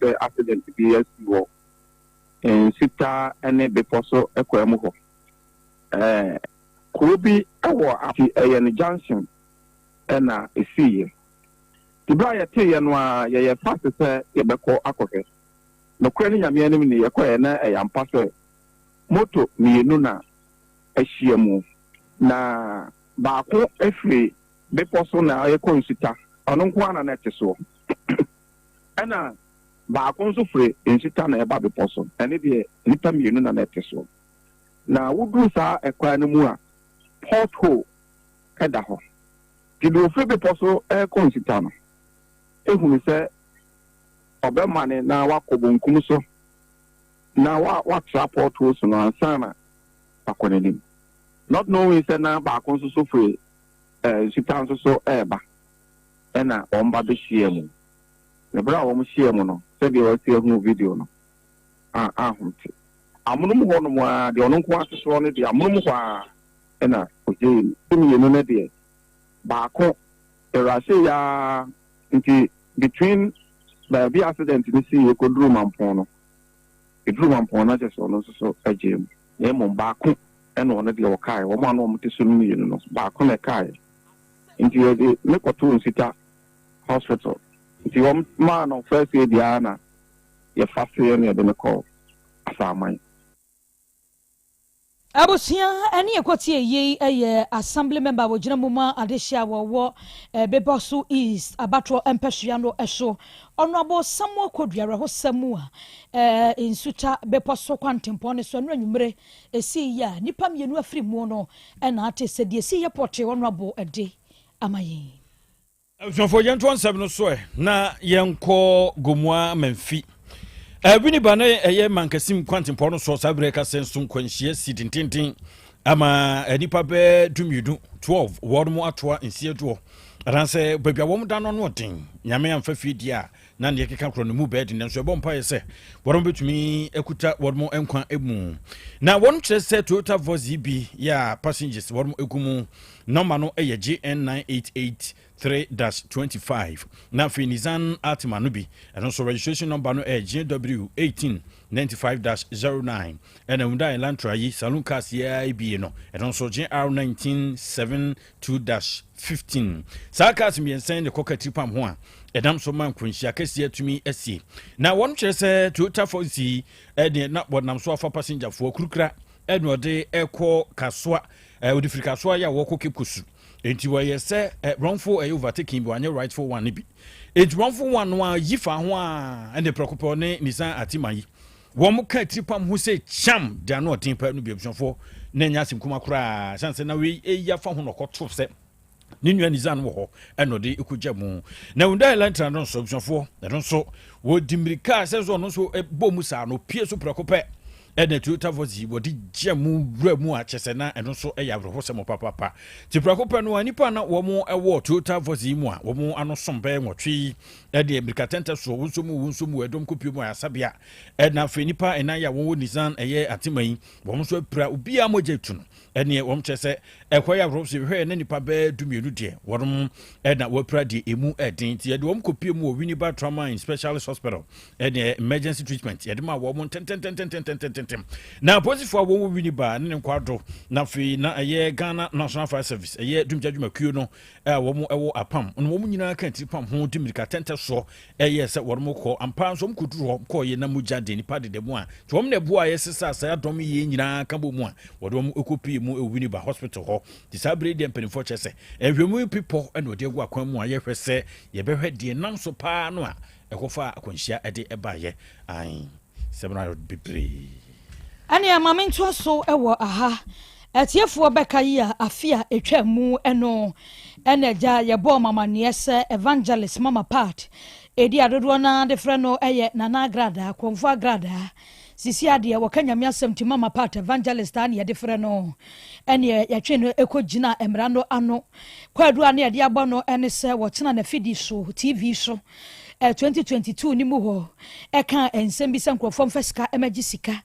sɛ accident bi asi wɔ Nsuta ne bepɔ so kwan mu hɔ. Ɛɛ kuro bi wɔ ati ɛyɛ no junction na ɛsiiɛ. Nti berɛ a yɛteeɛ no ara yɛyɛ fast sɛ yɛbɛkɔ akɔhwɛ. Nokorɛ ne Nyame anim ni yɛkɔeɛ na ɛyɛ ampa sɛ moto mmienu na ahyia mu. Na baako firi bepɔ so na ɛrekɔ Nsuta, ɔno nko ara na na ɛte soɔ. Ɛna baako nso firi Nsuta na ɛreba bepɔ so, ɛno deɛ nnipa mmienu na na ɛte soɔ. Na woduru saa ɛkwan no mu a, pothole da hɔ. Nti deɛ ɔfiri bepɔ so rekɔ Nsuta no hunu sɛ ɔbɛmane na wakɔ bonkum so na watra pothole so no ansa na wakɔ n'anim. Not knowing sɛ na baako nso so firi Nsuta nso so reba ɛna wɔn ba bɛhyia mu. Na berɛ a wɔn hyia mu no, sɛdeɛ wɔasi ahunu video no, a ahomte. Amonom hɔ nom ara, deɛ ɔno nko ara te soɔ no deɛ, amonom hɔ ara ɛna ɔgyee no. Mmienu no deɛ, baako ɛrashe ya nti between baabi accident no siiɛ kɔduruu Mampong no, ɛduruu Mampong no na kyerɛ sɛ ɔno nso so gyee mu. Na mmom baako ɛna ɔno deɛ ɔkaeɛ, wɔn a na wɔte so no mmienu no, baako na ɛkaeɛ. Nti yɛde ne kɔtoo Nsuta Hospital. Nti wɔn maa no first aid ara na yɛfa seɛ na yɛde no kɔɔ Asaman. Abusua ɛne ɛkɔtie yei yɛ Assembly member a wɔgyina mu ma adehyeɛ a wɔwɔ Bepɔso East abatoɔ mpɛsoa no so, Honourable Samuel Kodua awerɛhosɛm mu a Nsuta Bepɔso kwantempɔn no so ɛno anwummere ɛsii yɛ a nnipa mmienu afiri mu no na ate sɛ deɛ ɛsii yɛ pɔtee Honourable de ama yɛn. Abusuafoɔ, yɛntoa nsɛm no so ɛ na yɛnkɔ Gomoa Mamfi. Winneba na ɛyɛ Mankasim kwantempɔn no soɔ saa berɛ ka sɛ nso nkwanhyia si dendenden ama nnipa bɛɛ 12, 12 wɔn mo atoa nsia doɔ anaasɛ baabi a wɔn da no ano ɔden. Nyame amfa fie deɛ a na neɛ keka korɔ no mu bɛɛ den, nanso ɛbɔ mpaeɛ sɛ wɔn bɛtumi akuta wɔn mo nkwa mu. Na wɔn kyerɛ sɛ Toyota Voxy bi yɛ a passengers wɔn egu mu. Nɔma no yɛ GN9883-25. Na afei Nissan Altima no bi, ɛno nso registration number no yɛ GW1895-09. Ɛna Hyundai Elantra yi, saloon cars yi ara bi no, ɛno nso GR1972-15. Saa cars mmiɛnsa yi na ɛkɔka tiripam ho a ɛnam so ma nkwanhyia kɛseɛ atumi asie. Na wɔn kyerɛ sɛ Toyota Fox yi ɛdeɛ na wɔnam so afa pasengyafoɔ kurukura ɛna ɔde ɛkɔ Kasoa. Ɔde firi Kasoa yɛ a wɔkɔ Cape Coast. Enti wɔyɛ sɛ wrongful ɛyɛ overtaking bi, wanyɛ rightful one no bi. Enti wrongful one no a yi fa ho a ɛne prɛko pɛ ɔne Nissan Altima yi. Wɔn ka tiripam ho sɛ kyam de ano ɔden paa no bi abusuafoɔ na ɛnyɛ asɛm kuma koraa. Sane sɛ na wei ɛyi afa ho na ɔkɔto sɛ ne nua Nissan wɔ hɔ ɛna ɔde kɔgya mu. Na Hyundai Elantra no nso abusuafoɔ ɛno nso wɔdi mmirika sɛ nso ɔno nso bɔ mu saa no pie so prɛko pɛ ɛna Toyota Voxy wɔde gya mu wura mu a kyɛ sɛ na ɛno nso ɛyɛ awerɛhosɛm papapa. Nti prɛko pɛ no a nnipa na wɔn ɛwɔ Toyota Voxy mu a wɔn ano som bɛyɛ 8 yi ɛde mmirika tɛntɛ soɔ wɔn nso mu wɔn nso mu ɛdɔm kɔpie mu ayasabea. Ɛna afei nnipa 4 a wɔn wɔ Nissan ɛyɛ Altima yi wɔn nso apira obiara mogya etu no. Ɛneɛ wɔn kyerɛ sɛ ɛkɔ yɛ awerɛho sɛ hwɛ na nipa bɛyɛ 12 deɛ wɔn ɛna wɔapira deɛ emu ɛden nti yɛde wɔn kɔpie mu wɔ Winneba Trauma and Specialist Hospital ɛneɛ emergency treatment yɛde ma wɔn ntɛntɛntɛntɛntɛntɛntɛm. Na apolisifoɔ a wɔn wɔ Winneba ne ne nkwaado na afei na ɛyɛ Ghana National Fire Service ɛyɛ dumgya dwumakuo no a wɔn ɛwɔ apam no wɔn nyinaa ka tiri pam ho de mmirika tɛntɛ soɔ ɛyɛ sɛ wɔn kɔ ampa nso wɔn kɔduru hɔ kɔɔyɛ na mogya de nipa deda mu a nti wɔn na ɛboa yɛ sesa saa dɔm yie nyinaa ka bɔ mu a wɔde wɔn kɔpie mu wɔ Winneba Hospital hɔ. Nti saa berɛ yi deɛ mpanimfoɔ kyerɛ sɛ nhwɛmu yi pepɔ na wɔde agu akwan mu a yɛhwɛ sɛ yɛbɛhwɛ deɛ nam so paa no a ɛkɔfaa akwanhyia de baeɛ. Ae, sɛm no ayɛ bebree. Ɛnneɛ ma mentoa so wɔ aha. Atiefoɔ bɛka yi a afe a ɛtwaa mu no na agya yɛbɔɔ mo amanneɛ sɛ Evangelist Mama Pat ɛdi a dodoɔ no ara de frɛ no yɛ Nana Agradaa, Kɔmfo Agradaa. Sisi a deɛ wɔka Nyame asɛm nti Mama Pat Evangelist a ne yɛde frɛ no. Ɛneɛ yɛtwe no kɔ gyina mmara no ano. Kwaadu a ne yɛde abɔ no ne sɛ wɔtena n'afidi so, TV so, 2022 no mu hɔ ɛkaa nsɛm bi sɛ nkurɔfoɔ mfa sika mmɛgye sika.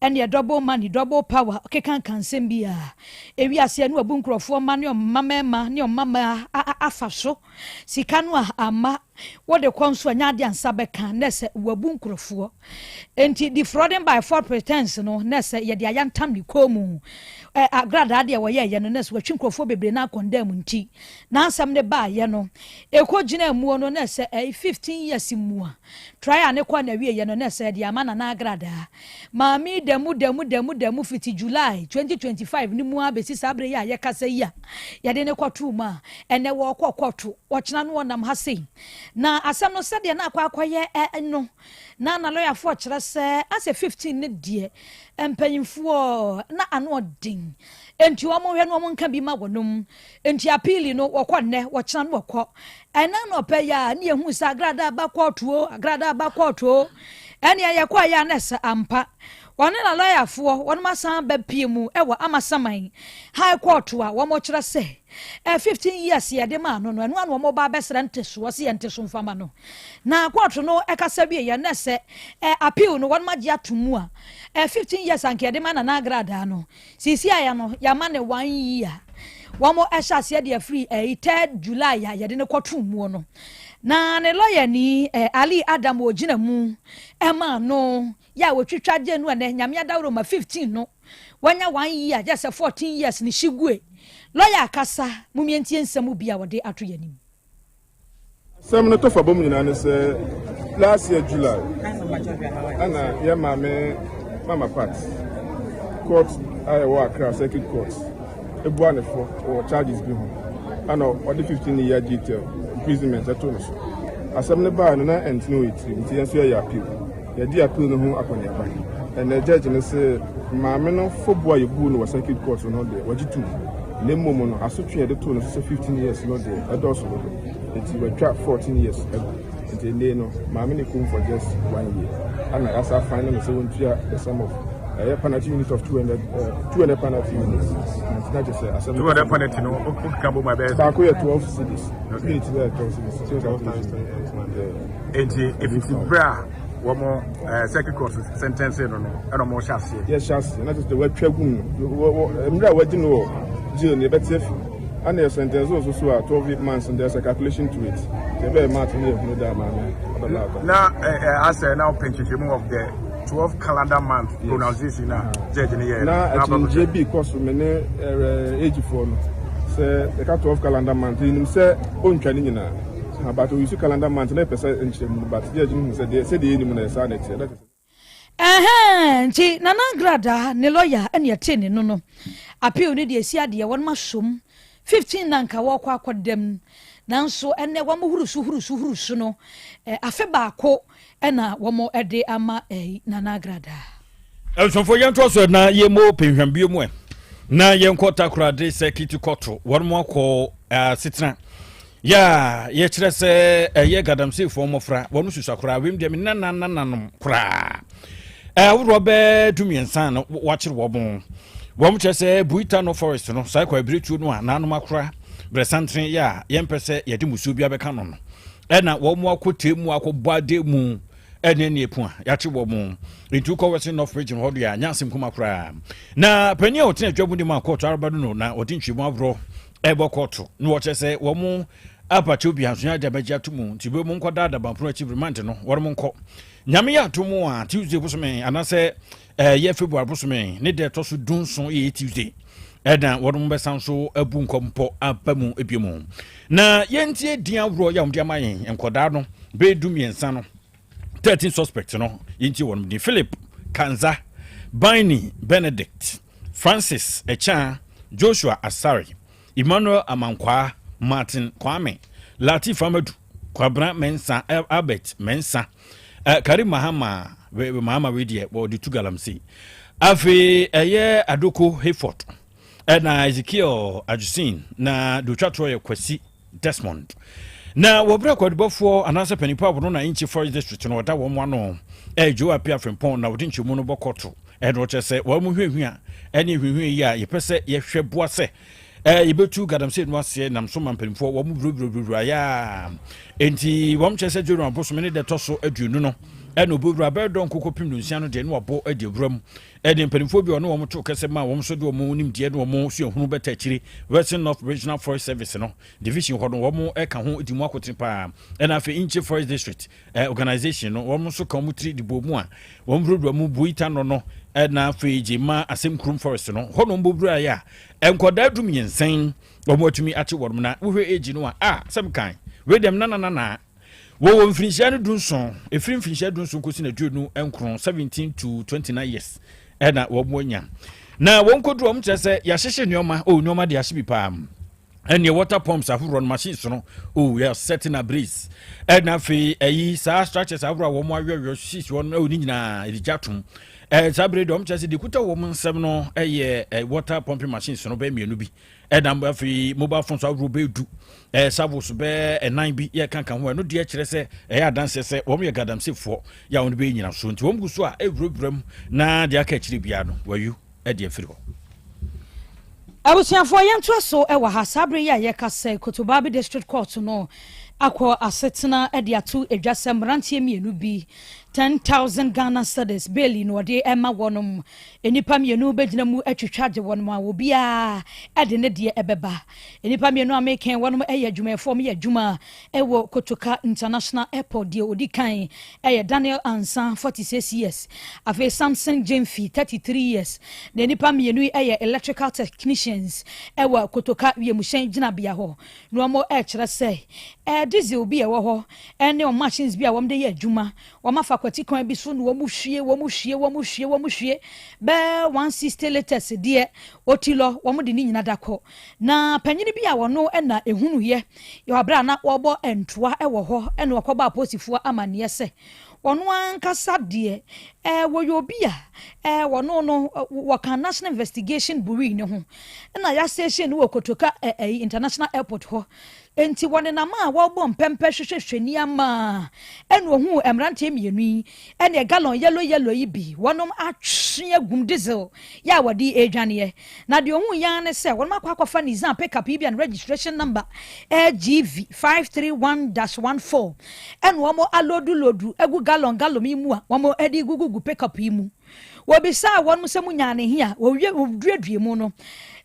Ɛneɛ double money, double power, ɔkekanka nsɛm bi a ewiase ɛno abu nkurɔfoɔ mma ne ɔmma mmarima ne ɔmma mmaa afa so. Sika no a amma. Wode kɔ nso a, nyɛ adeɛ a nsa bɛka, na sɛ wabu nkurɔfoɔ. Enti defrauding by false pretense no, na sɛ yɛde ayantam ne kɔn mu. Ɛ, agradaa deɛ wɔyɛeɛ no, na sɛ watwi nkurɔfoɔ bebree no akɔndam nti, n'asɛm no baeɛ no, ɛkɔgyinaa muo no, na sɛ ɛyɛ 15 years mu a, trial no kɔɔ n'awieeɛ no, na sɛ yɛde ama Nana Agradaa. Maame yi da mu, da mu, da mu, da mu fiti July 2025 no mu ara bɛsi saa berɛ yi a yɛkasa yi a yɛde no kɔtoo mu a, ɛnnɛ wɔrekɔ kɔɔto, ɔkyena no ɔnam ha sei. Na asɛm no sɛdeɛ na akɔ akɔyɛ no, na na lɔyafoɔ kyerɛ sɛ asɛ 15 no deɛ mpanyinfoɔ na ano ɔden, enti wɔn nhwɛ na wɔn nka bi ma wɔnom. Enti apiili no wɔkɔ nnɛ, wɔkyena no wɔkɔ. Ɛna anɔpa yi a ne yɛhu sɛ agradaa ba kɔɔto o, agradaa ba kɔɔto o. Ɛnea yɛkɔeɛ a na ɛsɛ ampa. Wɔne na lɔyafoɔ wɔnom asan ba pie mu wɔ Amasaman High Court a wɔkyerɛ sɛ 15 years yɛde maa no no, ɛno ano wɔn ba abɛsrɛ ntesoɔ sɛ yɛnte so mfama no. Na kɔɔto no kasa wieɛ na sɛ appeal no wɔnom agye ato mu a, 15 years anka yɛde ma Nana Agradaa no, Seesei a no yɛama no one year. Wɔn hyɛ aseɛ de afiri ɛyi third July a yɛde no kɔtoo muo no. Na ne lawyer ni Ali Adam ɔgyina mu ɛmaa no yɛ a wɔtwitwa gye no ɛnɛ Nyame adaworo ma 15 no wanya one year gyɛ sɛ 14 years ne hyigue. Lawyer akasa, momientie nsɛm bi a wɔde ato yɛn anim. Asɛm no tɔfa bom nyinaa ne sɛ last year July ɛna yɛ maame Mama Pat court a ɛwɔ Accra Circuit Court ebua ne fo wɔ charges bi ho ɛna ɔde 15 year jail imprisonment ɛto no so. Asɛm no baa no na ɛntene wɔ etiri nti yɛn nso yɛyɛ appeal. Yɛdi appeal no ho akɔneaba. Ɛnna judge no sɛ maame no fɔbu a yɛbu no wɔ circuit court no deɛ, wɔgye tom, na mmom no asotwe yɛde too no so sɛ 15 years no deɛ, ɛdɔɔso dodo, nti wɔatwa 14 years agu. Nti ɛnɛ no maame ne kum for just one year ana yɛasa fine no sɛ wɔntua the sum of ɛyɛ penalty unit of 200 200 penalty units. Nti na kyerɛ sɛ asɛm 200 penalty no wokeka bɔ mu abɛyɛ baako yɛ 12 cedis, unit yɛ 12 cedis. 12 times 200. Nti ɛfiti berɛ a wɔn circuit court sentence no ɛna wɔn hyɛ aseɛ. Yɛhyɛ aseɛ na kyerɛ sɛ wɔatwa gu mu mmerɛ a wɔagye no wɔ jail no, yɛbɛte afi ana yɛ sentence nso so a 12 months, there's a calculation to it. Nti ɛbɛyɛ math ne yɛhunu da maame ɔbɛba aba. Na asɛ na ɔpɛ nhwehwɛmu of the 12 calendar month pronunciation na judge ne yɛ. Na akyinnyegye bi kɔ so me ne AG foɔ no sɛ yɛka 12 calendar month, yɛnim sɛ ɔntwa ne nyinaa, but oyi so calendar month na yɛpɛ sɛ nkyerɛmu no, but judge no hu sɛ deɛ sɛdeɛ yɛnim no yɛ saa na ɛteɛ. Ɛhɛn, nti Nana Agradaa ne lɔya ɛne ɛte ne no appeal no deɛ esi adeɛ wɔn asom 15 na nka wɔkɔ akɔdam, nanso ɛnɛ wɔn huru so huru so huru so no afe baako ɛna wɔn ɛde ama Nana Agradaa. Nsɔfo, yɛntoa so na yɛmmɔ pɛnhwam bio mu ɛ na yɛnkɔ Takorade Circuit Court. Wɔn mo akɔ asetena yɛ a yɛkyerɛ sɛ ɛyɛ gadamseefoɔ mmɔfra wɔn susua koraa wem deɛ me nananananom koraa ahodoɔ bɛɛ 13 no wakyere wɔn. Wɔn kyerɛ sɛ Buita no forest no saa kɔ abiretuo no a nanom akora berɛsantene yɛ a yɛmpɛ sɛ yɛde musuo bi abɛka no, ɛna wɔn akɔ tee mu akɔbɔ ade mu ɛne ne epu a yɛakye wɔ mo. Nti wokɔ Western North Region hɔ deɛ a, nyɛ asɛm kuma koraa. Na panin a ɔtena adwa mu de ma kɔɔto araba no na ɔde ntwemu aworɔ ɛbɔ kɔɔto na wɔkyerɛ sɛ wɔn mo apakyɛw bi anso agya bɛgye ato mu, nti bɛ mu nkɔda adabanpono akyi remand no wɔn mo nkɔ. Nyame yɛ ato mu a, Tuesday bosome anaasɛ ɛyɛ February bosome ne deɛ ɛtɔ so 17 yɛ Tuesday ɛna wɔn bɛsan so abu nkɔmpɔ aba mu ebio mu. Na yɛntie din ahoroɔ yɛ a wɔde ama yɛn nkɔdaa no bɛyɛ 13 no, 13 suspect no. Yɛntie wɔn din: Philip Kanza, Bini Benedict, Francis Echan, Joshua Asare, Emmanuel Amankwaa, Martin Kwame, Latif Amadu, Kwabena Mensa, Albert Mensa, Karim Mahama. Mahama wei deɛ wɔde tu galamsey. Afei ɛyɛ Adoko Hayford, ɛna Ezekiel Adjusin, na deɛ otwa toɔ yɛ Kwasi Desmond. Na wɔbrɛ akwadubɔfoɔ anaasɛ panipa a wɔno na Nkyi Forest District no ɔda wɔn ano ɛyɛ Joe Apia Frimpɔn na wɔde nkyɛmu no bɔ kɔɔto. Ɛna ɔkyerɛ sɛ wɔn mu hwehwɛ ɛne hwehwɛ yi a yɛpɛ sɛ yɛhwɛ boa sɛ yɛbɛtu galamsey no aseɛ nam so ma mpanimfoɔ wɔn mu wurawurawura yɛ a. Enti wɔn kyerɛ sɛ January bosome ne deɛ ɛtɔ so 20 no. Ɛna ɔbɛwura bɛyɛ dɔnko kɔpem nonsia no deɛ ne wabɔ adi awura mu. Ɛne mpanimfoɔ bi a ɔne wɔn to kɛsɛ ma wɔn nso de wɔn nimdeɛ ne wɔn suahunu bɛta akyire. Western North Regional Forest Service no division hɔ no, wɔn ɛka ho di mu akotene paa. Ɛna afei Enchi Forest District Organization no, wɔn nso ka wɔn tiri de bɔ mu a wɔn wurawura mu Buita no, ɛna afei Gyema Asɛm Kurom Forest no hɔ no, wɔn bɔwura yɛ a nkɔdaa 13 wɔn atumi akye wɔn. Na wohwɛ age no a sɛm kan wei dɛm nananana wɔwɔ mfirinhyia no 17, ɛfiri mfirinhyia 17 kɔsi na 29, 17 to 29 years, ɛna wɔn anya. Na wɔn kɔduru, wɔn kyerɛ sɛ yɛahyehyɛ nneɛma o, nneɛma de ahye bi paa. Ɛneɛ water pumps ahoroɔ no, machines no o, yɛ setting ablaze. Ɛna afei ɛyi saa structures ahoroɔ a wɔn awɛwɛ sisi wɔn ɛwɔ ne nyinaa ɛde gya tom. Saa bere deɛ, wɔn kyerɛ sɛ deɛ kuta wɔn nsɛm no ɛyɛ water pumping machines no bɛyɛ mmienu bi, ɛna afei mobile phones ahoroɔ bɛyɛ 10, shovels bɛyɛ ɛnan bi yɛ kankan ho. Ɛno deɛ kyerɛ sɛ ɛyɛ adanseɛ sɛ wɔn yɛ galamseyfoɔ yɛ a wɔn bɛyɛ nyina so, nti wɔn gu so a ɛwurawura mu na deɛ aka akyire biara no wɔayu ɛde afiri hɔ. Abusuafoɔ, yɛntoa so wɔ ha. Saa bere yi a yɛka sɛ Kotobabi District Court no akɔ asetena de ato edwa sɛ mmeranteɛ mmienu bi, 10,000 Ghana cedis bail na wɔde ɛma wɔnom. Nnipa mmienu bɛgyina mu atwitwa agye wɔnom a obiara ɛde ne deɛ ɛbɛba. Nnipa mmienu a mekɛn wɔnom ɛyɛ adwumayɛfoɔ, yɛ adwuma ɛwɔ Kotoka International Airport. Deɛ odi kan ɛyɛ Daniel Ansa, 46 years, afei Samson Jemfi, 33 years. Na nnipa mmienu yi ɛyɛ electrical technicians ɛwɔ Kotoka wiemhyɛn gyinabea hɔ. Na wɔn ɛrekyerɛ sɛ diesel bi a ɛwɔ hɔ ɛne wɔn machines bi a wɔn de yɛ adwuma, wɔn afa kwati kwan bi so na wɔn hwie, wɔn hwie, wɔn hwie, wɔn hwie bɛɛ 160 litres deɛ oti lɔ, wɔn de ne nyina da kɔ. Na panyin bi a wɔno ɛna ehunu yɛ yɛ abere a na wɔrebɔ ntoa ɛwɔ hɔ, ɛna wɔkɔbɔ apolisifoɔ amanneɛ sɛ wɔn ankasa deɛ wɔyɛ obi a wɔno no wɔka National Investigation Bureau ne ho, ɛna yɛastation no wɔ Kotoka International Airport hɔ. Nti wɔnenam a wɔrebɔ mpɛmpɛ hwehwɛhwɛ nneɛma, ɛna ohun mmeranteɛ mmienu yi ɛna gallon yellow yellow yi bi wɔnom atwe agum diesel yɛ a wɔde edwaneɛ. Na deɛ ohun yan ne sɛ wɔnom akɔ akɔfa Nissan pickup yi bi a ne registration number LGV 531-14, ɛna wɔn aload load agu gallon gallon yi mu a wɔn de gugugu pickup yi mu. Wɔbisaa wɔn sɛ mu nyaa ne he a wɔwie wɔduadua mu no,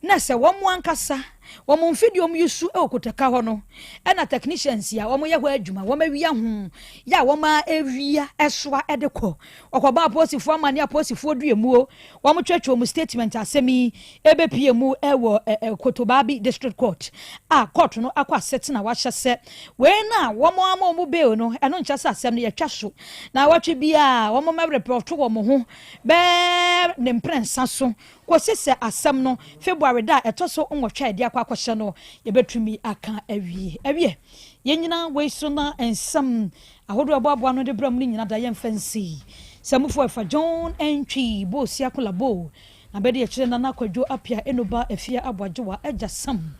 na sɛ wɔn ankasa wɔn mfidie wɔn yi su wɔ Kotoka hɔ no, ɛna technicians a wɔn yɛ hɔ adwuma wɔn awia ho yɛ a wɔn awia ɛsoa ɛde kɔ. Ɔkɔba apolisifoɔ ama ne apolisifoɔ dua muo, wɔn twɛtwɛ wɔn statement. Asɛm yi ebepie mu ɛwɔ ɛ ɛ Kotobaabi District Court a court no akɔ asetena wahyɛ sɛ wei na wɔn ama wɔn bail no, ɛno nkyɛ sɛ asɛm no yɛtwa so na wɔtwe bia wɔn mɛ report wɔn ho bɛɛ ne mprɛnsa so kɔsi sɛ asɛm no February da a ɛtɔ so 8 a yɛde akɔ akɔhyɛ no yɛbɛtumi aka awie. Awie yɛn nyinaa wei so na nsɛm ahodoɔ ɛboaboa no de brɛ mu no nyinaa da yɛmfa nsi sɛ mufoɔ ɛfa John Ntwi bo siakola bo na bɛde akyerɛ Nana Kwadwo Apia Enoba Afia Aboagyewa Agya Sam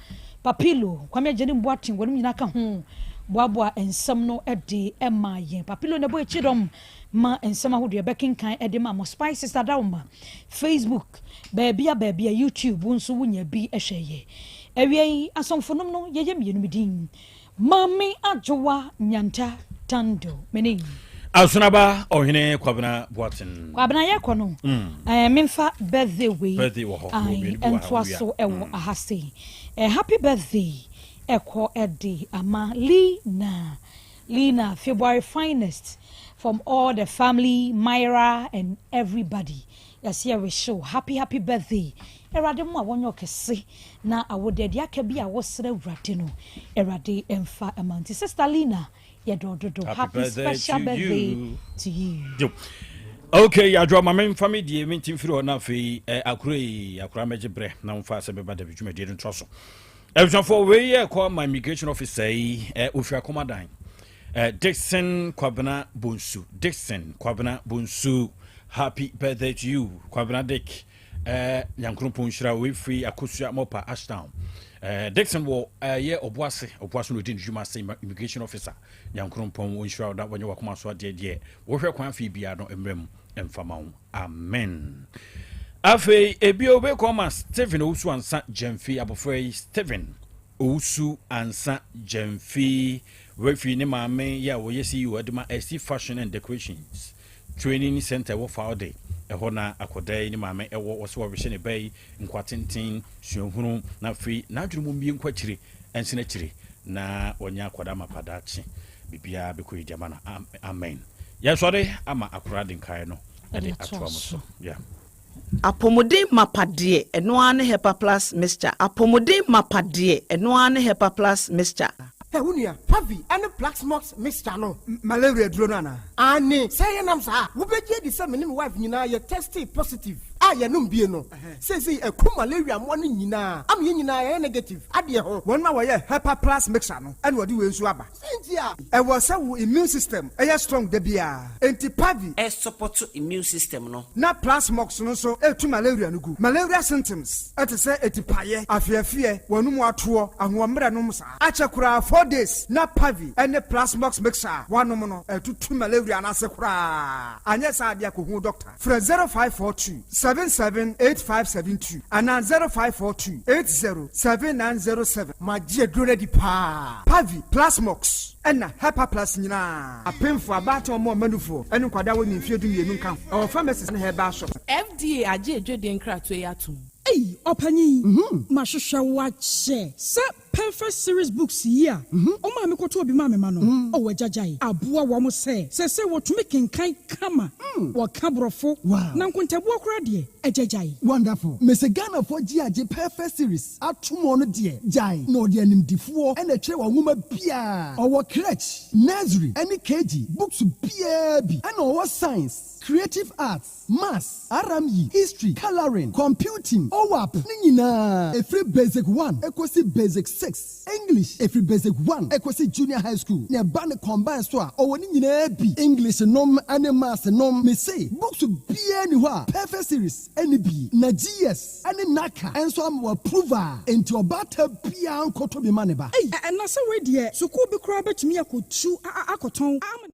Papilo Kwame Agyene Mboaten, wɔnom nyinaa ka ho boaboa nsɛm no de ma yɛn. Papilo na ɛbɔ akyi dɔm ma nsɛm ahodoɔ ɛbɛkenkan de ma mo. Spices Adaoma, Facebook baabia baabia, YouTube nso wonya bi hwɛ yɛ. Awia yi asɔmfonom no yɛyɛ mmienu, mi din Maame Adwowa Nyanta Tando mene. Asonaba Ɔhene Kwabena Boaten. Kwabena, yɛkɔ no, memfa birthday wei. Birthday wɔ hɔ. Ai, ɛntoa so ɛwɔ aha sei. Happy birthday ɛkɔ ɛde ama Lina, Lina, February finest, from all the family, Myra and everybody. Yɛsɛ yɛwish happy happy birthday. Awurade mu a wɔnyɛ ɔkɛse na awode deɛ aka bi a wɔsrɛ Awurade no, Awurade mfa ɛma. Nti Sister Lina, yɛdɔ dodo. Happy birthday special to birthday you. to you. Yo. Okay, yɛadwoa ma memfa me deɛ menti mfiri hɔ. Na afei akora yi akora mɛgye berɛ na womfa sɛ bɛba dabi dwumadie no ntoa so. Abusuafoɔ, wei yɛ kɔ ma immigration officer yi, ofiri Akomadan, Dixon Kwabena Bonsu. Dixon Kwabena Bonsu, happy birthday to you, Kwabena Dick. Nyankoropɔn nhyira. Wei firi Akosua Mɔpa Ashtown. Dixon wɔ yɛ Ɔboase, Ɔboase na ɔdi ne dwuma sɛ immigration officer. Nyankoropɔn wɔnhyira wo na wɔnyɛ wakoma so adeɛ deɛ wohwɛ kwan afei biara no mmerɛ mu ɛmfa ma wo. Amen. Afei ebio wobɛkɔ ma Stephen Owusu Ansa Gyamfi. Abɔfra yi, Stephen Owusu Ansa Gyamfi, wafi ne maame yɛ a wɔyɛ CEO de ma SC Fashion and Decorations. Training Centre ɛwɔ Faode, ɛhɔ na akwadaa yi ne maame ɛwɔ. Wɔsɛ wɔrehyɛ ne ba yi nkwa tenten, suahunu, na afei n'adwene mu mmie nkɔ akyire, ɛnsene akyire, na ɔnyɛ akwadaa mapa daakye. Biribiara bɛkɔ yie de ama no. Amen. Yɛsɔre ama akwadaa de nkaeɛ no ɛde atoa mo so. Yeah. Apɔmuden mapa deɛ, ɛno ara ne Hepa Plus Mixture. Apɔmuden mapa deɛ, ɛno ara ne Hepa Plus Mixture. Hɛ, wo nua, Pavi ne Plaxmox mixture no, malaria duro no anaa? Aane, sɛ yɛnam saa a, wobɛgye adi sɛ me ne me wife nyinaa yɛ testee positive a yɛnom bie no. Seesei aku malaria mmoa no nyinaa ama yɛn nyinaa yɛayɛ negative adeɛ ho. Wɔn a wɔyɛ Hepa Plus mixture no na wɔde wei nso aba. Sɛn nti a? Ɛwɔ sɛ wo immune system yɛ strong da biara, enti Pavi. Ɛsupɔto immune system no. Na Plasmox no nso tu malaria no gu. Malaria symptoms te sɛ atipaeɛ, afeafeɛ, w'anum atoɔ, ahoɔmmerɛ nom saa. Akyɛ koraa 4 days na Pavi ne Plasmox mixture a woanom no atutu malaria no ase koraa. Anyɛ saa adeɛ a kɔhu doctor. Frɛ 0542 77 8572 anaa 0542 80 7907. Magye aduro no adi paa. Pavi, Plasmox, ɛna Hepa Plus nyinaa. Apemfo, abaatan, ɔmo ɔmanufoɔ ne nkwadaa a wɔnni mfeɛ 12 nka ho. Ɛwɔ pharmacies ne herbal shops. FDA agye adwadie nkratoɔ yi atom. Ei, ɔpanyin, mahwehwɛ wo akyɛ sɛ Perfect Series books yi a ɔmaa me kɔtɔɔ bi maa me ma no, ɔwɔ agyagyae aboa wɔn sɛ sɛsɛ wɔtumi kenkan kama, wɔka Borɔfo, na nkontabuo koraa deɛ, agyagyae. Wonderful. Mese Ghanafoɔ gye agye Perfect Series ato mu no deɛ, gyae na ɔde animdifoɔ ɛna ɛtwerɛ wɔn nwoma biara. Ɔwɔ crèche, nursery ɛne KG books biara bi, ɛna ɔwɔ science, creative arts, maths, RME, history, colouring, computing, OWAP ne nyinaa, ɛfiri basic 1 ɛkɔsi basic 6, English ɛfiri basic 1 ɛkɔsi junior high school, na ɛba ne combine so a, ɔwɔ ne nyinaa bi, English nom ne maths nom. Mese books biara ni hɔ a Perfect Series ɛne bi, na GS ɛne NaCCA ɛnso ama wɔ approve a, enti ɔbaata biara nkɔtɔ bi ma ne ba. Ei, ɛna sɛ wei deɛ, sukuu bi koraa bɛtumi akɔtu akɔtɔn ama.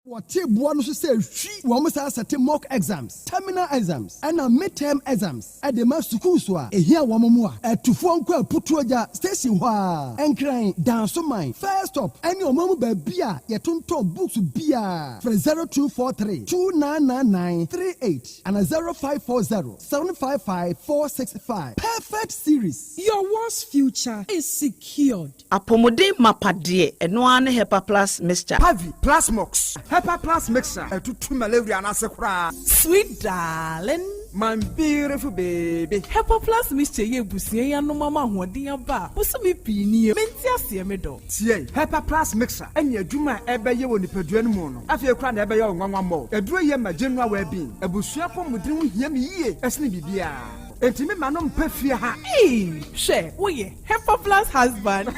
Wɔte boɔ no so sɛ hwi wɔn saa sɛte mock exams, terminal exams ɛna midterm exams ɛde ma sukuu so a ehia wɔn mu a ɛtufoɔ nkɔ Aputuogya station hɔ a, Nkran, Dansoman first stop, ɛne ɔman mu baabi a yɛtontɔn books biara. Frɛ 0243 299938 ana 0540 755 465. Perfect Series. Your world's future is secured. Apɔmuden mapa deɛ, ɛno ara ne Hepa Plus Mixture. Pavi, Plasmox, Hepa Plus mixture ɛtutu malaria no ase koraa. Sweet darling. My beautiful baby. Hepa Plus Mixture yɛ abusua yi anom ama ahoɔden aba a bosome pii nie. Mente aseɛ, me dɔ. Tie, Hepa Plus mixture ɛne adwuma a ɛbɛyɛ wɔ nipadua no mu no, afei koraa na ɛbɛyɛ wo nwanwa mmɔ. Aduro yɛ ma general well-being. Abusua pɔmuden ho hia me yie ɛsene biribiara. Enti me ma no mpɛ fie ha. Ee, hwɛ, woyɛ Hepa Plus husband.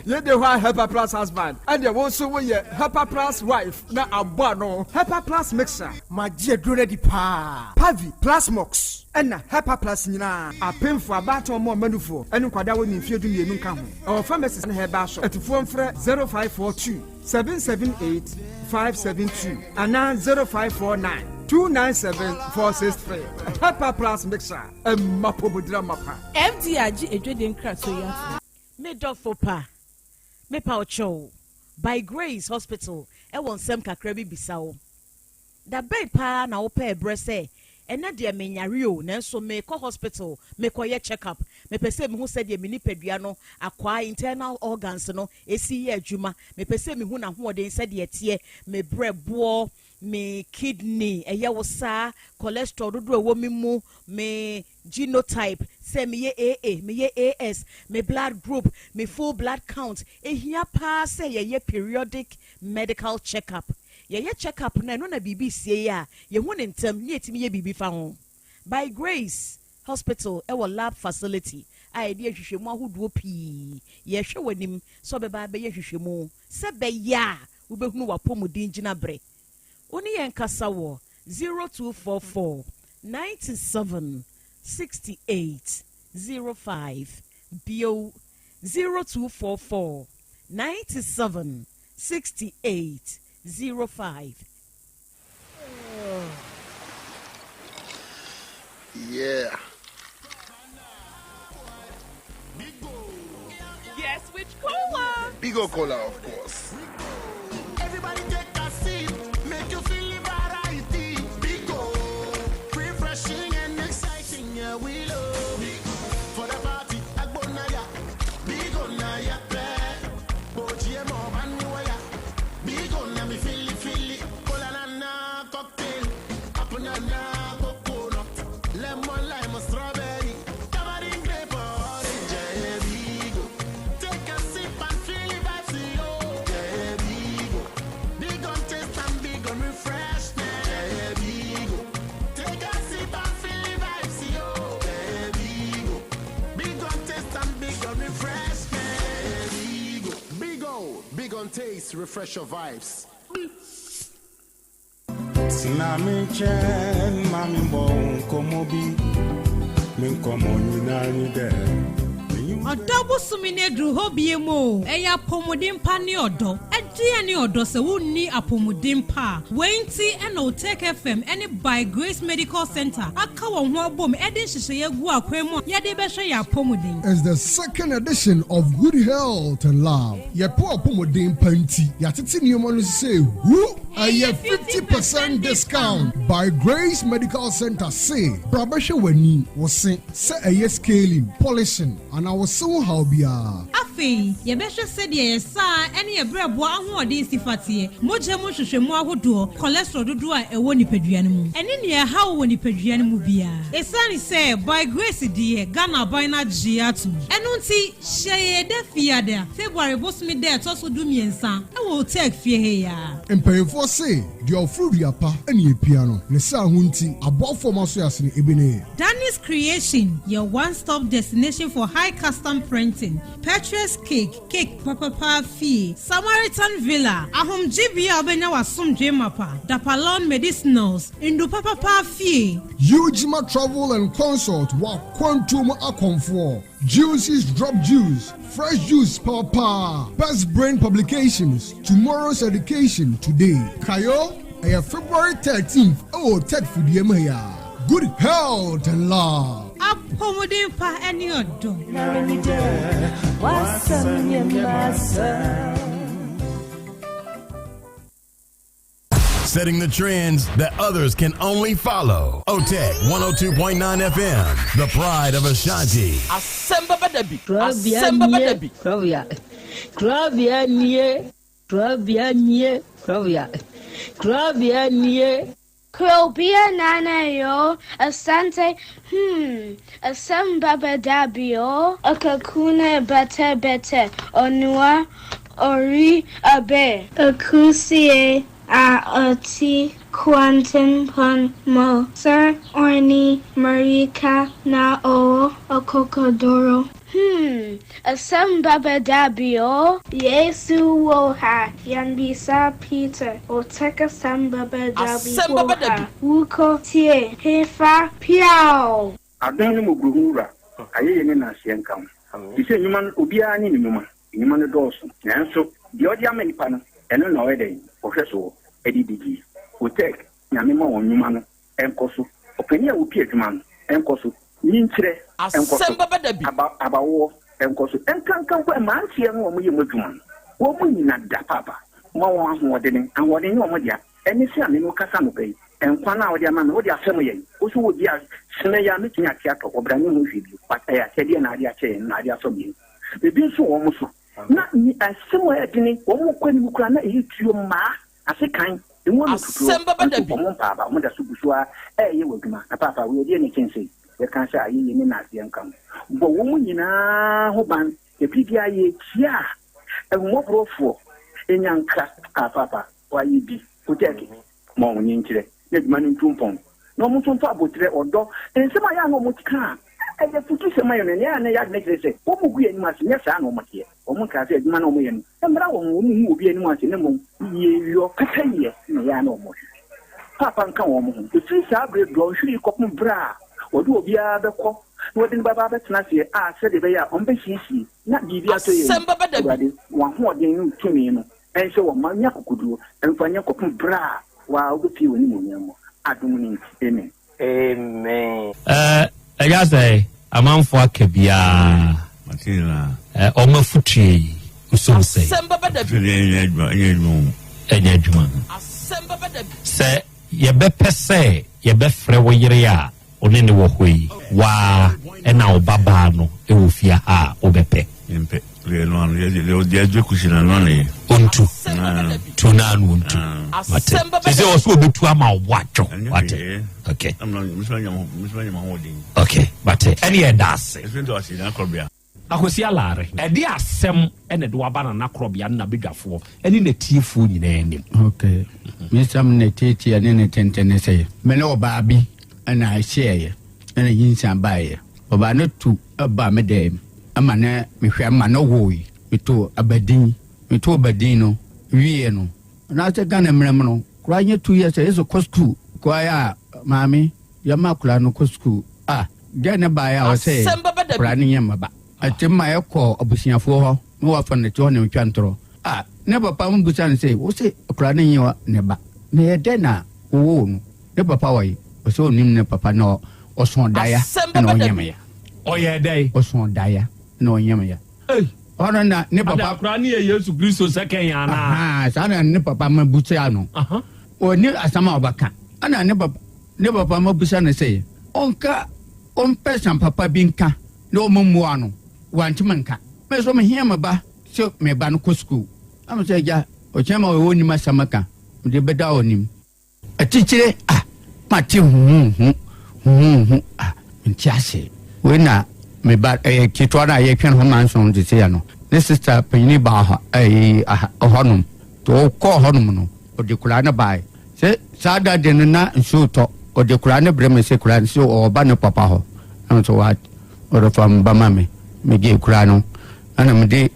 Yɛde hɔ a, Hepa Plus husband, ɛdeɛ wo nso woyɛ Hepa Plus wife na abɔ ano. Hepa Plus mixture. Magye aduro no adi paa. Pavi, Plasmox, ɛna Hepa Plus nyinaa. Apemfo, abaatan, ɔmo ɔmanufoɔ ɛne nkwadaa wɔ ne mfeɛ 12 nka ho. Ɛwɔ pharmacies ne herbal shop. Atufoɔ mfrɛ 0542 778 572 anaa 0549 297 463. Hepa Plus mixture, ɛma pomodira mapa. FDA agye adwadie nkratoɔ yi atom. Me dɔfo pa, mepa wo kyɛw, By Grace Hospital ɛwɔ nsɛm kakra bi bisa wo. Da bɛn paa na wopɛɛ berɛ sɛ ɛnɛ deɛ menyare o, nanso meekɔ hospital mekɔyɛ check up, mepɛ sɛ mehu sɛdeɛ me nipadua no akwaa, internal organs no, ɛsi yɛ adwuma, mepɛ sɛ mehu n'ahoɔden sɛdeɛ ɛteɛ, me brɛboɔ, me kidney, ɛyɛ wo saa, cholesterol dodoɔ ɛwɔ me mu, me genotype, sɛ meyɛ AA, meyɛ AS, me blood group, me full blood count? Ehia paa sɛ yɛyɛ periodic medical check up. Yɛyɛ check up no, ɛno na biribi sie yi a yɛhu ne ntɛm ne yɛtumi yɛ biribi fa ho. By Grace Hospital ɛwɔ lab facility a yɛde ahwehwɛmu ahodoɔ pii. Yɛhwɛ w'anim sɛ ɔbɛba abɛyɛ nhwehwɛmu sɛ bɛyɛ a wobɛhunu w'apɔmuden gyina berɛ. Wo ne yɛn kasa wɔ 0244 97 68 05 bio, 0244 97 68 05. Yeah. Guess which cola? Bigo Cola, of course. Everybody take taste, refresh your vibes. Tena me nkyɛn ma me mbɔ wo nkɔmmɔ bi Me nkɔmmɔ nyinaa nye dɛ Ɔdɔ bosome no aduru hɔ biom o, ɛyɛ apɔmuden pa ne ɔdɔ. Ɛdeɛn ne ɔdɔ sɛ wonni apɔmuden pa a? Wei nti na Otec FM ne By Grace Medical Centre aka wɔn ho abom de nhyehyɛeɛ agu akwan mu a yɛde rebɛhwɛ yɛn apɔmuden. It's the second edition of Good Health and Love. Yɛpɛ w'apɔmuden pa nti, yɛatete nneɛma no sɛ hu! Ɛyɛ 50 percent discount! By Grace Medical Centre se bra bɛhwɛ w'ani, wo se, sɛ ɛyɛ scaling, polishing, anaa wo se ho haw biara. Afei, yɛbɛhwɛ sɛdeɛ yɛn saa ne yɛn berɛboɔ ahoɔden si fa teɛ, mogya mu nhwehwɛmu ahodoɔ, cholesterol dodoɔ a ɛwɔ nipadua no mu, ɛne nea ɛha wo wɔ nipadua no mu biara. Ɛsiane sɛ By Grace deɛ Ghana aban no agye atom, ɛno nti hyia yɛn da Fiada, February bosome da a ɛtɔ so dumiɛnsa wɔ Otec fie ha yi ara. Mpanyimfoɔ se, deɛ ɔforo dua pa ne apia no, ne saa ho nti, aboafoɔ a wɔasoɛ ase no, ebi ne. Danny's Creation, your one stop destination for high custom printing, Petrus Cake, cake papapa fie, Samaritan Villa, ahomgyebea a wobɛnya w'asomdwee mapa, Dapalon Medicinals, ndu papapa fie. Ujima Travel and Consult, w'akwantuo mu akɔmfoɔ, Juices Drop Juice, Fresh Juice papapaa, Best Brain Publications, Tomorrow's Education Today. Kayo, ɛyɛ February 13th ɛwɔ Tech fidua mu ha yi ara. Good health and love. Apɔmuden pa ne ɔdɔ. Setting the trends that others can only follow. OTEC 102.9 FM, the pride of Ashanti. Asɛm bɛba da bi. Korabea Asɛm bɛba nie, da bi. korabea, korabea nie, korabea nie, korabea, korabea nie. Krobea Nana yoo, Asante hmm, asɛm bɛba da bi oo. Akakuna bɛtɛ bɛtɛ, Onua ori abe. Akusie a ɔte kwantempɔn mu. Sir Orni mmirika na ɔwɔ akokoduro. Hmm, asɛm bɛba da bi o. Yesu wɔ ha, yɛmmisa Peter, Otec asɛm bɛba da bi Asɛm wɔ bɛba da ha, bi. Wokɔ tie, hefa, piaw! Adom ne mmɔborɔhunu Wura, ayɛyie ne nnaseɛ nka wo. Te sɛ nnwuma no, obiara ne ne nnwuma. Nnwuma no dɔɔso, nanso deɛ ɔde ama nnipa no, ɛno na ɔyɛ dɛn? Ɔhwɛ soɔ de di die. Otec, Nyame ma wɔn nnwuma no nkɔ so. Ɔpanin a ɔpie adwuma no nkɔ so. Nyinkyerɛ nkɔ so. Asɛm bɛba da bi. Aba, abawoɔ nkɔ so. Nkanka mpo mmeranteɛ no a wɔyɛ mu adwuma no, wɔn nnyina da paapa. Ma wɔn ahoɔdene. Ahoɔden nyɛ wɔn dea. Ɛne sɛ a me ne wo kasa anɔpa yi, nkwa no a wode ama me, wode afɛm yɛn. Wo nso wɔ bi a, sene yi a mɛtumi ate atɔ, ɔbra ne ho hwee bio. But ɛyɛ akyɛdeɛ na wode akyɛ yɛn, na wode afɛm yɛn. Ebi nso wɔ wɔn so. Na asɛm a ɛyɛ dene, wɔn kɔ anim koraa na ɛyɛ tuo mmaa ase kan, emu ano tutuo, Asɛm bɛba da nso bi. wɔn mpaaba, wɔn da so gu so ara ɛreyɛ wɔ adwuma. Na paapa, wei ɛdeɛn na ɛkyɛn sei? Yɛka sɛ ayɛyie ne nnaseɛ nka ho. Bɔ wɔn nyinaa ho ban, na bere biara yɛrekyia a, ahummɔborɔfoɔ nya nkra. Ah, paapa, wɔayɛ bi, Kotɛɛke. Ma wɔn nkyerɛ na adwuma no ntu mpɔn, na wɔn nso mfa aboterɛ, ɔdɔ, nsɛm a ɛyɛ a na wɔka a ɛyɛ afutusɛm ma yɛn no, nea ɛyɛ a na ɛyɛ adwene kyerɛ sɛ wɔgu yɛn anim ase. Nyɛ saa na wɔteɛ. Wɔnkaa sɛ adwuma no a wɔyɛ no mmra wɔn ho, wɔnhu obi anim ase, na mmom yieyɔ, pɛpɛyɛ na ɛyɛ a na wɔhwehwɛ. Paapa nka wɔn ho. Ɛfiri saa berɛ dɔnhwere yi kɔpem berɛ a wɔde obiara bɛkɔ na wɔde no bɛba abɛtena aseɛ a sɛdeɛ ɛbɛyɛ a wɔbɛsiesie na biribi atɔ yɛn Asɛm bɛba da bi. Awurade, w'ahoɔden ne wo tumi no Ɛnhyɛ wɔn mma nya akokoduro mfa nyɛ kɔpem berɛ a wo ara wobɛpue w'animuonyam mu. Adom no nti, amen. Amen. Eh, ɛyɛ sɛ amanfoɔ aka biara. Mate nyinaa. Eh, wɔn afutuo yi, wosom sɛ. Asɛm bɛba da bi. Sɛ ɛnyɛ adwuma, ɛnyɛ adwuma o. Ɛnyɛ adwuma. Asɛm bɛba da bi. Sɛ yɛbɛpɛ sɛ yɛbɛfrɛ wo yere a wo ne no wɔ hɔ yi, wo ara na wo babaa no wɔ fie ha a, wobɛpɛ? Mempɛ. Deɛ ɛno ano, deɛ deɛ agye kusi no ano na yɛ. Ɔntu. Ah. Tu no ano ɔntu. Ah. Mate. Sɛ sɛ ɔsɛ ɔbɛtu ama wo bo adwo. Wate. Okay. Okay, mate. Ɛne yɛda ase. Ɛsɛ ase na akɔbea. Akwasi Alare, ɛde asɛm na ɛde wo aba Nana Korɔbea ne n'abadwafoɔ ne n'atiefoɔ nyinaa anim. Ok, me nsɛm ne tiatia ne ne tenten ne sɛ, me ne ɔbaa bi na ɛhyiaeɛ na nyinsɛn baeɛ. Ɔbaa no tu baa me dan mu ma ne mehwɛ ma no woe. Metoo abadin, metoo abadin no. wieɛ no, anaasɛ Ghana mmerɛ mu no, koraa nyɛ 2 years a yɛsɛ kɔ sukuu. Koraa a maame yɛma akwadaa no kɔ sukuu a, gɛ ne baeɛ a ɔsɛ Asɛm bɛba da bi. akwadaa no nyɛ mmaba. Ɛte ma yɛkɔ abusuafoɔ hɔ na wafa no te hɔ na metwa ntorɔ. A ne papa mo busa no sɛ, wo se akwadaa no nyɛ ne ba, na yɛ dɛn na wowoo no? Ne papa wɔ yi, ɔsɛ ɔnim ne papa na ɔsɔn daeɛ Asɛm na bɛba da ɔnyɛ bi. me ya. Ɔyɛ dɛn? Ɔsɔn daeɛ na ɔnyɛ me ya. Ɔno na ne papa. Ada akwadaa no yɛ Yesu Kristo sɛkɛn anaa? Ahaa, saa na ne papa ma busa no. Ɔni asɛm a ɔbɛka. Ɛna ne papa ma busa no sɛ ɔnka ɔmpɛ sam papa bi nka na ɔmo mmoa no. Wantumi nka. Me nso mehia me ba sɛ me ba no kɔ sukuu. Na me sɛ agya, ɔkyɛn ma ɔwɔ nim asɛm ka, mede bɛda ɔnim. Atitire a mate huhuhu huhuhu a mente ase. Wei na me ba ɛyɛ ketewa no a yɛtwɛn ho manson te sɛ no ne sista panyini baa hɔ ɛyi hɔnom nti ɔkɔɔ hɔnom no ɔde koraa no bae sɛ saa da de no na nsuo tɔ ɔde koraa no brɛ me sɛ koraa no sɛ ɔba ne papa hɔ na nso wa ɔde fa ba ma me megye koraa no ɛna mede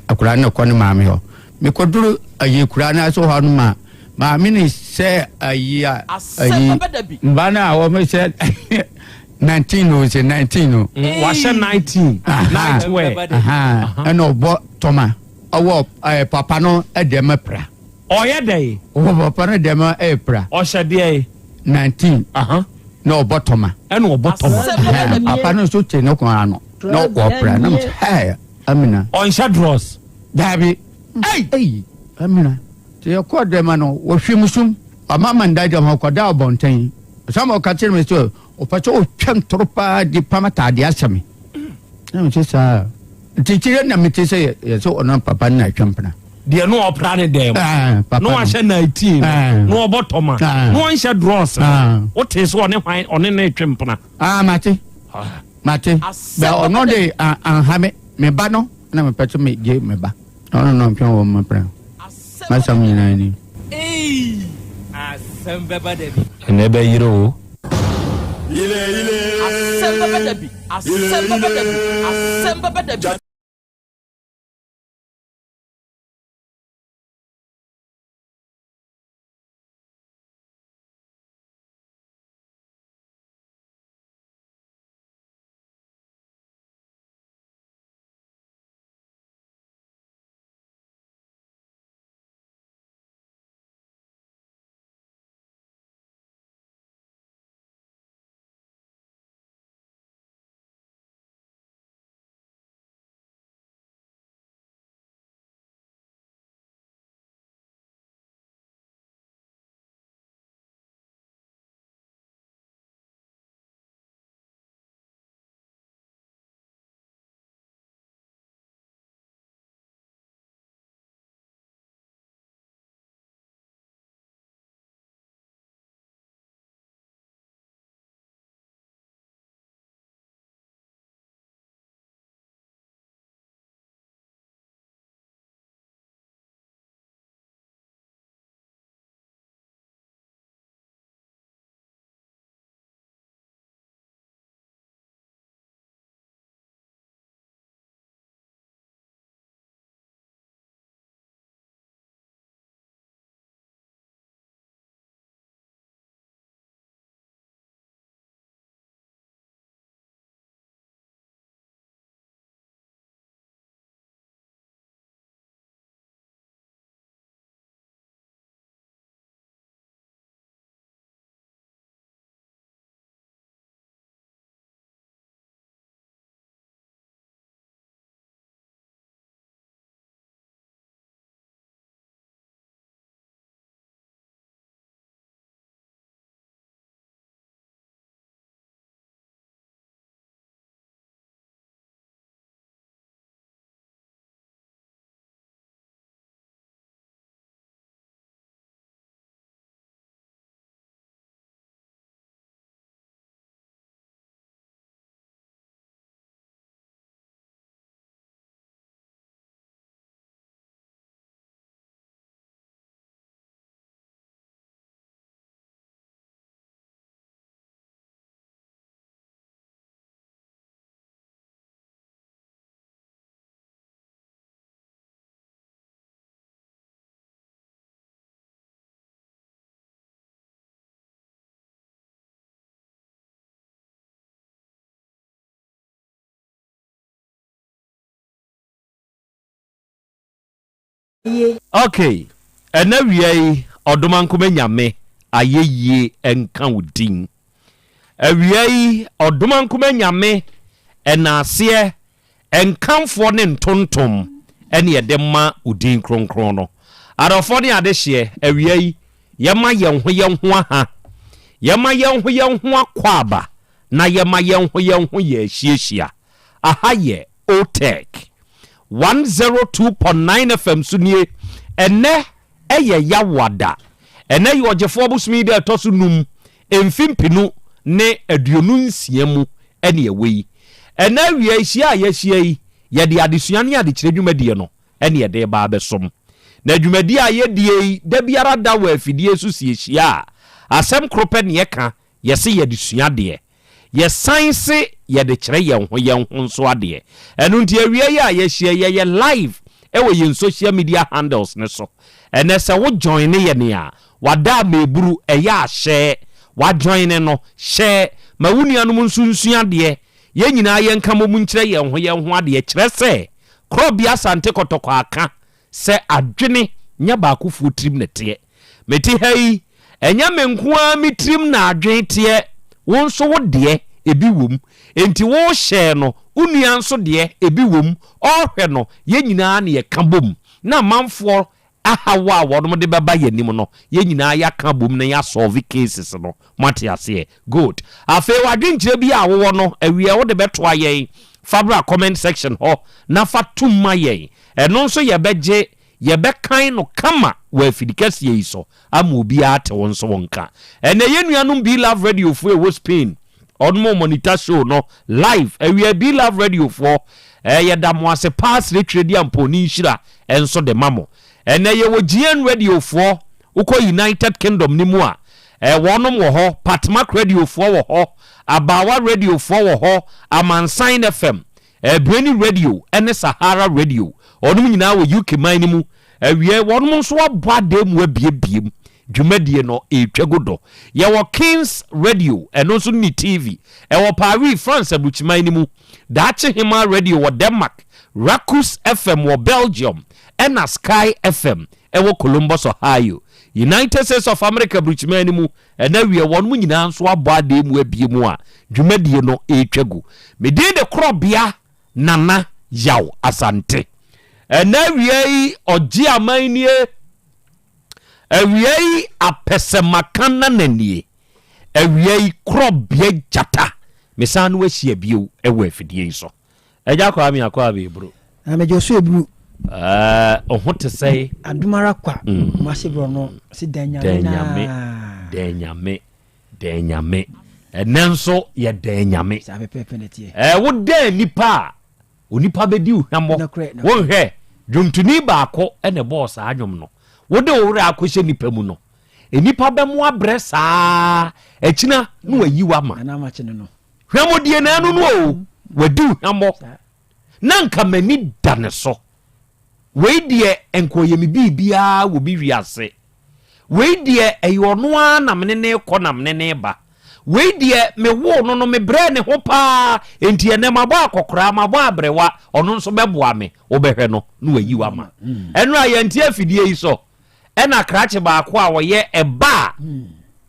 akwadaa no kɔ ne maame hɔ mekɔduru ayi koraa no ase hɔ no ma maame ne sɛ ayi a ayi mba no a wɔn sɛ 19 o sɛ 19 o. Wahyɛ 19 night wear. Ɛna ɔbɔ tɔma ɔwɔ ɛɛ papa no ɛdɛm pra. Ɔyɛ dɛ. Ɔwɔ papa no dɛm ɛyɛ pra. Ɔhyɛ deɛ. 19 na ɔbɔ tɔma. Ɛna ɔbɔ tɔma. Papa no nso te ne kɔn ano na ɔpra na mo sɛ hɛɛ Amina. Ɔnhyɛ drɔs. Daabi. Ɛyi Amina. Te yɛkɔɔ dɛm no wɔhwɛ mu sum ɔma ma nda dɛm hɔ kɔda ɔbɔnten. Ɔsan ɔka kyerɛ me sɛ ɔpɛ sɛ ɔtwa ntoro paa de pam ataadeɛ ahyɛ me. Na me sɛ saa. Nti kyerɛ na mete sɛ yɛ sɛ ɔno papa no na atwa mpena. Deɛ no ɔpra ne dɛm. Papa no wahyɛ 19 no ɔbɔ tɔma no ɔnhyɛ drɔs no wote sɛ ɔne hwan ɔne ne twe mpena. Ah mate. Mate. Bɛ ɔno de anha me me ba no na mepɛ sɛ megye me ba. Ɔno na ɔntwɛn wɔ me pere. Masɛm nyinaa ni. Eii asɛm bɛba da bi. Ɛnɛ bɛyere o. Asɛm bɛba da bi. Asɛm bɛba da bi. Asɛm bɛba da bi. Yie. Ok ɛnɛ awia yi Ɔdomankoma Nyame ayɛyie nka wo din. Awia yi Ɔdomankoma Nyame ɛnaaseɛ nkamfoɔ ne ntontom ɛne yɛde ma wo din kronkron no. Adɔfoɔ ne adehyeɛ awia yi yɛma yɛn ho yɛn ho aha, yɛma yɛn ho yɛn ho akwaaba na yɛma yɛn ho yɛn ho yɛ ahyiahyia. Aha yɛ Otec 102.9 FM so nie. Ɛnnɛ yɛ Yawoada. Ɛnnɛ yɛ Ɔgyefoɔ bosome yi da ɛtɔ so num, mfe mpenu ne 26 mu ɛne ɛwɔ yi. Ɛnnɛ awia yi, hyia a yɛahyia yi, yɛde adesua ne adekyerɛ dwumadie no ɛne yɛde reba abɛsom. Na dwumadie a yɛdie yi, da biara da wɔ afidie so si yɛhyia a, asɛm koro pɛ ne yɛka, Yɛse yɛde sua adeɛ. Yɛsan se yɛde kyerɛ yɛn ho yɛn ho nso adeɛ. Ɛno nti awia yi a yɛahyia yi, yɛyɛ live wɔ yɛn social media handles no so. Ɛnɛ sɛ wo joine yɛn a, wada ameburu, ɛyɛ a share. Wa joine no, share ma wo nuanom nso nsua adeɛ. Yɛn nyinaa yɛnka mmom nkyerɛ yɛn ho yɛn ho adeɛ. Kyerɛ sɛ, Korɔbea Asante Kɔtɔkɔ aka sɛ adwene nyɛ baakofoɔ tirim na ɛteɛ. Mete ha yi, ɛnyɛ me nko ara me tirim na adwene teɛ, wo nso wo deɛ, ebi wom. Enti worehyɛ no, wo nua nso deɛ, ebi wom. Ɔrehwɛ no, yɛn nyinaa na yɛka bom. Na amanfoɔ ahaw a wɔn de bɛba yɛn anim no, yɛn nyinaa yɛaka abom na yɛasɔlve cases no. Moate aseɛ? Good. Afei w'adwenkyerɛ bi a wowɔ no, awia wode bɛtoa yɛn. Fa bra comment section hɔ na fa tom ma yɛn. Ɛno nso yɛbɛgye Yɛbɛkan no kama wɔ afidikɛseɛ yi so ama obiara ate wo nso wo nka. Ɛnnɛ yɛn nuanom Be Love Radio foɔ a ɛwɔ Spain, wɔnom monitor show no live. Awia Be Love Radio foɔ, eh, yɛda mo ase paa srɛ Twereduampɔn ne nhyira nso de ma mo. Ɛnnɛ yɛwɔ GN Radio foɔ, wokɔ United Kingdom no mu a, eh, wɔnom wɔ hɔ, Patmak Radio foɔ wɔ hɔ, Abaawa Radio foɔ wɔ hɔ, Amansan FM, Breni Radio ne Sahara Radio, wɔnom nyinaa wɔ UK man no mu. Awiei, wɔnom nso abɔ adan mu abiebie mu. Dwumadie no ɛretwa gu do. Yɛwɔ Kings Radio, ɛno nso ne TV. Ɛwɔ Paris, France aburukyiman no mu. Daakye Hemaa Radio wɔ Denmark, Rakus FM wɔ Belgium, ɛna Sky FM ɛwɔ Columbus, Ohio, United States of America aburukyiman no mu. Ɛna awiɛ wɔnom nyinaa nso abɔ adeɛ mu abie mu a dwumadie no retwa gu. Me din de Korɔbea Nana Yaw Asante. Ɛna awia yi ɔgye aman nie. Awia yi apɛsɛmaka nana nie. Awia yi Korɔbea Gyata. Mesan no ahyia bio wɔ afidie yi so. Agya Kwame Akwaaba Eburu. Na mede ɔso eburu. Ɛɛ ɔho te sɛe. Adom ara kwa. Kumasi borɔ no se dɛn nyame naa. Dɛn nyame, dɛn nyame. Ɛnɛ nso yɛ dɛn nyame. Saa pɛpɛɛpɛ na ɛteɛ. Ɛɛ wo dɛn nipa a onipa bɛdi wo hwammɔ. Wonhwɛ dwomtoni baako na ɛbɔɔ saa nnwom no. Wode wo werɛ akɔhyɛ nipa mu no, nnipa bɛmo abrɛ saa akyina na wayi wo ama. Hwammɔdie na ɛno no o, wadi wo hwammɔ. Na nka m'ani da ne so. Wei deɛ nka ɔyɛ me biribiara wɔ me wiase. Wei deɛ ɛyɛ ɔno ara na mene ne kɔ na mene ne ba. Wei deɛ mewoo no no mebrɛɛ ne ho paa, enti ɛnɛ mabɔ akɔkoraa, mabɔ aberewa, ɔno nso bɛboa me. Wobɛhwɛ no na wayi wo ama. Ɛno a yɛnte afidie yi so. Ɛna krakye baako a ɔyɛ ɛba a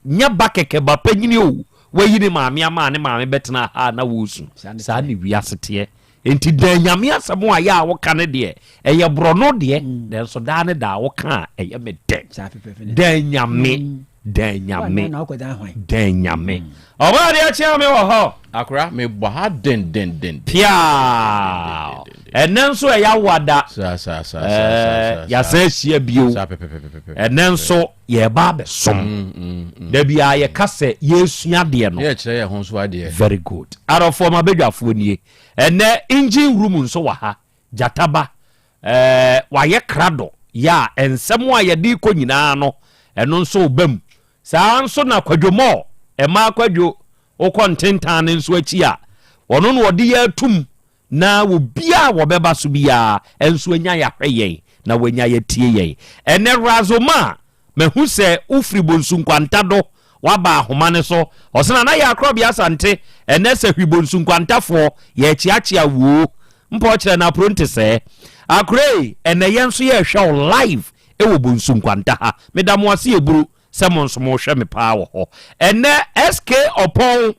nyɛ ba kɛkɛ ba panyini o wayi ne maame ama a ne maame bɛtena ha a na wɔresu. Saa ne wiase teɛ. Enti daa Nyame asɛm a yɛ a woka no deɛ ɛyɛ borɔno deɛ nanso daa ne daa woka a ɛyɛ me dɛ. Daa Nyame, daa Nyame, daa Nyame. Ɔbaa deɛ kyea me wɔ hɔ. Akora mebɔ ha dendendenden. Piaa. Ɛnɛ nso ɛyɛ awada. Saa saa saa saa saa. Yɛasan ahyia bio. Saa pɛpɛpɛpɛpɛ. Ɛnɛ nso yɛreba abɛsom. Da biara yɛka sɛ yɛresua adeɛ no. Yɛrekyerɛ yɛn ho nso adeɛ. Very good. Adɔfoɔ m'abadwafoɔ nie. Ɛnɛ engine room nso wɔ ha. Gyata ba. Ɛɛ wayɛ krado yɛ a nsɛm a yɛde rekɔ nyinaa no ɛno nso reba mu. Saa ara nso na Kwadwo Moore, mmaa Kwadwo, wokɔ ntentan no nso akyi a, ɔno na ɔde yɛn atum na obiara a wɔbɛba so biara nso anya yɛahwɛ yɛn na wanya yɛatie yɛn. Ɛnnɛ Razoma, mahu sɛ wofiri Bonsu Nkwanta do woaba ahoma no so. Ɔse Nana yɛ Akorɔbea Asante, ɛnnɛ sɛ hwi Bonsu Nkwantafoɔ, yɛrekyeakyea woo. Mpa ɔkyerɛ no apro nte sɛɛ. Akorei, ɛnɛ yɛn nso yɛrehwɛ wo live wɔ Bonsu Nkwanta ha. Meda mo ase eburu sɛ mo nso mohwɛ me paa wɔ hɔ. Ɛnɛ SK Ɔpɔn,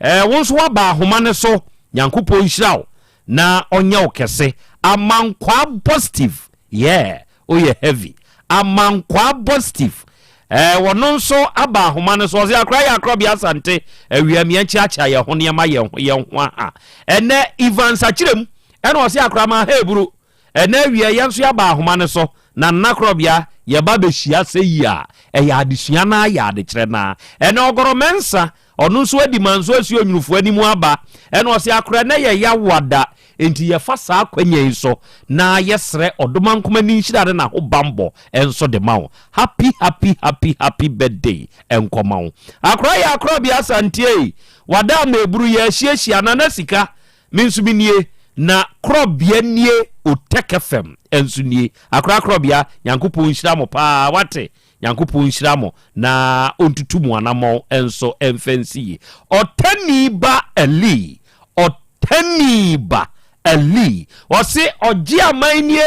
eh, wo nso woaba ahoma no so. Nyankopɔn nhyira wo na ɔnyɛ wo kɛse. Amankwaa Bostive, yeah, woyɛ heavy. Amankwaa Bostive, eh, wɔno nso aba ahoma no so. Ɔse akora yɛ akorɔbea Asante, awia mi yɛnkyeakyea yɛn ho nneɛma yɛn ho yɛn ho aha. Ɛnɛ Evans Akyerem, ɛna ɔse akora ma ha eburu. Ɛnnɛ awia yɛn nso yɛaba ahoma no so, na nna korɔbea yɛba bɛhyia sɛ yi a, ɛyɛ adesua no ara yɛ adekyerɛ no ara. Ɛnnɛ Ɔgɔrɔ Mensah, ɔno nso adi Manso Asuo Nwunufoɔ anim aba, ɛna ɔse akorɛ nnɛ yɛ Yawoada, enti yɛfa saa akwanya yi so na yɛsrɛ Ɔdomankoma ne nhyira ne n'ahobanbɔ nso de ma wo. Happy happy happy happy birthday nkɔma wo. Akora yɛ akorɔbea Asante ei, wada ama eburu yɛahyiahyia, Nana Sika Me nso me nie, na korɔbea nie Otek FM nso nie. Akora korɔbea, Nyankopɔn nhyira mo paa, wate? Nyankopɔn nhyira mo na ɔntutu mo anamɔn nso mfa nsi yie. Ɔtani ba Ali, Ɔtani ba Ali, ɔse ɔgye aman nie,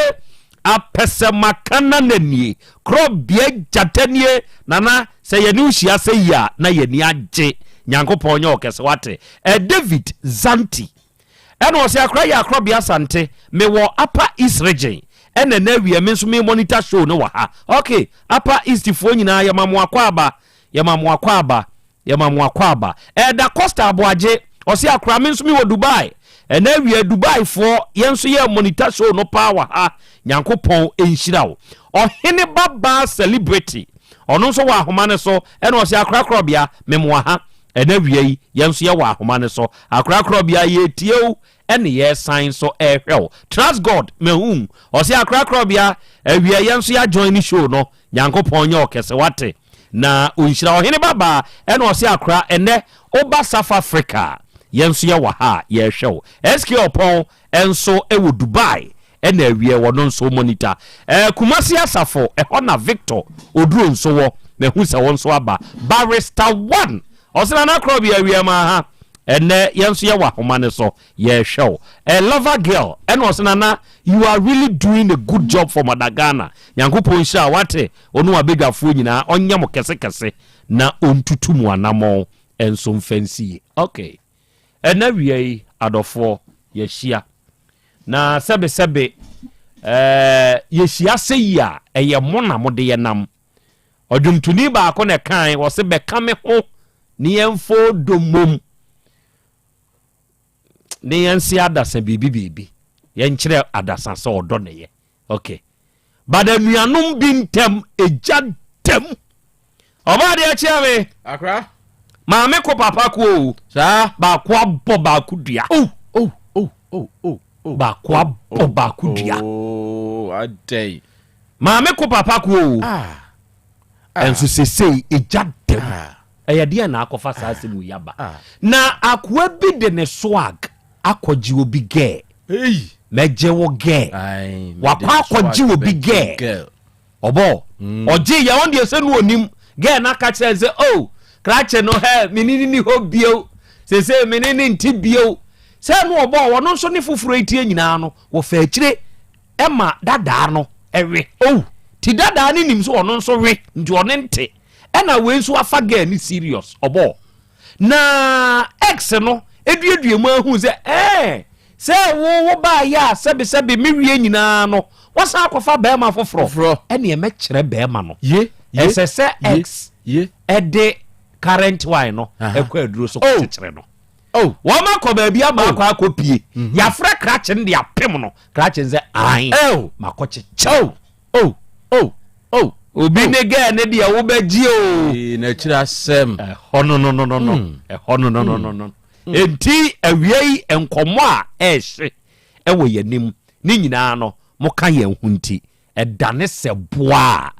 Apɛsɛmakanana nie, korɔbea gyata nie, Nana sɛ yɛne wo hyia sɛ yi a na yɛni agye, Nyankopɔn nyɛ ɔkɛse wate. Ɛ David Zanti ɛna ɔsɛ akora yɛ akorɔbea Asante, mewɔ Upper East Region ɛna ɛnɛ awia me nso me monitor show no wɔ ha. Ok, Upper East foɔ nyinaa yɛma mo akwaaba, yɛma mo akwaaba. Yɛma mo akwaaba. Elder Costa Aboagye, ɔse akora me nso me wɔ Dubai. Ɛnɛ awia Dubai foɔ yɛn nso yɛ monitor show no paa wɔ ha. Nyankopɔn nhyira wo. Ɔhene ba baa celebrity, ɔno nso wɔ ahoma no so ɛna ɔse akora korɔbea me moa ha. Ɛnɛ awia yi yɛn nso yɛ wɔ ahoma no so. Akora korɔbea yɛretie wo ɛne yɛresan nso ɛrehwɛ wo. Trust God mahu. Ɔse akora korɔbea awia yɛn nso yɛ join ne show no. Nyankopɔn nyɛ ɔkɛse wate na onhyira ɔhene ba baa ɛna ɔse akora ɛnɛ woba South Africa a yɛnso yɛwɔ ha a yɛrehwɛ wo SK Ɔpɔn nso wɔ Dubai ɛna awiɛ wɔno nso monitor ɛɛ Kumasi Asafo ɛhɔ na Victor Oduro nso wɔ mahu sɛ wo nso aba Barrister One ɔse Nana Korɔbea awiɛ maa ha ɛnɛ yɛnso yɛwɔ ahoma no so Yɛrehwɛ wo. Eh lover girl ɛna ɔse nana you are really doing a good job for mother Ghana Nyankopɔn nhyira wo wate wo ne wabadwafoɔ nyinaa ɔnyɛ mo kɛse kɛse na ɔntutu mo anamɔn nso mfa nsi yie ok ɛna wia yi adɔfoɔ yɛahyia na sɛbe sɛbe eh yɛhyia sɛ yi a ɛyɛ mo na mode yɛnam ɔdwomtoni baako na ɛkae ɔse bɛka me ho ne yɛmfa ɔdɔ mmom Ne yɛnse adasa biribi biribi yɛnkyerɛ adasa sɛ ɔdɔ ne yɛ ok but anuanom bi ntɛm egya dɛm ɔbaa deɛ kyerɛ me akra maame ko papa ko o saa baako abɔ baako dua oh oh oh oh oh oh baako abɔ baako dua oh adɛn maame ko papa ko o ah Ɛnso sesei egya dam. Ɛyɛ deɛn na akɔfa saa asɛm wei aba? Na akoa bi de ne swag akɔgye obi girl. Mɛgye wo girl. Wakɔ akɔgye obi girl. Ɔbɔ. Ɔgye yɛ ɔn deɛ sɛ no onim. Girl no aka kyerɛ sɛ oh krakye no hɛ me ne ne ni hɔ bio. Sesei me ne ne nte bio. Sɛ no ɔbɔ ɔno nso ne foforɔ yi tie nyinaa no wɔfa akyire. Ɛma dadaa no we. Oh ti dadaa no nim sɛ ɔno nso we nti ɔne nte. Ɛna wei nso afa girl no serious ɔbɔɔ. Na ex no eduadua mu ahu sɛ ɛɛ sɛ wo wo baayɛ a sɛbe sɛbe me wie nyinaa no wasan akɔfa bɛrima foforɔ. Ɛne ɛmɛkyerɛ bɛrima no. Ye, ye, Ɛsɛ sɛ ex ye, ɛde current wine no ɛkɔ aduro so kɔkyekyere no. Oh. Wɔn akɔ baabi ama akɔ oh. akɔ pie. Mhm. Yafrɛ krakye no de apem no. Krakye no sɛ ae. Oh. Makɔ kyekyɛ. Oh. Oh. Oh. Oh. Obi ne gɛɛ ne deɛ wobɛgye o. Ee n'akyiri asɛm. Ɛhɔ no no no no no. Hmm. Ɛhɔ no no no no no. Hmm. Enti awia yi nkɔmmɔ a ɛrehye ɛwɔ yɛn anim ne nyinaa no moka yɛn ho nti ɛdane sɛ boa a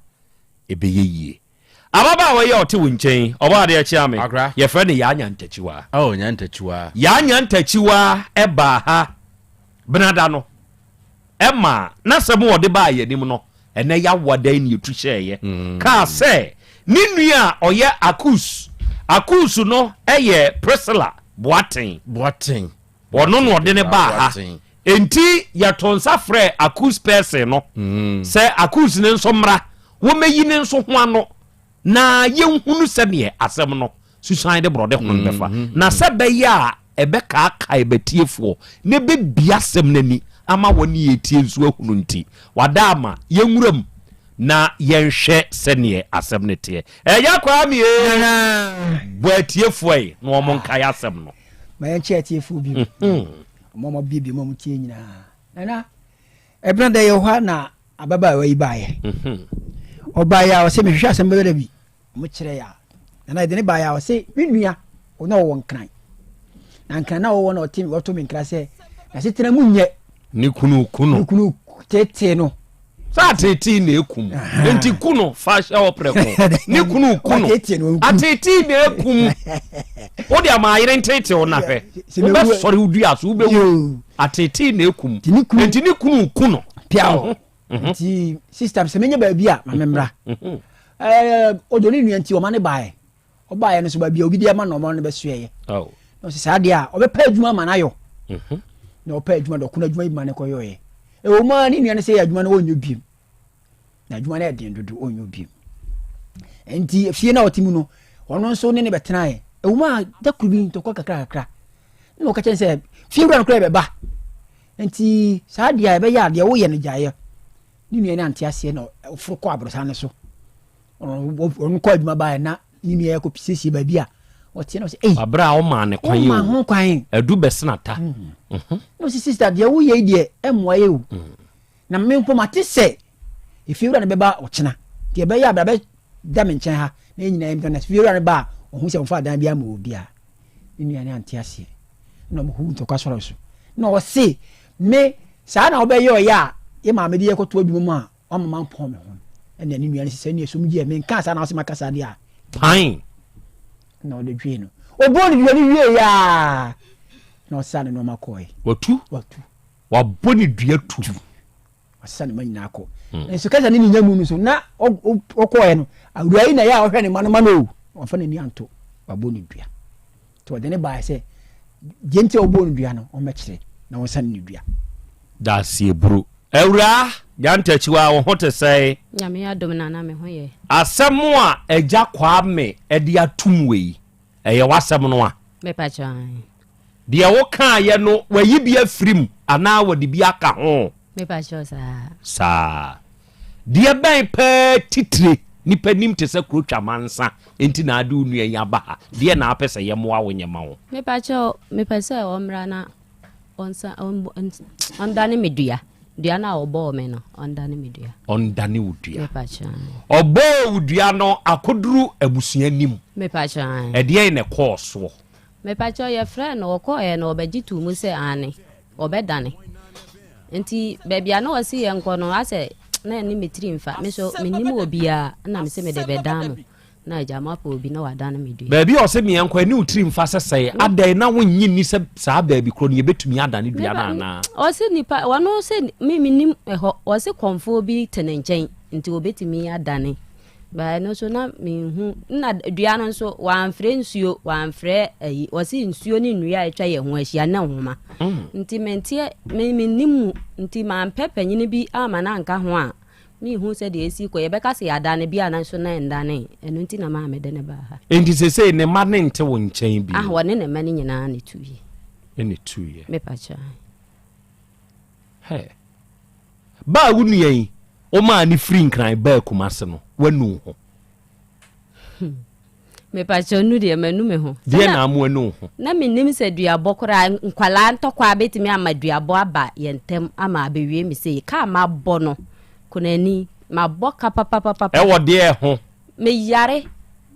ɛbɛyɛ yie. Ababaawa yi a ɔte wo nkyɛn yi, ɔbɔ adeɛ kyea me. Akra. Yɛfrɛ no Yaa Nyantakyiwaa. Oh, Nyantakyiwaa. Yaa Nyantakyiwaa baa ha benada no, ɛma n'asɛm a ɔde baa yɛn anim no, ɛnɛ yɛawa da yi na yɛtu hyɛeɛ. Kaa sɛ ne nua a ɔyɛ Akus, Akus no yɛ Priscilla Boateng. Boateng. Ɔno na ɔde no baa ha. Enti yɛto nsa frɛ accused person no sɛ accused no nso mmra, wɔmmɛyi ne nso ho ano na yɛnhunu sɛdeɛ asɛm no susan de borɔde ho no bɛfa, na sɛ ɛbɛyɛ a ɛbɛkaakae bɛtiefoɔ na ɛbɛbue asɛm no ani ama wɔne yɛtie nso ahunu nti, wada ama yɛnwura mu na yɛnhwɛ sɛdeɛ asɛm no teɛ. Ɛyɛ Kwame ee! Bɔ atiefoɔ yi na wɔn nkae asɛm no. Ma yɛnkyɛ atiefoɔ bio. Wɔn a wɔabuebue mu a wɔtie nyinaa. Nana, ɛberɛ da yɛ hɔ a na ababaawa yi baeɛ. Ɔbaeɛ a ɔse mehwehwɛ asɛm bɛbɛ da bi. Wɔkyerɛ yɛ a. Nana yɛde ne baeɛ a ɔse me nua ɔno ɔwɔ nkran. Na nkran na ɔwɔ na ɔte ɔto me nkra sɛ n'asetena mu nyɛ. Ne kunu ku no. Ne kunu tetee no. Sɛ ateetee na ekum. Nti ku no fa hyɛ hɔ prɛko. Ne kunu ku no. Ateetee na ekum. Wode ama ayere nteetee na hwɛ. Wobɛsɔre wo dua so wobɛwu. Ateetee na ekum. Nti ne kunu ku no. Piaw. Mhm. Nti sister sɛ menya baabi a ma memmra. Mhm. Ɛɛ ɔdɔ ne nua nti ɔma ne baeɛ. Ɔbaeɛ no so baabi a obi de ama na ɔma no bɛsoɛeɛ. Na ɔsɛ saa deɛ a ɔbɛpɛ adwuma ama no ayɔ. Mhm. Na ɔpɛ adwuma dɔko no adwuma yi ma no kɔyɔeɛ. Ɛwɔ mu a ne nua no sɛ adwuma no ɔnyɛ biem. Na adwuma no ɛden dodo ɔnyɛ biem. Nti fie no a ɔte mu no ɔno nso ne ne bɛtenaeɛ. Ɛwɔ mu a da koro bi ntɔkwa kakra kakra. Na ɔka kyerɛ sɛ fie wura no koraa bɛba. Nti saa deɛ a ɛbɛyɛ a deɛ woyɛ no gyaeɛ. Ne nua no ante aseɛ na ɔforo kɔ aborosan no so. Ɔno kɔ adwuma baeɛ na ne nua yɛ kɔ siesie baabi a ɔteɛ na ɔsɛ ei. Abere a ɔmaa ne kwan yi o. Kwan. Adu bɛsena ta. Mm. Mhm. Na ɔsɛ sista deɛ woyɛ yi deɛ ɛmmoa yɛ o. Mm. Na me mpo mate sɛ efiewura no bɛba ɔkyena. Deɛ ɛbɛyɛ a bra bɛda me nkyɛn ha na yɛn nyinaa yɛn na efiewura no ba a ɔhu sɛ ɔmfa adan bi ama obiara. Ne nua no ante aseɛ. Na ɔmo hu ntɔkwa sɔrɔ so. Na ɔse me saa na wobɛyɛ ɔyɛ a yɛ maame de yɛ kɔto adwuma mu a wama mampɔn me ho no. Ɛna ne nua no sɛ sɛ ɛsom gyeɛ menkaa saa na wose maka saa deɛ a. Pan! Na ɔde dwee no. Ɔbɔɔ ne dua no wie yaa na ɔsaa ne nneɛma kɔɔe. Watu? Watu. Wabɔ ne dua tu. Ɔsesa ne ma nyinaa kɔ. Hmm. Nso kasa ne ne nya mu no so na ɔkɔɔɛ no awura yi na yɛ a ɔhwɛ ne ma no ma no o. Ɔmfa n'ani anto wabɔ ne dua. Nti ɔde ne baeɛ sɛ deɛ nti a ɔbɔɔ no dua no ɔmmɛkyerɛ na ɔnsane ne dua. Daseɛburu. Awuraa Gyantakyiwa wo ho te sɛn? Nyame adom Nana me ho yɛ. Asɛm a Agya Kwame de atom wei, ɛyɛ w'asɛm no a? Mepakyɛw ae. Deɛ wokaeɛ no wayi bi afiri mu anaa wɔde bi aka ho? Mepakyɛw saa. Saa. Deɛ bɛn paa titire nipa nim te sɛ kuro twa mansa nti na ade wo nua yi aba ha? Deɛ na apɛ sɛ yɛmmoa wo nyɛ ma wo? Mepakyɛw mepɛ sɛ ɔmmra na ɔnsa ɔndane me dua. Dua no a ɔbɔɔ me no ɔndane me dua. Ɔndane wo dua. Mepakyɛw. Ɔbɔɔ wo dua no akoduru abusua nim. Mepakyɛw. Ɛdeɛn na ɛkɔɔ soɔ? Mepakyɛw yɛfrɛɛ no ɔkɔɔɛ no ɔbɛgye too mu sɛ aane ɔbɛdane nti baabi a na ɔse yɛnkɔ no asɛ na ɛne me tiri mfa me so mennim obiaa na mese mede bɛdan mo na agya moapɛ obi na wadane me dua. Baabi a ɔse meɛnkɔ ɛne wo tiri mfa sɛ sɛe adɛn na wonnye nni sɛ saa baabi korɔ no yɛbɛtumi adane dua no anaa? Ɔse nipa ɔno sɛ me mennim ɛhɔ ɔse kɔmfoɔ bi te ne nkyɛn nti ɔbɛtumi adane. But ɛno nso na menhu na dua no nso wɔamfrɛ nsuo wɔamfrɛ ayi wɔsi nsuo ne nnua a atwa yɛn ho ahyia ne nhoma mm. nti menteɛ me mennim mu nti mampɛ panyini bi ama no anka ho a mehu sɛ deɛ ɛsi kɔ yɛbɛka sɛ yɛadane bi a nanso na ɛndane ɛno nti na maa mede ne baa ha. Nti sesei ne mma ne nte wo nkyɛn bio? Ah wɔne ne mma no nyinaa ne tuiɛ. Ɛne tuiɛ. Mepakyɛ. Hɛ. Ba a wo nua yi, womaa no firi Nkran baa Kumase no, woanu wo ho? Mepakyɛw nu deɛ manu me ho. Deɛ na ama woanu wo ho? Na mennim sɛ duabɔ koraa, nkwadaa ntɔkwa bɛtumi ama duabɔ aba yɛn ntam ama abɛwie me sei. Kaa mabɔ no, kunani, mabɔ ka papapapa. Ɛwɔ deɛ ho? Meyare,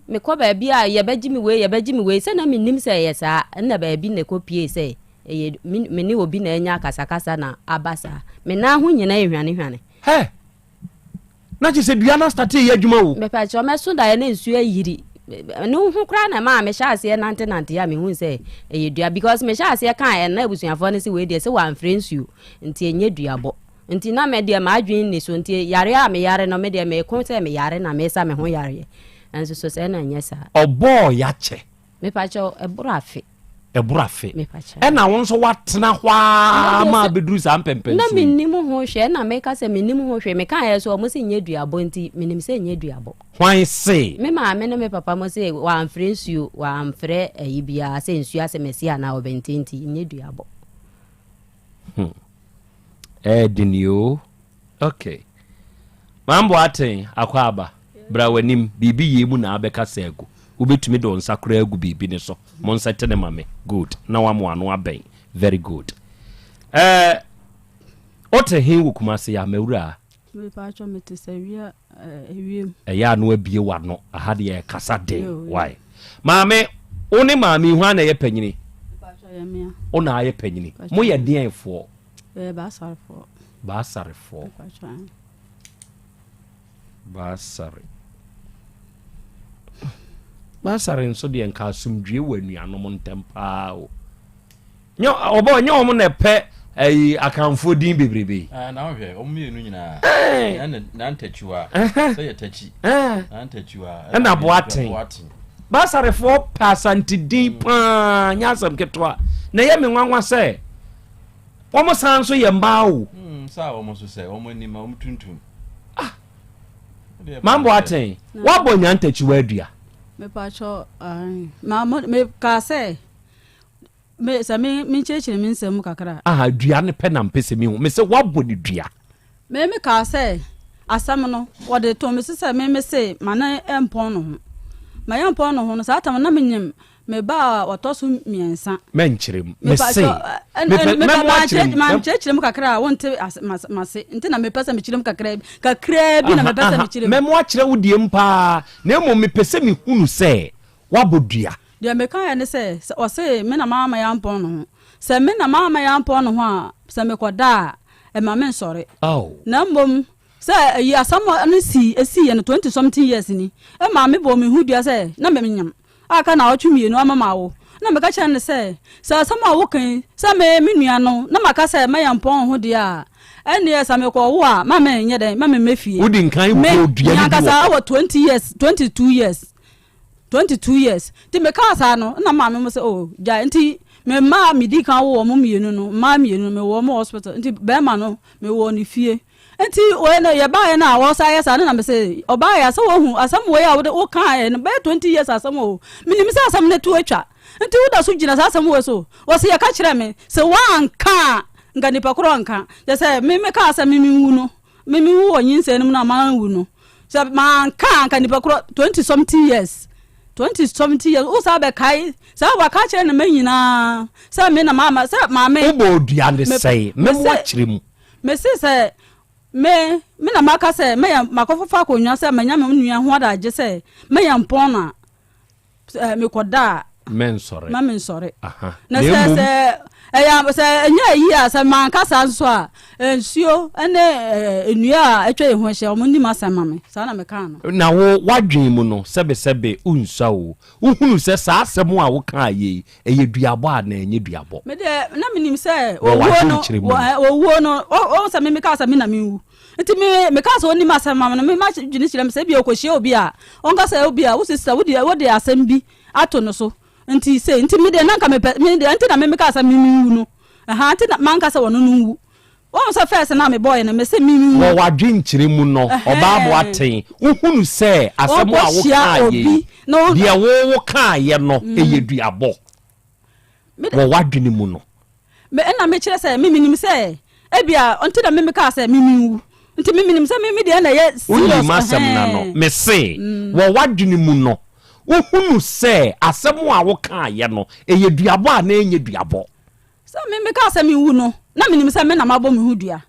mekɔ baabi a yɛbɛgye me wei, yɛbɛgye me wei, sɛ na mennim sɛ ɛyɛ saa, ɛnna baabi na ɛkɔpie sɛ Ɛyɛ me me ne obi na anya akasakasa na aba saa. Me nan ho nyinaa ehwanehwane. Hɛ! Na kyerɛ sɛ dua no astate yɛ adwuma o. Mepakyɛw mɛso daeɛ na nsuo ayiri. Ɛno ho koraa na ɛmaa mehyɛ aseɛ nantenante a mehu sɛ ɛyɛ dua because mehyɛ aseɛ kaa ɛna abusuafoɔ no sɛ wei deɛ sɛ wɔamfrɛ nsuo nti ɛnyɛ duabɔ. Nti na me deɛ m'adwene nni so nti yareɛ a meyare no me deɛ meko sɛ meyare na mesa me ho yareɛ. Nanso so sɛ na ɛnyɛ saa. Ɔbɔɔ yakyɛ. Mepakyɛw ɛboro afe. Ɛboro afe. Ɛna wo nso woatena hɔ ara ma abɛduru saa mpɛmpɛnsoɔ Na yi. mennim ho hwee, ɛna meka sɛ mennim ho hwee. Mekaeɛ so ɔmo se nyɛ duabɔ nti menim sɛ nyɛ duabɔ. Hwan se? Me maame ne me papa mo se wɔamfrɛ nsuo, wɔamfrɛ ayi biara sɛ nsuo asɛmasi anaa ɔbɛnten nti nyɛ duabɔ. Hmm. Ɛɛdene o. Okay. Mambo Aten, Akwaaba, bra w'anim, biribi yei mu na abɛkasa agu. Wobɛtumi de wo nsa koraa agu biribi no so. Mo nsa tene ma me. Good. Na wama w'ano abɛn. Very good. Eh, wote he wɔ Kumase ya, mawuraa? Mepatwɔ mete sɛ wia ewiem. Ɛyɛ a na wabie w'ano. Aha deɛ ɛkasa den. Why? Maame, wo ne maame yi hwan na ɛyɛ panyini? Mepatwɔ yɛ mea. Wo na ayɛ panyini. Moyɛ deɛn foɔ? Yɛyɛ Baasarefoɔ. Baasarefoɔ. Baasare. Baasare nso deɛ nka asomdwie wɔ anuanom ntɛm paa o. Nyɛ ɔbɔ nyɛ wɔn na ɛpɛ ɛyi akanfoɔ din bebrebe yi. Ah, na wohwɛ wɔn mmienu nyinaa. Ɛɛ. Na ntakyiwa. Sɛ yɛ takyi. Ɛɛ. Na ntakyiwa. Ɛna boaten. Baasarefoɔ pɛ asante din mm. paa nyɛ asɛm ketewa na ɛyɛ me nwanwa sɛ Wɔn san nso yɛ mmaa o. Hmm, saa wɔn nso sɛ wɔn anim wɔn tuntum. Ah, Mambo Aten, wabɔ nyantakyiwa adua. Mepakyɛ ma mo mekaa sɛ me sɛ me menkyerɛkyerɛ me nsɛm mu kakra. Aha, dua no pɛ na mpɛ sɛ mehu. Me sɛ wabɔ ne dua. Me me kaa sɛ asɛm no wɔde too me so sɛ me me se ma ne mpɔn no ho. Ma yɛ mpɔn no ho no saa tam na menyim Me ba a ɔtɔ so mmiɛnsa. Mɛnkyerɛ mu. Mese. Mepɛ mɛmo akyerɛ mu. Mankyerɛkyerɛ mu kakra a wonte mase nti na mepɛ sɛ mekyerɛ mu kakra bi kakra bi na mepɛ sɛ mekyerɛ mu. Mɛmo akyerɛ wo deɛ mu paa na mmom mepɛ sɛ mehunu sɛ woabɔ dua. Deɛ mekaeɛ ne sɛ, sɛ ɔse me na mamma yɛampɔn ne ho. Sɛ me na mamma yɛampɔn ne ho a, sɛ mekɔda a, ɛmma mensɔre. Na mmom Sɛ ayi asɛm no sii esiiɛ no 20 something years ni, ɛmaa me bɔɔ me ho dua sɛ na menyem a aka naawɔtwe mmienu ama mawo. Na meka kyerɛɛ no sɛ, sɛ asɛm a woka yi sɛ me me nua no na maka sɛ mɛyɛ mpɔn ho deɛ a, ɛnneɛ sɛ mekɔwo a ma menyɛ dɛn ma memmɛ fie. Wodi nkan Me, bɔɔ dua me no bi wɔ ankasa hɔ. wɔ 20 years, 22 years, 22 years. Nti mekaa saa no, na maame mo sɛ oh gyae. Nti me mma a medi kan wo wɔn mmienu no, mmaa mmienu no, mewɔ wɔn hospital. Nti bɛrima no, mewɔ ne fie. Nti wei no yɛbaeɛ no a wɔsan yɛ saa no na mese ɔbaeɛ a sɛ woahu asɛm wei a wode wokaeɛ no bɛyɛ 20 years asɛm o menim sɛ asɛm no to atwa nti woda so gyina saa asɛm wei so wɔse yɛka kyerɛ me sɛ woanka a nka nipa korɔ nka kyɛ sɛ me mekaa sɛ me menwu no me menwu wɔ nyinsɛn no mu no a manwu no sɛ manka a nka nipa korɔ 20 something years 20 something years wo saa bɛkae saa waka kyerɛ ne ma nyinaa sɛ me na maama sɛ maame wobɔ dua ne sɛe mɛmo akyerɛ mu Mese sɛ me, me na maka sɛ mɛyɛ makɔfɔfa akonnwa sɛ manya me nua ho adagye sɛ mɛyɛ mpɔn na eh, mekɔda a mɛnsɔre ma mensɔre. Aha. Na sɛ sɛ ɛyɛ sɛ ɛnyɛ ayi a sɛ manka saa nso a nsuo ne eh, nnua a atwa yɛn ho ahyia wɔn nim asɛm ma me saa na mekaa no. Na wo w'adwene mu no sɛbesɛbe wonsua o, wohunu sɛ saa asɛm a wokaa yei Ɛyɛ duabɔ anaa ɛnyɛ duabɔ? Me deɛ na menim sɛ Wɔ owuo no w'adwenkyerɛ mu wɔ no. ɛ owuo no ɔhu sɛ me mekaa sɛ me na menwu nti me mekaa sɛ ɔnim asɛm ma me no me ma dwene kyerɛ me sɛ ebia ɔkɔhyia obi a ɔnka sɛ obi a wo sista wo deɛ wode asɛm bi ato no so nti sei nti me deɛ na nka mepɛ me deɛ nti na me mekaa sɛ me menwu no ɛha nti na manka sɛ ɔno no nwu wɔn sɛ fɛs na mebɔɔyɛ no mese me menwu Wɔ w'adwenkyerɛ mu no, ɔbaa Boateng, wohunu sɛ asɛm a Ɔnkɔhyia wokaeɛ obi yi, na ɔnka. deɛ wo wokaeɛ no, ɛyɛ duabɔ? Me Wɔ w'adwene mu no. Me ɛna mekyerɛ sɛ me menim sɛ ebia nti na me mekaa sɛ me menwu nti me menim sɛ me me deɛ na ɛyɛ serious Wonim asɛm no ano. ɛhɛn. Mese, wɔ w'adwene mu no, wohunu sɛ asɛm a wokaeɛ no, ɛyɛ duabɔ anaa ɛnyɛ duabɔ? Sɛ me mekaa sɛ menwu no, na menim sɛ me na mabɔ me ho dua.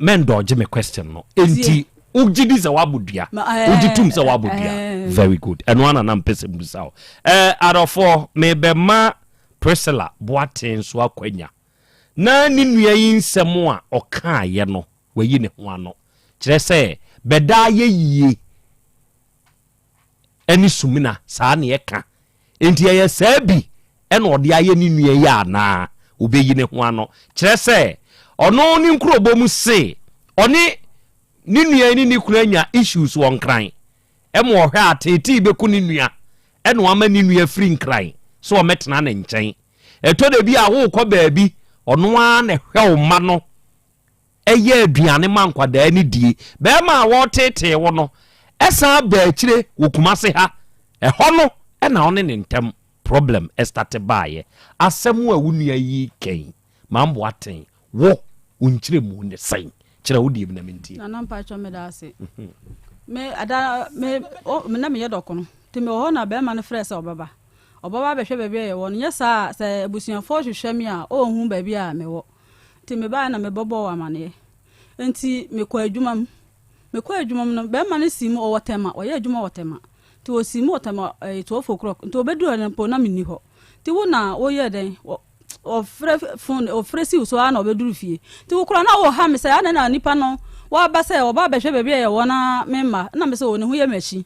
Mɛndɔgye me question no. Enti wogye di sɛ woabɔ dua? Wogye tom sɛ woabɔ dua? Very good. Ɛno ara na na mepɛ sɛ mebisa wo. Eh, adɔfoɔ, mebɛma Priscilla Boateng nso akwanya na ne nua yi nsɛm a ɔkaeɛ no, wayi ne ho ano. Kyerɛ sɛ, bɛda ayɛ yie ne sumina, saa na ɛka. Enti ɛyɛ saa bi na ɔde ayɛ ne nua yi anaa? Obeyi ne ho ano. Kyerɛ sɛ, ɔno ne nkurobɔ mu se ɔne ne nua yi ne ne kunu anya issues wɔ Nkran. Ɛma ɔhwɛ a teetee bɛku ne nua ɛna wama ne nua firi Nkran sɛ ɔmmɛtena ne nkyɛn. Ɛtɔ da bi a worekɔ baabi, ɔno ara na ɛhwɛ wo mma no, ɛyɛ aduane ma nkwadaa no die. Barima a wɔreteetee wo no san baa akyire wɔ Kumase ha. Ɛhɔ no na wo ne ne ntam problem starte baeɛ. Asɛm a wo nua yi reka yi, Mamboaten, wo, wo nkyerɛmu ne sɛn? Kyerɛ wo deɛ bi na mentie. Nana mpakyɛ meda ase. Me ada me o me na meyɛ dɔkono. Nti mewɔ hɔ na bɛrima no frɛ sɛ ɔbɛba. Ɔbɛba abɛhwɛ baabi a yɛwɔ no. Nyɛ saa a sɛ abusuafoɔ hwehwɛ me a ɔnhu baabi a mewɔ. Nti mebaeɛ na mebɛbɔɔ wo amaneɛ. Nti mekɔɔ adwuma mu. Mekɔɔ adwuma mu no, bɛrima no sii mu, ɔwɔ Tema, ɔyɛ adwuma wɔ Tema. Nti ɔsii mu wɔ Tema ɛyɛ 12 o'clock. Nti ɔbɛduru hɔ no mpo na menni hɔ. Nti wo na woyɛɛ dɛn? Ɔfrɛ phone, ɔfrɛ si wo so ara na ɔbɛduru fie. Nti wo koraa na woha me sɛ adɛn na nipa no waba sɛ ɔba abɛhwɛ baabi a yɛwɔ na memma. Ɛna mese o ne ho yɛ me akyi.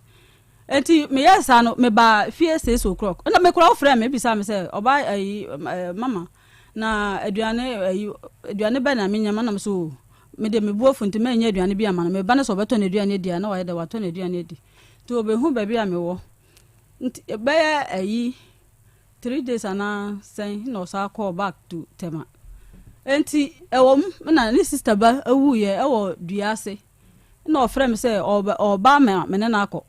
Enti meyɛɛ saa no, mebaa fie 6 o'clock. Ɛna me koraa wofrɛɛ me bisaa me sɛ ɔba ayi mama Na aduane ayi aduane bɛn na menya ma nam so o me deɛ me bo afu nti mɛnyɛ aduane bi ama no me ba no sɛ ɔbɛtɔ n'aduane adi a na wayɛ dɛ watɔ n'aduane adi nti ɔbɛhu baabi a mewɔ nti bɛyɛ ayi three days anaa sɛn na ɔsan kɔɔ back to Tema nti ɛwɔ mu na ne sister ba awuiɛ ɛwɔ dua ase Nna ɔfrɛ me sɛ ɔreba ama me ne no akɔ.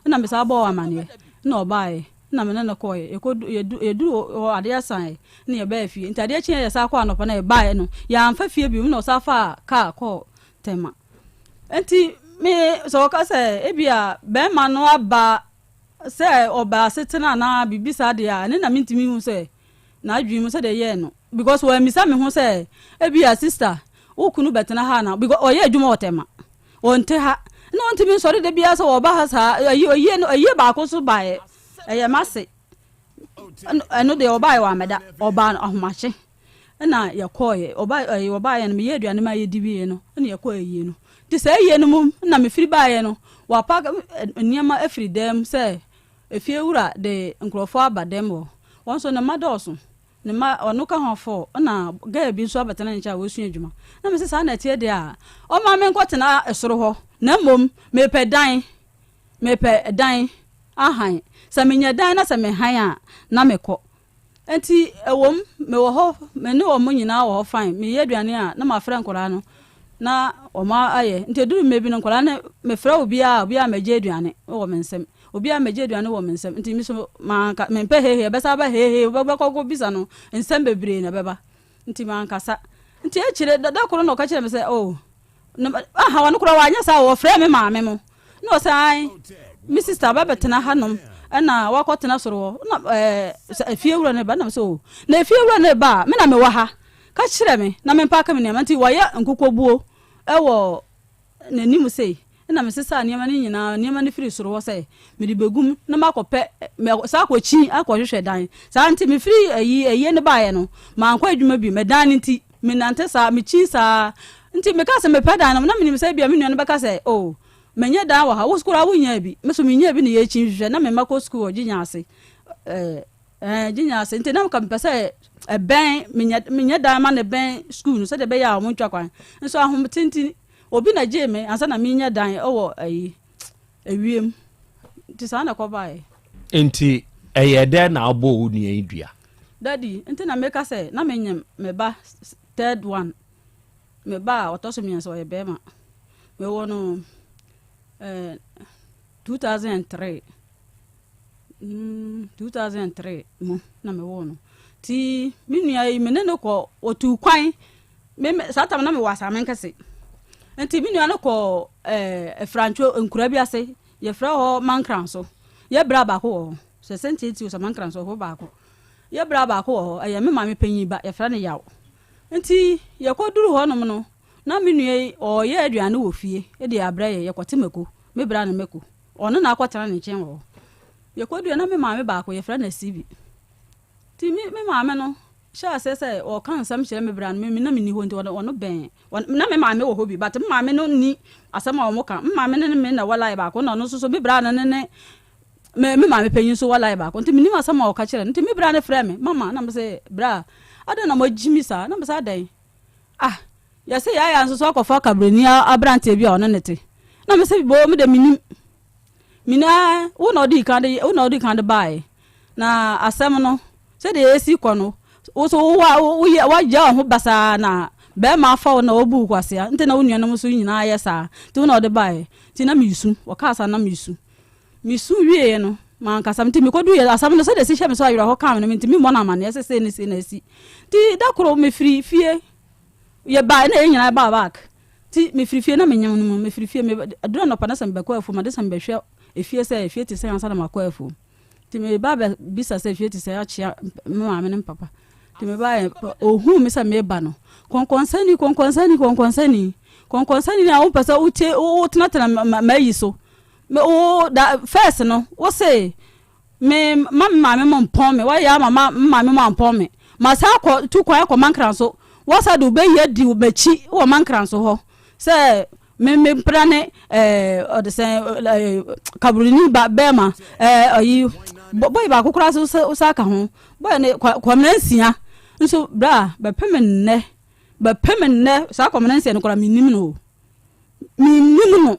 Nna mesan bɔɔ amanneɛ. Nna ɔbaeɛ. Nna me ne no kɔeɛ. Yɛkɔdu, yɛdu, yɛduru hɔ adeɛ saeɛ na yɛbaa fie. Nti adeɛ kyeeɛ yɛsan kɔɔ anɔpa no a yɛbaeɛ no, yɛamfa fie bio. Nna ɔsan faa kaa kɔɔ Tema. Nti me, sɛ ɔka sɛ ebia bɛrima no aba sɛ ɔba asetena anaa biribi saa deɛ a, ɛno na mentumi nhu sɛ n'adwene mu sɛdeɛ ɛyɛɛ no because wammisa me ho sɛ ebia sister wo kunu bɛtena ha anaa because ɔyɛ adwuma wɔ Tema ɔnte ha na ɔntumi nsɔre da biara sɛ ɔba ha saa ayi oyie no ayie baako so baeɛ ɛyɛ m'ase ɛno deɛ ɔbaeɛ wɔ amɛda ɔbaa ahomakye ɛna yɛkɔɔyɛ ɔba ɛyɛ ɔbaeɛ no meyɛ aduane ma yɛdi wieɛ no ɛna yɛkɔɔ ayie no nti saa ayie no mu na mefiri baeɛ no wapa nneɛma afiri dan mu sɛ Efiewura de nkurɔfoɔ aba dɛm hɔ. Wɔn nso ne mma dɔɔso. Ne mma, ɔno ka ho four, ɛna girl bi nso abɛtena ne nkyɛn a ɔresua adwuma. Na mese saa na ɛteɛ deɛ a, ɔmma menkɔtena soro hɔ, na mmom mepɛ dan, mepɛ dan ahan. Sɛ menya dan na sɛ mehan a, na mekɔ. Enti ɛwom, mewɔ hɔ, me ne wɔn nyinaa wɔ hɔ fine. Meyɛ aduane a, na mafrɛ nkwadaa no na wɔn ayɛ. Nti ɛduru mmerɛ bi no, nkwadaa no, mefrɛ obiara a, obiara mmɛgye aduane wɔ me nsam. Obiara mmɛgye aduane wɔ me nsam. Nti me nso, manka, mempɛ heihei, ɛbɛsan aba heihei, wobɛkɔ akɔbisa no nsɛm bebree na ɛbɛba. Nti mankasa. Nti akyire, da koro na ɔka kyerɛɛ me sɛ, oh, Na aha ɔno koraa wanyɛ saa ɔfrɛɛ me maame mo na ɔsɛ an me sister bɛbɛtena hanom ɛna wakɔtena soro hɔ na ɛɛ sɛ efie wura no ba na sɛ o na efie wura no ba a me na mewɔ ha ka kyerɛ me na mempaake me nneɛma nti wɔyɛ nkokɔbuo ɛwɔ n'anim sei ɛna mesesaa nneɛma no nyinaa nneɛma no firi soro hɔ sɛ mede bɛgu mu na makɔpɛ saa akɔkyi akɔhwehwɛ dan saa nti mefiri ayi ayie no baeɛ no mankɔ adwuma bi mɛdan no nti Menante saa, mikyin saa. Nti mekaa sɛ mepɛ dan no, na minim sɛ ebia me nua no bɛka sɛ, Oh, manya dan wɔ ha, wo koraa wunyaa bi. Me nso minyaa bi na yɛrekyin hwehwɛ. Na me mma kɔ sukuu wɔ Ginya ase. Ɛɛ, Ginya ase. Nti na nka mepɛ sɛ ɛbɛn, menya, menya dan ma no bɛn sukuu no sɛdeɛ ɛbɛyɛ a wɔntwa kwan. Nso ahomete nti, obi na gyee me ansa na menya dan wɔ ayi, ewiem. Nti saa na ɛkɔbaeɛ. Nti ɛyɛɛ dɛn na wobɔɔ wo nua yi dua? Daddy, nti na meka sɛ na menyem me ba third one, me ba a ɔtɔ so mmiɛnsa ɔyɛ bɛrima. Mewɔ no eh, 2003, mm, 2003 mu na mewɔ no. Ti me nua yi me ne no kɔ ɔtuu kwan, me, me saa tam na mewɔ Asame Nkɛse. Nti me nua no kɔ eh, Afrantwo nkura bi ase, yɛfrɛ hɔ Mankran so. Yɛ bra baako wɔ hɔ. Sɛ sɛntiatia o, sɛ mankra nso, ɛhɔ baako. Yɛ bra baako wɔ hɔ, ɛyɛ me maame panyin ba, yɛfrɛ no Yaw. Nti yɛkɔduruu hɔnom no, na me nua yi, ɔreyɛ aduane wɔ fie de abrɛ yɛn, yɛkɔte mako, me bra ne mako. Ɔno na akɔtena ne nkyɛn wɔ hɔ. Yɛkɔduruiɛ na me maame baako, yɛfrɛ no Asibi. Nti me, me maame no hyɛɛ aseɛ sɛ ɔreka nsɛm kyerɛ me bra no, me, na menni hɔ nti ɔno, ɔno bɛn, na me maame wɔ hɔ bi, but me maame no nni asɛm a wɔka. Me maame no ne me na ɛwɔ line baako, na ɔno nso so, me bra no ne ne Me me maame panyin nso wɔ line baako nti menim asɛm a ɔka kyerɛ no nti me bra no frɛ me mama na mese bra adɛn na moagyi me saa na mese adɛn ah yɛse yaya nso so akɔfa kabrani aberanteɛ bi a ɔne ne te na mese boo me de menim menim ah wo na ɔde kan de wo na ɔde kan de baeɛ na asɛm no sɛdeɛ ɛsi kɔ no. Wo so woyɛ woagya wo ho basaa na bɛrima afa wo na ɔbu wo kwasea nti na wo nuanom nso nyinaa yɛ saa nti wo na ɔde baeɛ nti na mesu. Ɔkaa saa na mesu. Mesu wieeɛ no mankasa nti mekɔduiɛ asɛm no sɛdeɛ ɛsi hyɛ me so awerɛhɔ kaa me no mentumi mmɔ no amanneɛ sɛ sei ne sei na asi. Nti da koro mefiri fie yɛbaeɛ na yɛn nyinaa baa back nti mefiri fie na menyem no mu mefiri fie me aduru anɔpa na sɛ mebɛkɔ afuom ade sɛ mebɛhwɛ efie sɛ efie te sɛn ansa na makɔ afuom. Nti meba bɛbisa sɛ fie te sɛ akyea me maame ne me papa. Nti mebaeɛ, ɔhuu me sɛ meba no, kɔnkɔnsani, kɔnkɔnsani, kɔnkɔnsani, kɔnkɔnsani a wompɛ sɛ wotie, wotenatena m'ayi so. Me, wo, da, first no, wo se, me, ma me maame mo mpɔn me, woayɛ ama ma me maame mo ampɔn me. Masan akɔ, tu kwan akɔ Mankranso, woasa de wobɛyi adi m'akyi wɔ Mankranso hɔ sɛ Me me mpena ne ɛɛ ɔde sɛn ɛɛ kaburuni ba bɛɛma ɛɛ ɔyi bɔyi baako koraa so sɛ sa ka ho bɔyi ne kwa kɔmina nsia nso bra bɛpɛ me nnɛ bɛpɛ me nnɛ saa kɔmina nsia no koraa mi nim no mi nim no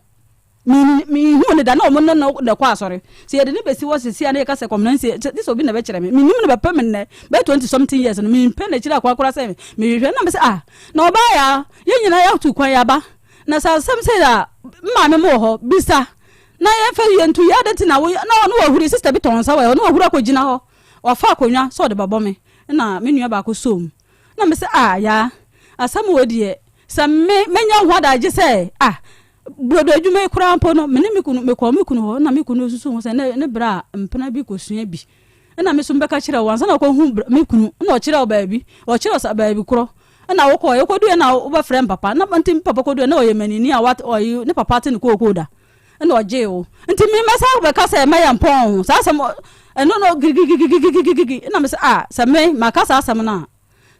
mi mi hu ne da na wɔn ne no na ɛkɔ asɔre sɛ yɛde ne bɛsi hɔ sisi a na yɛka sɛ kɔmina nsia sɛ sɛ obi na bɛkyerɛ me mi nim no bɛpɛ me nnɛ bɛyɛ 20 something years no mi mpɛ n'akyiri akɔ akora sɛ mehwehwɛ na mɛ sɛ ah Na ɔbaa yɛ a, yɛn nyinaa yɛatu kwan yɛaba. Na sɛ asɛm sei a, me maame mo wɔ hɔ, bisa na yɛmfa yɛn nto yie. Adɛn nti na wo na ɔne wahuri, sista bi tɔn nsa wɔ hɔ, ɔne wahuri akɔgyina hɔ. Wafa akonnwa sɛ ɔde bɛbɔ me. Ɛna me nua baako soo mu. Na me sɛ, ah, yaa, asɛm wei deɛ, sɛ me mɛnya ho adagye sɛ, ah, brodo adwuma yi koraa mpo no, me ne me kunu, mekɔɔ me kunu hɔ, na me kunu susu ho sɛ ne, ne berɛ a mpena bi kɔsua bi. Ɛna me nso mebɛka kyerɛɛ wo ansa na wokɔhu me kunu, ɛna ɔkyerɛɛ wo baabi, ɔkyerɛɛ wo sa baabi korɔ, ɛna wokɔɔ, wokɔduiɛ na wobɛfrɛ me papa, na nti me papa kɔduiɛ na ɔyɛ manini a wat ɔyi ne papa ate ne kookoo da, ɛna ɔgyee wo, nti me mɛsan bɛka sɛ mɛyɛ mpɔn ho, saa asɛm ɛno no girigirigirigirigirigi, ɛna me sɛ ah sɛ me maka saa asɛm no a,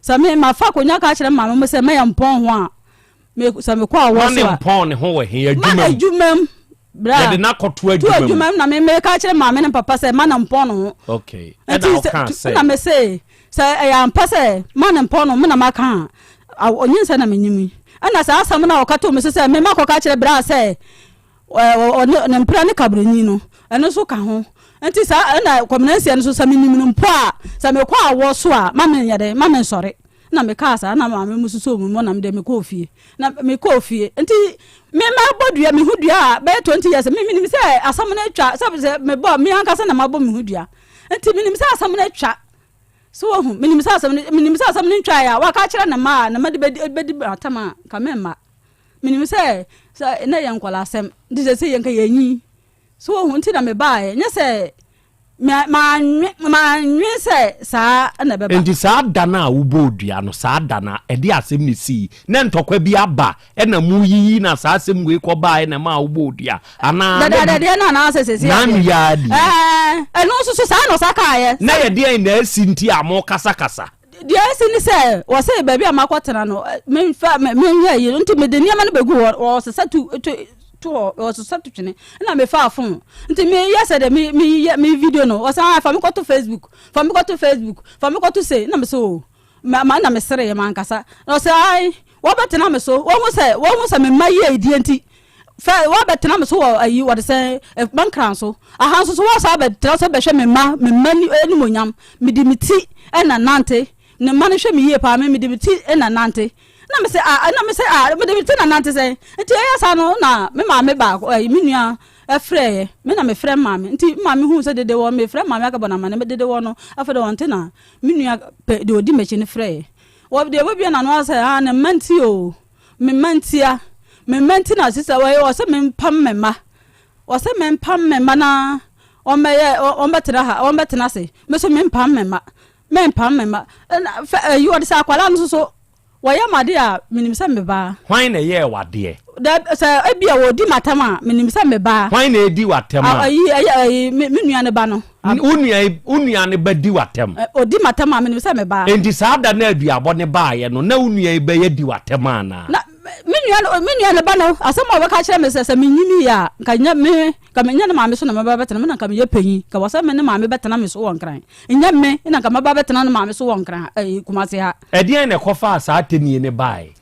Sɛ me mafa akonnwa ka kyerɛ maame mo sɛ mɛyɛ mpɔn ho a, me sɛ mekɔ awɔ so a. Ma ne mpɔn ne ho wɔ he adwuma mu? Ma adwuma mu. Bra. Yɛde no akɔto To adwuma mu. adwuma mu na me meka kyerɛ maame ne papa sɛ ma ne mpɔn ne ho. Okay. Nti Ɛna sɛ ɔka sɛ. na me se sɛ ɛyɛ ampa sɛ ma ne mpɔn no me na maka a, ɔnyinsɛn na menyim yi. Ɛna saa asɛm no a ɔka too me so sɛ me makɔka kyerɛ bra sɛ Ɔne ne mpena ne kabrani no, ɛno nso ka ho. Nti saa ɛna kɔmina nsia no nso sɛ menim no mpo a, sɛ mekɔ awɔ so a, ma menyɛ dɛ, ma mensɔre. Na mekaa saa na maame mu susoo me mu na mede mekɔɔ fie. Na mekɔɔ fie. Nti me mabɔ dua, me ho dua a bɛyɛ 20 years, me menim sɛ asɛm no atwa, sɛ sɛ mebɔ me ankasa na mabɔ me ho dua. Nti menim sɛ asɛm no atwa. So wahu, menim sɛ asɛm no, menim sɛ asɛm no ntwaeɛ a, waka akyerɛ ne mma a, ne mma de bɛdi, bɛdi atam a, nka memma. Menim sɛ sɛ na ɛyɛ nkwalasɛm nti sɛ sɛ yɛnka yɛnyi so wɔ ho nti na mebaeɛ nyɛ sɛ manwe sɛ saa na ɛbɛba. Nti saa da no a wobɔɔ dua no saa da no ɛde asɛm ne sii na ntɔkwa bi aba ɛna mu yiyi na saa asɛm wei kɔbaeɛ na ɛmaa wobɔɔ dua anaa dadaadadeɛ no anaa sɛ sɛsi adeɛ yɛ ɛɛ ɛno nso so saa na ɔsa kaeɛ na yɛdeɛn na asi nti a mo kasakasa. Deɛ asi ne sɛ, wɔse baabi a makɔtena no, memfa menyɛ ayi no, nti mede nneɛma no bɛgu hɔ, wɔsesa tu tu to hɔ, wɔsesa to twene, ɛna mefaa fon, nti meyɛ sɛ deɛ me meyɛ me video no, wɔsɛ ah fa me kɔto Facebook, fa me kɔto Facebook, fa me kɔto sei, ɛna mesɛ o, ma ma ɛna mesereeɛ mankasa, na ɔsɛ ae, wɔbɛtena me so, wɔhu sɛ wɔhu sɛ me mma yie die nti, Fɛ wɔabɛtena me so wɔ ayi wɔde sɛn mankran so aha nso so wɔsan abɛtena so bɛhwɛ me mma me mma animuonyam mede me ti na nante ne mma no hwɛ me yie paa me mede me ti na nante na me sɛ a na me sɛ a mede me ti na nante sɛn nti ɛyɛ saa no na me maame baako ɛyi me nua ɛfrɛɛ me na mefrɛ maame nti maame hu sɛ dede wɔ mefrɛ maame akabɔ na amane dede wɔ no afei de wɔn te na me nua pɛ deɛ ɔdi m'akyi no frɛɛ wɔ deɛ wɔbie n'ano asɛ ah ne mma nti o Me mma ntia. Me mma nti na sista wɔ ɔsɛ mempam me mma. Ɔsɛ mempam me mma na wɔmmɛyɛ wɔmmɛtena ha wɔmmɛtena ase. Me so mempam me mma. Mempam me mma. Ɛna fɛ ɛyi wɔde sɛ akwadaa no nso so wɔyɛ me adeɛ a menim sɛ me ba. Hwan na ɛyɛɛ w'adeɛ? Dɛ sɛ ebi a wɔdi m'atɛm a menim sɛ me ba. Hwan na edi w'atɛm a? Ɛyi ɛyɛ ɛyi me me nua ne ba no. Wo nua wo nua no ba di w'atɛm. Ɔdi m'atɛm a, menim sɛ me ba. Enti saa da no a aduabɔ no baeɛ no, na wo nua yi bɛyɛ di w'atɛm anaa? Na me nua no, me nua no ba no, asɛm a ɔbɛka akyerɛ me sɛ, sɛ menyiniiɛ a, nka nyɛ me, nka menyɛ ne maame so na mɛba bɛtena, me na nka meyɛ panyin, nka wɔ sɛ me ne maame bɛtena me so wɔ Nkran, nyɛ me na nka mɛba bɛtena ne maame so wɔ Nkran, ɛyi, Kumasi ha. Ɛdeɛn na ɛkɔfaa saa atɛnnie no baeɛ?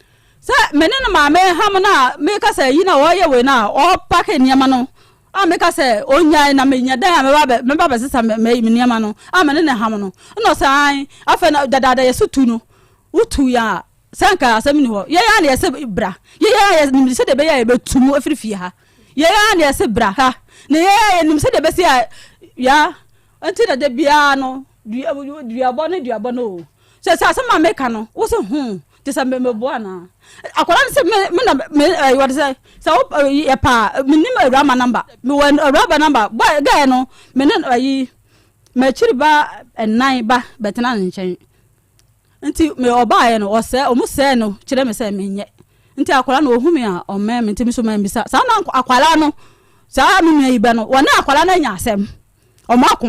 Sɛ me ne ne maame ham no a, meka sɛ ayi no a ɔreyɛ wei no a, ɔrepake nneɛma no. A meka sɛ ɔnyae na menya dan a mɛba abɛ mɛba abɛsesa me me nneɛma no a me ne no ham no. Ɛna ɔsɛ ae. Afei na dadaada yɛse tu no, wotu yɛn a sɛ anka asɛm nni hɔ. Yɛn ara na yɛse bra. Yɛn ara yɛnim sɛdeɛ ɛbɛyɛ a yɛbɛtu mo afiri fie ha. Yɛn ara na yɛse bra ha. Na yɛn ara yɛnim sɛdeɛ ɛbɛsi a ya nti na da biara no dua duabɔ ne duabɔ no o. Sɛ sɛ asɛm a meka no wo se ho te sɛ me meboa anaa? Akwadaa no sɛ me me na me ɛɛ wɔde sɛ sɛ wo yɛ paa menim awuraba namba mewɔ awuraba namba bɔ gɛɛ no me ne ayi m'akyiri ba ɛnan ba bɛtena ne nkyɛn nti me ɔbaeɛ no ɔsɛ ɔmo sɛɛ no kyerɛ me sɛ menyɛ nti akwadaa no ɔhu me a ɔmmɛn me nti me so mambisa saa na akwadaa no saa me nua yi bɛ no wɔne akwadaa no anya asɛm Ɔmo ako.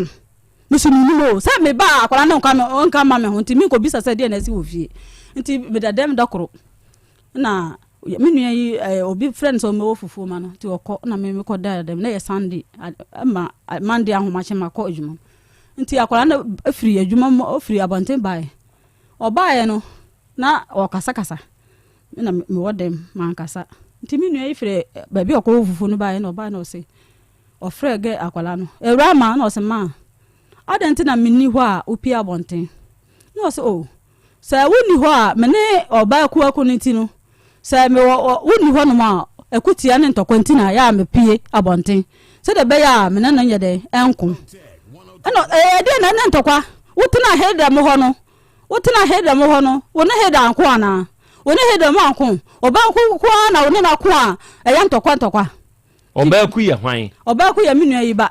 Me so mennim o. Sɛ meba a akwadaa no nka me nka mma me ho nti menkɔ bisa sɛ deɛ na asi wɔ fie. Nti meda dɛm da koro na me nua yi eh, obi frɛ no sɛ ɔmmɛwɔ fufuo ma no nti ɔkɔ na me mekɔ da dɛm na yɛ Sunday ma Monday ahomakye ma kɔ adwuma nti akwadaa no firi adwuma mu ɔfiri abɔnten baeɛ ɔbaeɛ no na ɔkasakasa me na mewɔ dɛm mankasa nti me nua yi firi baabi a ɔkɔwɔ fufuo no baeɛ na ɔbaeɛ na ɔse Ɔfrɛɛ gɛ akwadaa no, Awuraa ma, na ɔse, Ma, adɛn nti na menni hɔ a wopue abɔnten? Na ɔse, Oh, sɛ wonni hɔ a, me ne ɔbaa kuako no nti no, sɛ mewɔ wonni hɔnom a, akutia ne ntɔkwa nti na ɛyɛ a mepue abɔnten, sɛdeɛ ɛbɛyɛ a me ne no nyɛ dɛn, ɛnko. Ɛna ɛyɛ deɛ na ɛne ntɔkwa, wotena Hilda mo hɔ no, wotena Hilda mo hɔ no, wo ne Hilda anko anaa? Wo ne Hilda mo anko? Ɔbaa nko ara na wo ne no ako a ɛyɛ ntɔkwa ntɔkwa. Ɔbaaku yɛ hwan? Ɔbaaku yɛ me nua yi ba.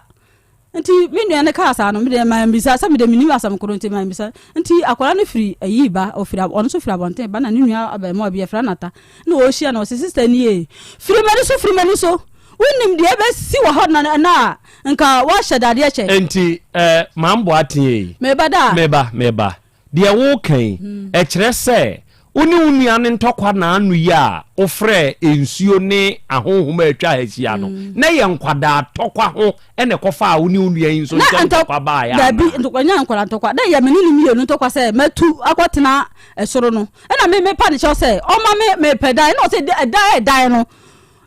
Nti me nua no kaa saa no, me deɛ mammisa, sɛ me deɛ mennim asɛm koro nti mammisa. Nti akwadaa no firi ayi ba, ɔfiri ɔno nso firi abɔnten ba na ne nua abarimaa bi yɛfrɛ no Ata na ɔrehyia no, ɔse sister nie, firi m'ani so, firi m'ani so, wonim deɛ ɛbɛsi wɔ hɔ na ɛna a nka woahyɛ dadeɛ kyɛ. Nti eh, Maame Boateng ei. Meba da a. Meba, meba. Deɛ woreka yi, ɛkyerɛ sɛ wo ne wo nua no ntɔkwa na ano yi a wofrɛɛ nsuo ne ahonhom a atwa ha ahyia no, na ɛyɛ nkwadaa tɔkwa ho na ɛkɔfaa wo ne wo nua yi nso ntam ntɔkwa baeɛ anaa? Dabi, ntɔkwa, ɛnyɛ nkwadaa ntɔkwa. Na ɛyɛ me ne no mmienu ntɔkwa sɛ matu akɔtena soro no. Ɛna me mepa no kyɛw sɛ ɔmma me mepɛ dan. Ɛna ɔse ɛdan ɛdan no.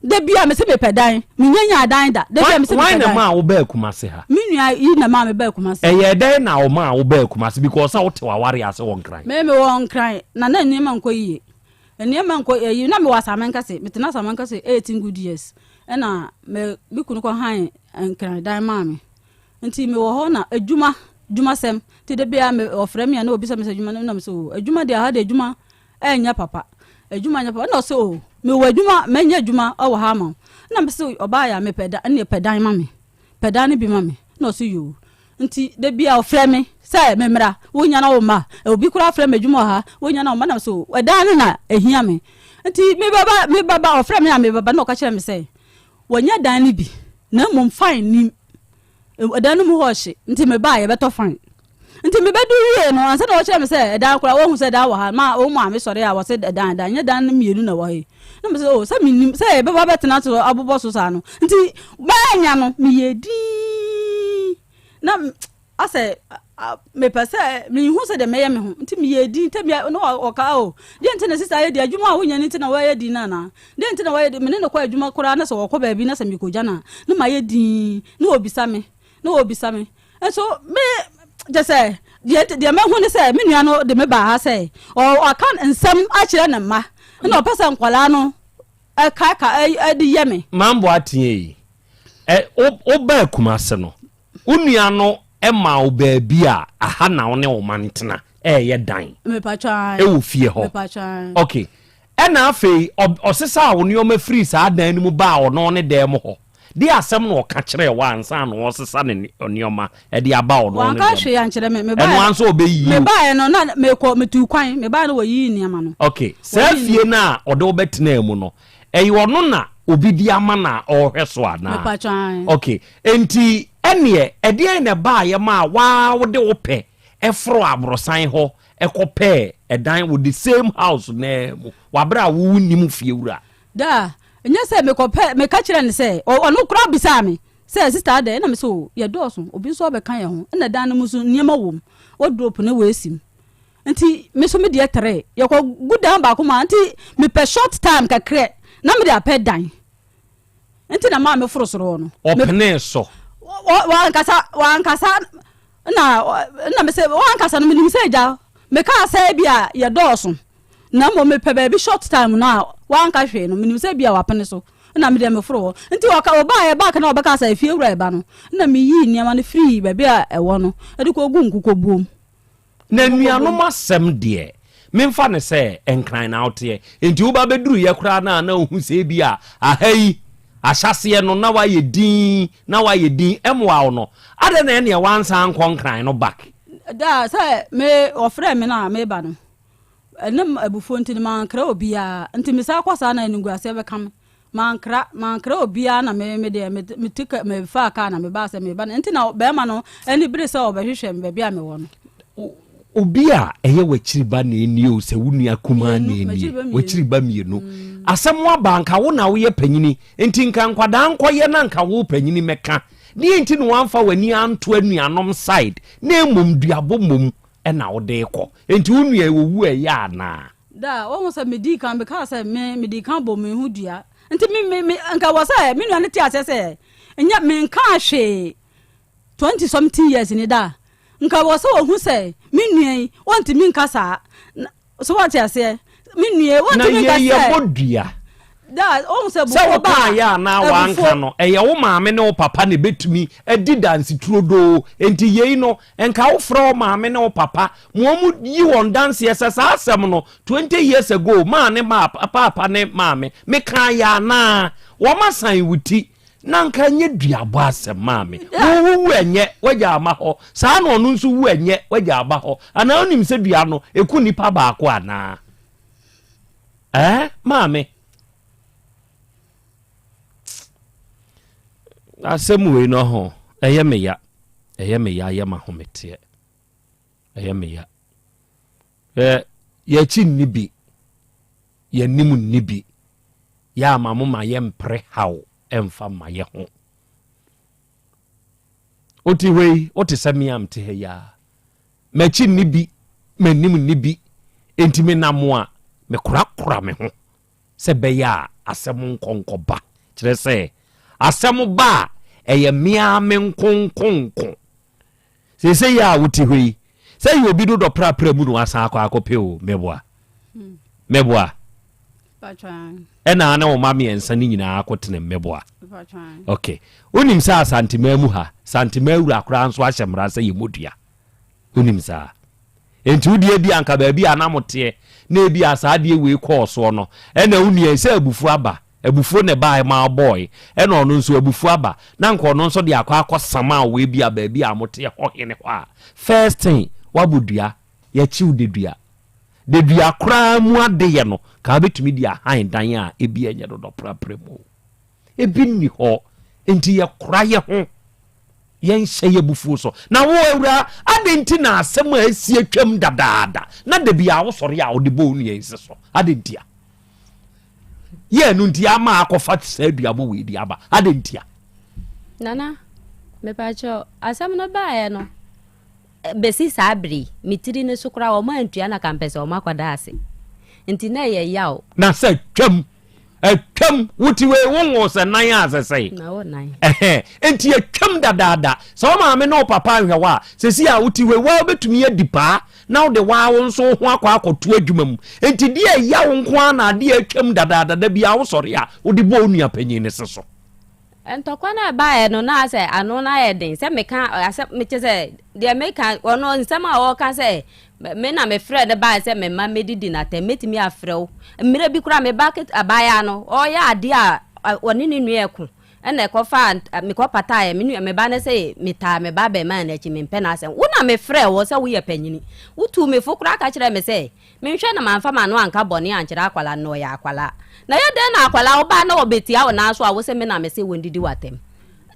Da bi a mese mepɛ dan. Menya nyaa dan da. Da bi a mese mepɛ dan. Hwan na maa wo baa Kumasi ha? Me nua yi na maa me baa Kumasi. Ɛyɛɛ dɛn na ɔmaa wo baa Kumasi because sɛ wote w'aware ase wɔ Nkran? Me mewɔ Nkran na na nneɛma nkɔ yie. Nneɛma nkɔ ɛyi na mewɔ Asamankɛse. Metena Asamankɛse 18 good years. Ɛna me me kunu kɔ han Nkran dan maa me. Nti mewɔ hɔ na adwuma dwumasɛm. Nti da biara me ɔfrɛ me a na obisa me sɛ adwuma no na me sɛ o adwuma deɛ aha deɛ adwuma ɛnyɛ papa adwuma nyɛ papa ɛna ɔsɛ o mewɔ adwuma mɛnyɛ adwuma wɔ ha ama wo ɛna mese ɔbaa yɛ a mepɛ dan ɛne pɛ dan ma me pɛ dan no bi ma me ɛna ɔsɛ yoo nti da bi a ɔfrɛ me sɛ memmra wonya na wo mma obi koraa frɛ me adwuma wɔ ha wonya na wo mma na so ɛdan no na ɛhia me nti mebɛba mebɛba ɔfrɛ me a mebɛba na ɔka kyerɛ me sɛ wɔnyɛ dan no bi na mmom fine nim Ɛdan no mu hɔ hye, nti mebaa yɛbɛtɔ fan. Nti mebɛdu wie no, ansa na wɔkyerɛ me sɛ ɛdan koraa, wɔhu sɛ ɛdan wɔ ha, ma wɔn maame sɔre a wɔse ɛdan ɛdan, nyɛ dan no mmienu na ɛwɔ ha yi. Na mese oh, sɛ menim sɛ yɛbɛba bɛtena so abobɔ so saa no. Nti manya no, meyɛ dinn. Na asɛ mepɛ sɛ mehu sɛ deɛ mɛyɛ me ho nti meyɛ din tɛ bia na ɔka o deɛ nti na sista ayɛ di adwuma a wonya no nti na wɔyɛ din no anaa deɛ nti na wɔyɛ di mene ne kɔ adwuma koraa na sɛ wɔkɔ baabi na sɛ mekɔgya no a na mayɛ din na wɔbisa me na wɔbisa me nso me kyɛ sɛ deɛ deɛ mahu ne sɛ me nua no de me baa ha sɛ ɔka nsɛm akyerɛ ne mma na ɔpɛ sɛ nkwadaa no ɛka ka ɛde yɛ me. Mambo ateɛ yi ɛ wobaa Kumase no Wo nua no maa wo baabi a aha na wo ne wo ma ntena ɛɛyɛ dan ɛwɔ fie hɔ. Ok. Ɛna afei ɔsesaa wo nneɛma firii saa dan no mu baa ɔno ne dan mu hɔ. Deɛ asɛm na ɔka kyerɛɛ wo ansa na ɔresesa ne nneɛma de aba ɔno ne dan mu? Wanka hwee ankyerɛ me. Ɛno ara nso ɔbɛyiyi wo. Mebaeɛ no na mekɔ metuu kwan. Mebaeɛ no wɔyii nneɛma no. Ok. Saa fie no a ɔde wo bɛtenaa mu no, Ɛyɛ ɔno na obi de ama no a ɔrehwɛ so anaa? Mepatwɔ ae. Ok, enti ɛneɛ ɛdeɛn na ɛbaeɛ maa waa wode wo pɛ foroo aborosan hɔ kɔpɛɛ ɛdan wɔ the same house no ara mu wɔ aberɛ a wo wonnim fiewura? Daa, ɛnyɛ sɛ mekɔpɛ, meka kyerɛɛ no sɛ, ɔno koraa bisaa me sɛ sister adɛn, ɛna mese oo yɛdɔɔso, obi nso abɛka yɛn ho, ɛna dan no mu nso nneɛma wɔ mu, wardrobe ne wei si mu. Nti me nso me deɛ trɛɛ yɛkɔ gu dan baako mu a nti mepɛ short time kakrɛ na mede apɛ dan. Nti na maa meforo soro hɔ no. Ɔpenee so. Wankasa wankasa na na mesɛ wankasa no menim sɛ agya mekaa sɛ bi a yɛdɔɔso na mmom mepɛ baabi short time no a wanka hwee no menim sɛ bi a wapene so na medeɛ meforo hɔ nti ɔka ɔbaeɛ back na ɔbɛka sɛ efie wura ɛba no na meyii nneɛma no firii baabi a ɛwɔ no de kɔgu nkokɔbuom. Na anuanom asɛm deɛ, memfa no sɛ Nkran na woteɛ, enti woba bɛduruiɛ koraa no a na wohu sɛ ebia aha yi, ahyɛaseɛ no na woayɛ dinn, na woayɛ dinn, ɛmmoa wo no, adɛn na ɛnneɛ woansan ankɔ Nkran no back? Da a sɛ me wɔfrɛɛ me no a mereba no, ɛne abufuo nti no mankra obiara, nti mesan kɔ saa na animguaseɛ bɛka me. Mankra, mankra obiara na me, me deɛ, me, me te ka, me faa kaa na me baa sɛ meba no. Nti na bɛrima no ani bere sɛ ɔbɛhwehwɛ me baabi a mewɔ no. Obi a ɛyɛ w'akyiri ba na ɛnie o, sɛ wo nua kumaa na ɛnie, w'akyiri ba mmienu. Asɛm aba anka wo na woyɛ panyini, nti nka nkwadaa nkɔyɛ na nka wo panyini mɛka. Deɛ nti na wamfa w'ani anto anuanom side na mmom duabɔ mmom na wode rekɔ. Nti wo nua yi ɔwu a ɛyɛ anaa? Da, wohu sɛ medii kan mekaa sɛ me medii kan bɔ me ho dua. Nti me me me nka wɔ sɛ me nua no te aseɛ sɛ nyɛ menkaa hwee 20 something years ni da. Nka wɔ sɛ wɔhu sɛ me nua yi wɔntumi nka saa. So wɔte aseɛ? Me nua yi wɔntumi nka sɛ. Na yɛ yɛbɔ dua. Da, wohu sɛ Sɛ abufuo ba wokaa yɛ anaa abufuo. wanka no, ɛyɛ wo maame ne wo papa na ɛbɛtumi adi danse turodoo. Enti yei no, nka wofrɛ wo maame ne wo papa ma wɔn yi wɔn danseɛ sɛ saa asɛm no, 20 years ago, maa ne maa, paapa ne maame, mekaa yɛ anaa? Wɔn asan wo ti. Na nka ɛnyɛ duabɔ asɛm, maame. Wo wo wu ɛnyɛ, w'agya ama hɔ. Saa na ɔno nso wu ɛnyɛ, w'agya aba hɔ. Anaa wonim sɛ dua no, ɛku nipa baako anaa? Eh, maame. Asɛm wei no ho, ɛyɛ me ya. Ɛyɛ me ya, ɛyɛ m'ahometeɛ. Ɛyɛ me ya. Ɛ, yɛakyi nni bi, yɛanim nni bi. Yɛ ama mo ma yɛmpere haw ɛmfa mma yɛ ho. Wote hɔ yi, wote sɛ me a mete ha yi ara. M'akyi nni bi, m'anim nni bi, enti menam a mekorakora me ho sɛ ɛbɛyɛ a asɛm nkɔ nkɔba. Kyerɛ sɛ, asɛm ba a, ɛyɛ me ara me nkonkonko. Seesei yi a wote hɔ yi, sɛ yɛ obi dodɔ prapra mu na wasan akɔ akɔpɛ o, meboa. Meboa. Ɛna ne wo mma mmiɛnsa no nyinaa akɔtena mu, meboa. Ok. Wonim sɛ Asanteman mu ha, Santeman wura koraa nso ahyɛ mmara sɛ yɛmmɔ dua. Wonim saa? Enti wo deɛ ebi anka baabi a na moteɛ na ebi a saa adeɛ wei kɔɔ soɔ no, ɛna wo nua yi sɛ abufuo aba, abufuo na ɛbaeɛ ma ɔbɔɔe, ɛna ɔno nso abufuo aba, na anka ɔno nso de akɔ akɔsama wo ebi a baabi a moteɛ hɔ hene hɔ a, first thing, woabɔ dua, yɛakyi wo dedua. Dedua koraa mu adeyɛ no, ka wobɛtumi de ahan dan a ebi ɛnyɛ dodɔ prapra mu o. Ebi nni hɔ. Enti yɛkora yɛ ho. Yɛnhyɛ yɛ abufuo so. Na wo, Awuraa, adɛn nti na asɛm a asi atwam dadaada, na da biara wosɔre a wode bɔ wo nua yi se so? Adɛn ntia? Yɛ ɛno nti ama akɔfa saa aduabɔ wei de aba. Adɛn ntia? Nana, mepakyɛw, asɛm no baeɛ no, Besi saa bere yi, me tiri no so koraa wɔantua na kampɛ sɛ wɔakɔda ase. Nti na ɛyɛ yaw. Na sɛ twam, atwam, wo ti wei wo nwoo sɛ nan a sɛ sɛe. Na wo nan. Ɛhɛn, nti atwam dadaada. Sɛ wo maame ne wo papa anhwɛ wo a, sɛsi a wo ti wei, woa wobɛtumi adi paa na wode woa wo nso wo ho akɔ akɔto adwuma mu. Nti deɛ ɛya wo nko ara na adeɛ atwam dadaada da biara wosɔre a wode bɔ wo nua panyin no se so. Ntɔkwa no a ɛbaeɛ no, na asɛ ano no ayɛ den sɛ meka asɛ mekyɛ sɛ deɛ meka ɔno nsɛm a ɔreka sɛ me na mefrɛ no baeɛ sɛ me mma mmɛdidi no atɛm mɛtumi afrɛ wo mmerɛ bi koraa me ba abaayewa no ɔreyɛ adeɛ a ɔne ne nua ɛko ɛna ɛkɔfa mekɔpataeɛ me nua me ba no sɛ metaa me ba abɛɛmaa no akyi mempɛ n'asɛm wo na mefrɛ wɔ sɛ woyɛ panyini wotuu me fo koraa ka kyerɛ me sɛ Menhwɛ na mamfa m'ano anka bɔne ankyerɛ akwadaa no, na ɔyɛ akwadaa. Na ɛyɛ dɛn na akwadaa, wo ba na ɔbɛtia wo nan so a wose me na mese wɔndidi w'atɛm?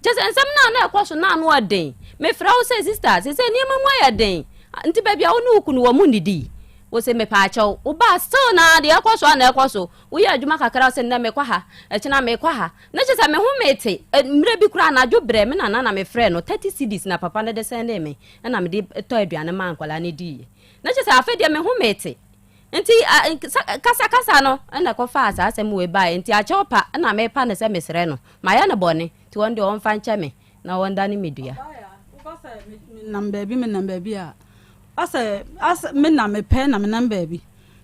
Kyerɛ sɛ nsɛm no a na ɛkɔ so no ano yɛ den. Mefrɛ wo sɛ sista, seesei nneɛma mu ayɛ den, nti baabi a wo ne wo kunu wɔ monnidi? Wose mepaakyɛw. Wo ba still na deɛ ɛkɔ so a na ɛkɔ so. Woyɛ adwuma kakra wose nnɛ mekɔ ha, ɛkyena mekɔ ha. Na kyerɛ sɛ me ho mete. Mmerɛ bi koraa anadwo berɛ me nana na mefrɛɛ no, 30 cedis na papa no de sɛndee me, ɛna mede tɔ aduane maa nkwadaa no diiɛ. Na kyerɛ sɛ afei deɛ me ho mete. Nti kasakasa no na ɛkɔfaa saa asɛm wei baeɛ. Nti akyɛw pa na mepa no sɛ mesrɛ no. Mayɛ no bɔne, nti ɔno deɛ ɔmfa nkyɛ me na ɔndane me dua. Woka sɛ menam baabi menam baabi a, asɛ asɛ me na mepɛ na menam baabi.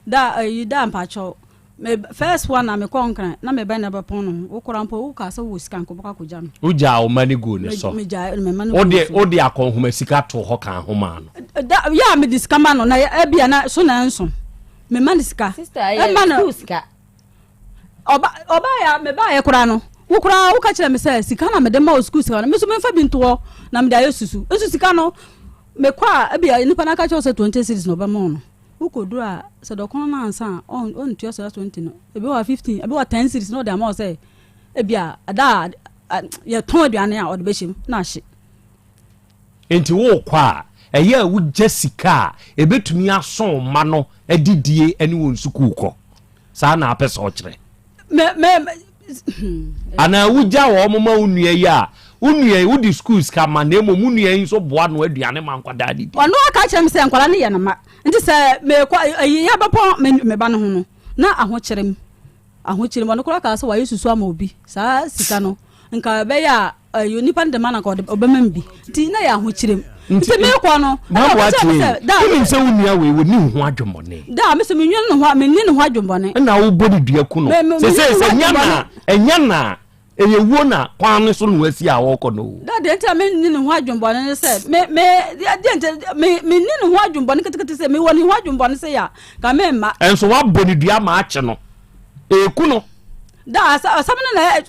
Da ayi da mpakyɛw. Me first one na mekɔ Nkran na me ba na bɛpɔn no ho. Wo koraa mpo wo kaa sɛ wowɔ sika nka wobɛkɔ akɔgya me. Wogyaa wo mma no guu ne so. Me gyaa me mma no guu ne so. Wode akɔnhoma sika too hɔ kaa ho maa no. Da yɛ a mede sika ma no na ebia na so na ɛnso. Me ma no sika. Sister ɛyɛ school sika. Ɔba ɔbaeɛ a mebaeɛ koraa no wo koraa woka kyerɛ me sɛ sika na mede ma wo sukuu sika no me nso memfa bi nto hɔ na mede ayɛ susu. Nso sika no mekɔ a ebia nipa no aka kyerɛ wo sɛ 20 cedis na ɔbɛma wo no. Wokɔduru a, sɛ dɔkono no ansa a, ɔntua saa 20 no. Ebi wɔ hɔ a 15, ebi wɔ hɔ 10 cedis na ɔde ama wo sɛ ebi a ɛda a yɛtɔn aduane a ɔde bɛhyɛ mu na ahye. Nti wokɔ a, ɛyɛ a wogya sika a ɛbɛtumi aso wo mma no adidie ne wɔn sukuukɔ? Saa na apɛ sɛ ɔkyerɛ? Me, me, me, Anaa wogya wɔn ma wo nua yi a, wo nua yi wode sukuu sika ma na mmom wo nua yi nso boa no aduane ma nkwadaa no di. Ɔno aka kyerɛ me sɛ nkwadaa no yɛ ne mma nti sɛ mekɔ ayi yɛbɛpɔn me me ba no ho no na ahokyere mu ahokyere mu ɔno koraa kaa sɛ wayɛ susu ama obi saa sika no nka ɛbɛyɛ a Ɛyɛ onipa no de ma na nka ɔde ɔbɛma me bi nti na yɛ ahokyerɛ mu nti mekɔ no ɛna ɔka kyerɛ me sɛ da wonim sɛ wo nua wei wɔni wo ho adwemmɔne da me sɛ menwene ne ho menni ne ho adwemmɔne ɛna wobɔ ne dua ku no sɛ sɛ sɛ nya na ɛnya na ɛyɛ wuo na kwan no so na wasi a wɔkɔ no da deɛ nti a menni ne ho adwemmɔne ne sɛ me me deɛ nti me menni ne ho adwemmɔne ketekete sɛ mewɔ ne ho adwemmɔne sɛ yɛ a ka memma ɛnso wabɔ ne dua ma akye no ɛku no Da asɛm no na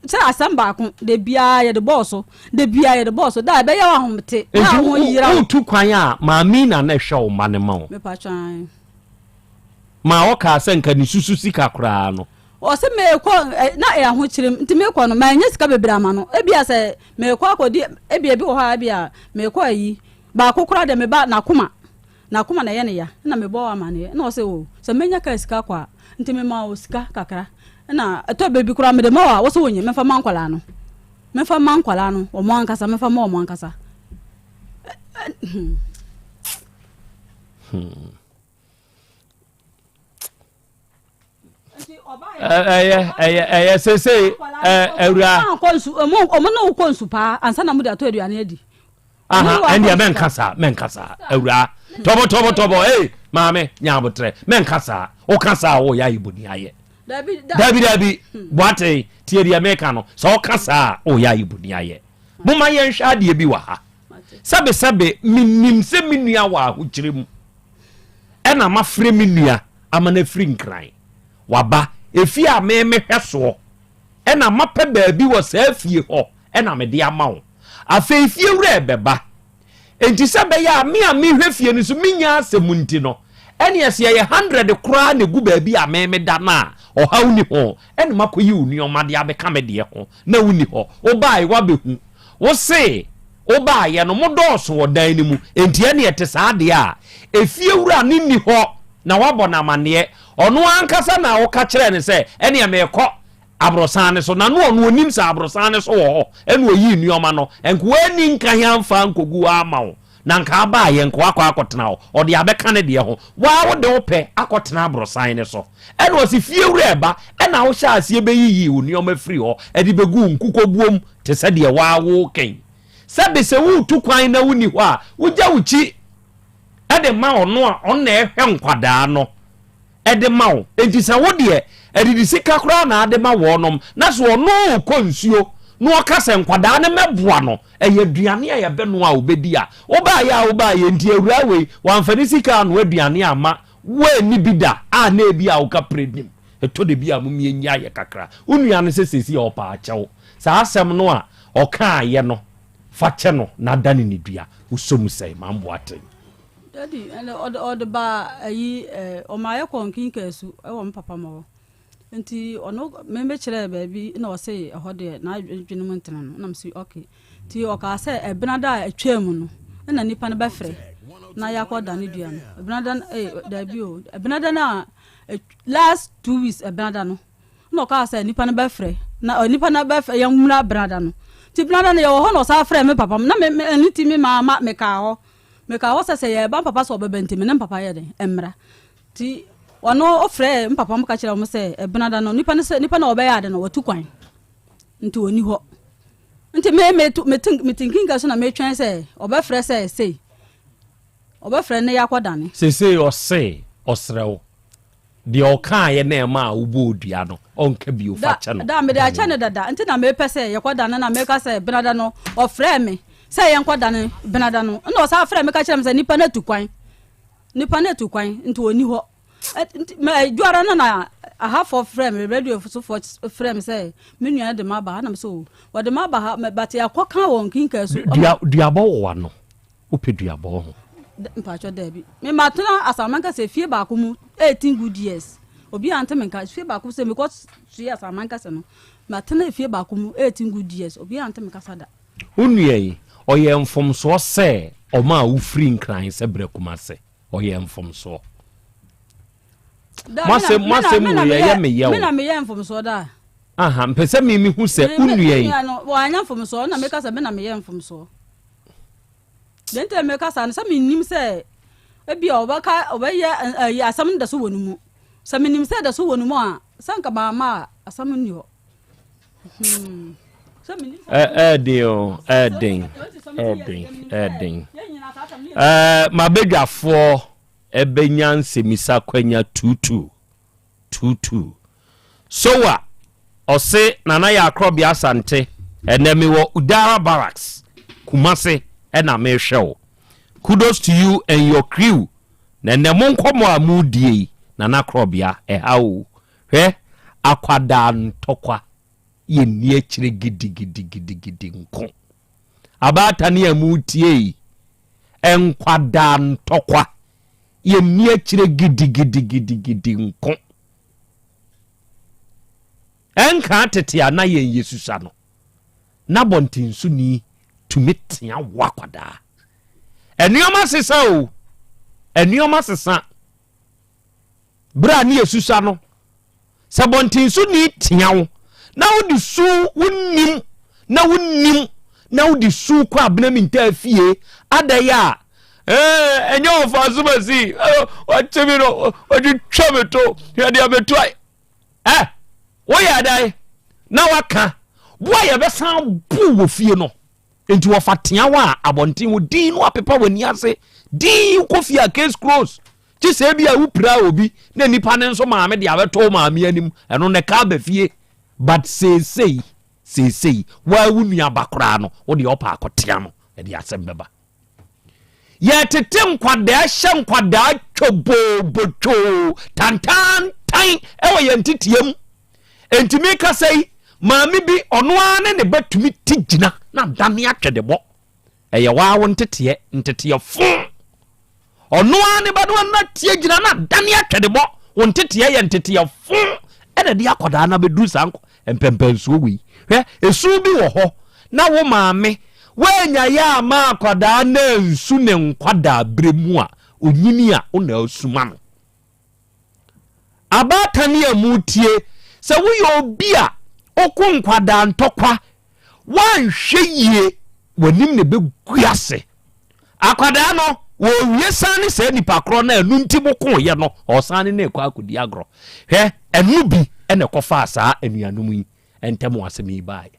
sɛ asɛm baako da biara yɛde bɔɔ so da biara yɛde bɔɔ so da ɛbɛyɛ wo ahomete na ho yera wo. Wotu kwan a maame na na ɛhwɛ wo mma no ma wo. Mepatwan. Ma ɔkaa sɛ nka ne susu sika koraa no. Ɔsɛ mekɔ na ɛyɛ ahokyerɛ mu nti mekɔ no manyɛ sika bebree ama no ebia sɛ mekɔ akɔdi ebia ebi wɔ hɔ a ebia mekɔ ayi baako koraa deɛ meba n'akoma N'akoma na ɛyɛ no ya, nna mebɔ wo amaneɛ. Nna ɔse, oh, sɛ menya kaa sika kɔ a, nti mema wo sika kakra. Nna ɛtɔ berɛ bi koraa mede ma wo a, wose wonnye, memfa mma nkwadaa no. Memfa mma nkwadaa no, wɔn ankasa, memfa mma wɔn ankasa. Hmm. Ɛyɛ ɛyɛ ɛyɛ sese ɛwura. Ɔmo ne wo kɔ nsu paa ansa na mo de atɔ aduane adi. Aha ɛndeɛ mɛnka saa mɛnka saa awura tɔbɔ tɔbɔ tɔbɔ ee maame nya abotrɛ mɛnka saa woka saa wɔyɛ ayɛ bɔni ayɛ. Dabi dabi boate tie deɛ meka no sɛ woka saa wɔyɛ ayɛ bɔni ayɛ. Moma yɛnhwɛ adeɛ bi wɔ ha sɛbesɛbe menim sɛ me nua wɔ ahokyere mu ɛna mafrɛ me nua ama no afiri Nkran. Waba efie a me mehwɛ soɔ, ɛna mapɛ baabi wɔ saa fie hɔ ɛna mede ama wo. Afei fie wura rebɛba. Enti sɛ ɛbɛyɛ a me a mehwɛ fie no so mennya asɛm nti no, ɛneɛ sɛ yɛyɛ hundred koraa na ɛgu baabi a me meda no a, ɔhaw nni ho. Ɛna makɔyi wo nneɛma de abɛka me deɛ ho na wonni hɔ. Wobaeɛ woabɛhu. Wose wobaeɛ no modɔɔso wɔ dan no mu, enti ɛnneɛ ɛte saa deɛ a, efiewura no nni hɔ na woabɔ no amanneɛ. Ɔno ankasa na woka kyerɛɛ no sɛ, ɛnneɛ merekɔ aborosan no so, na no ɔno ɔnim sɛ aborosan no so wɔ hɔ, ɛnna ɔyii nneɛma no. Nka wanni nka he amfa ankɔgu hɔ amma wo, na nka abaeɛ nka woakɔ akɔtena hɔ. Ɔde abɛka ne deɛ ho. Wo ara wode wo pɛ akɔtena aborosan no so. Ɛnna ɔse, Fiewura reba, ɛnna wohyɛɛ aseɛ bɛyiyii wo nneɛma firii hɔ de bɛguu wo nkukɔbuom te sɛ deɛ woa woreka yi. Sɛbe sɛ woretu kwan na wonni hɔ a, wogya wo kyi de ma ɔno a ɔno na ɛhwɛ nkwadaa no de ma wo. Enti sɛ wo deɛ, adidi sika koraa na ade ma wɔnom, na sɛ ɔno rekɔ nsuo na ɔka sɛ nkwadaa no mmɛboa no, ɛyɛ aduane a yɛbɛnoa a ɔbɛdi a, wobaeɛ a wobaeɛ nti awuraa wei, wamfa ne sika annoa aduane amma Woanni bi da a na ebia wo kaprɛ nim. Ɛtɔ da bi a mom yɛnyi ayɛ kakra. Wo nua no sɛ seesei ɔpɛ akyɛ wo. Saa asɛm no a ɔkaaeɛ no, fa kyɛ no na dane no dua. Wosɔ mu sɛn? Mambo Aten. Daddy, ɛnɛ ɔde ɔde ba ayi ɛ ɔmaa yɛ kɔɔ nkinkasu ɛwɔ me papa mo hɔ. Nti ɔno me me kyerɛɛ baabi na ɔse ɛhɔ deɛ n'adwene mu ntene no na mese ok nti ɔkaa sɛ ɛbenada a ɛtwaa mu no na nipa no bɛfrɛ na yɛakɔ da ne dua no ɛbenada no eh daabi o ɛbenada no a last 2 weeks ɛbenada no na ɔkaa sɛ nipa no bɛfrɛ na nipa no bɛfrɛ yɛn mmra benada no nti benada no yɛwɔ hɔ na ɔsan frɛ me papa na me me ɛno ti me maa mekaa hɔ mekaa hɔ sɛ sɛ yɛba papa sɛ ɔbɛba nti me ne papa yɛ den mmra nti. Ɔno ɔfrɛɛ me papa mo ka kyerɛɛ wɔn sɛ ɛbenada no nipa no sɛ nipa no a ɔbɛyɛ ade no watu kwan nti ɔnni hɔ. Nti me me me me te nkinka so na metwɛn sɛ ɔbɛfrɛ sɛ sei ɔbɛfrɛ ne yɛakɔdane. Seesei ɔse ɔsrɛ wo Deɛ ɔkaeɛ na ɛmaa wobɔɔ dua no, ɔnka bio, fa kyɛ no. Da, mede akyɛ no dada, nti na mepɛ sɛ yɛkɔdane na meka sɛ Benada no, ɔfrɛɛ me sɛ yɛnkɔdane Benada no, ɛna ɔsan frɛɛ me ka kyerɛɛ me sɛ nipa no atu kwan, nipa no atu kwan, nti ɔnni hɔ. Nti, dwoara no na ahafoɔ frɛɛ me, radio sofoɔ frɛɛ me sɛ me nua no de m'aba ha, na me sɛ o, wɔde m'aba ha, but yɛakɔka wɔ nkinkaa so. Dua, duabɔ wɔ w'ano. Wopɛ duabɔ ho? Mpakyɛ daabi. Me ma tena Asaman kasa fie baako mu 18 good years. Obi ante me nka fie baako sɛ mekɔ sua Asaman kasa no. Ma tena fie baako mu 18 good years. Obi ante me kasa da. Wo nua yi, ɔyɛɛ mfomsoɔ sɛ ɔmaa wo firi Nkran sɛ brɛ Kumase? Ɔyɛɛ mfomsoɔ. Da, Mo asɛm mo asɛm wei ɛyɛ me yaw. Me na meyɛ mfomsoɔ da. Aha, mpɛ sɛ me mehu sɛ wo nua yi. Me nua no, wanyɛ mfomsoɔ na meka sɛ me na meyɛ mfomsoɔ. Deɛ nti a meka saa no sɛ mennim sɛ ebi a ɔbɛka ɔbɛyɛ ɛyi asɛm no da so wɔ ne mu. Sɛ menim sɛ da so wɔ ne mu a, sɛ nka mamma a asɛm nni hɔ. Hmm. Ɛɛden o, ɛɛden, ɛɛden, ɛɛden. Ɛɛ mabadwafoɔ ɛbɛnya nsɛmisa kwanya tuutu. Tuutuu. Sowa, ɔse Nana yɛ Akrɔbea Asante, ɛnɛ mewɔ Udara Barracks, Kumase ɛna mehwɛ wo. Kudos to you and your crew, na ɛnɛ mo nkɔmɔ a moredie yi, Nana Akrɔbea, ɛha o. Hwɛ, akwadaa ntɔkwa yɛ nni akyire gidigidigidigidi nko. Abaatane a moretie yi, nkwadaa ntɔkwa Yɛnni akyire gidigidigidigidi nko. Ɛnkaa tete a na yɛn yɛsusua no, na bɔntensoni tumi tea wo akwadaa. Nneɛma sesa o, nneɛma sesa. Berɛ a ne yɛsusua no, Sɛ bɔntensoni tea wo na wode su wonnim na wonnim na wode su kɔ abena mintaa fie adɛn a ɛɛ ɛnyɛ ɔfa asomasi ɔkye me no ɔtwitwa me to hwɛ deɛ meto ɛ woyɛ adan na waka boa yɛbɛsan bo wɔ fie no Enti wɔfa tea wo a abɔnten wo din no apepa w'ani ase din wokɔ fie a case close gye sɛ ebi a wopira obi na nipa no nso maame de abɛtɔ wo maame anim ɛno na ɛka aba fie but seesei seesei waa wo nua ba koraa no wo deɛ ɔpa akɔtea no ɛde asɛm bɛba Yɛtete nkwadaa hyɛ nkwadaa twoboo botwoo tantaantan wɔ yɛn nteteɛ mu. Enti mekasa yi, maame bi ɔno ara ne ne ba tumi ti gyina na dane atwɛdebɔ. Ɛyɛ waa wo nteteɛ, nteteɛ fo. Ɔno ara ne ba no ana tie gyina na dane atwɛdebɔ. Wo nteteɛ yɛ nteteɛ fo ɛna de akwadaa no abɛduru saa mpɛmpɛnsoɔ wei. Hwɛ, esu bi wɔ hɔ na wo maame woanya yɛ ama akwadaa no ansu ne nkwadaa berɛ mu a, onyini a wo na asuma no. Abaatan a moretie, sɛ woyɛ obi a woko nkwadaa ntɔkwa, woanhwɛ yie, w'anim na ɛbɛgu ase. Akwadaa no, wɔrewie san ne saa nipa korɔ no a ɛno nti mokoeɛ no, ɔresan ne no rekɔ akɔdi agorɔ. Hwɛ, ɛno bi na ɛkɔfaa saa anuanom yi ntam asɛm yi baeɛ.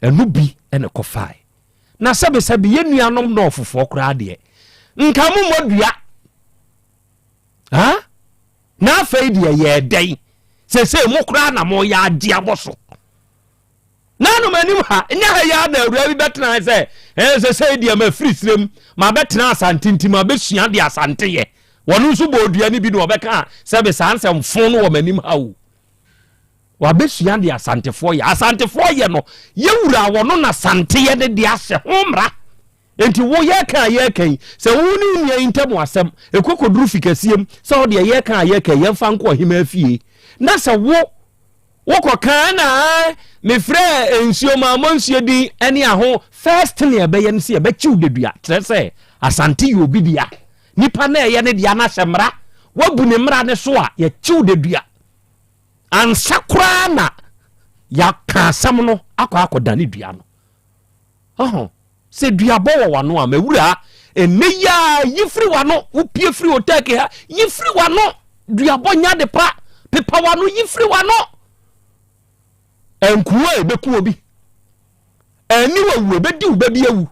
Ɛno bi na ɛkɔfaeɛ. Na sɛbesɛbe yɛn nuanom nɔɔfofoɔ koraa deɛ, nka mommɔ dua. Ha? Na afei deɛ yɛɛ dɛn? Seesei mo koraa na moyɛ agye abɔ so. Nanom anim ha, nyɛ ha yi ara na awuraa bi bɛtena sɛ, ɛɛ seesei deɛ mafiri serem, mabɛtena Asante nti mabɛsua deɛ Asante yɛ. Wɔn nso bɔɔ dua no bi na wɔbɛka sɛbe saa nsɛm fo no wɔ m'anim ha o. Wabɛsua deɛ Asantefoɔ yɛ. Asantefoɔ yɛ no, yɛwura wɔn na Asante yɛ ne deɛ ahyɛ ho mmara. Enti wo yɛreka a yɛreka yi, sɛ wo ne wo nua yi ntam asɛm ɛkɔ kɔduru fi kɛseɛ mu sɛ wo deɛ yɛreka a yɛreka yi yɛmfa nkɔ ɔhemaa fie, na sɛ wo wokɔka ɛna ae mefrɛɛ nsuo mammɔ nsuo din ɛne aho, first thing ɛbɛyɛ no sɛ yɛbɛkyew dadua, kyerɛ sɛ Asante yɛ obi dea, nipa na ɛyɛ ne dea no ahyɛ mmara, woabu ne mmara no so a yɛkyew dadua ansa koraa na yɛaka asɛm no akɔ akɔdane dua no. Ɔho, sɛ duabɔ wɔ w'ano a, m'awura, ɛnnɛ yi ara, yi firi w'ano, wopue firi otɛɛke ha, yi firi w'ano. Duabɔ nyɛ ade pa. Pepa w'ano, yi firi w'ano. Nkuo a ɛbɛku obi. Ɛnni wawu, ɛbɛdi wo ba bi awu.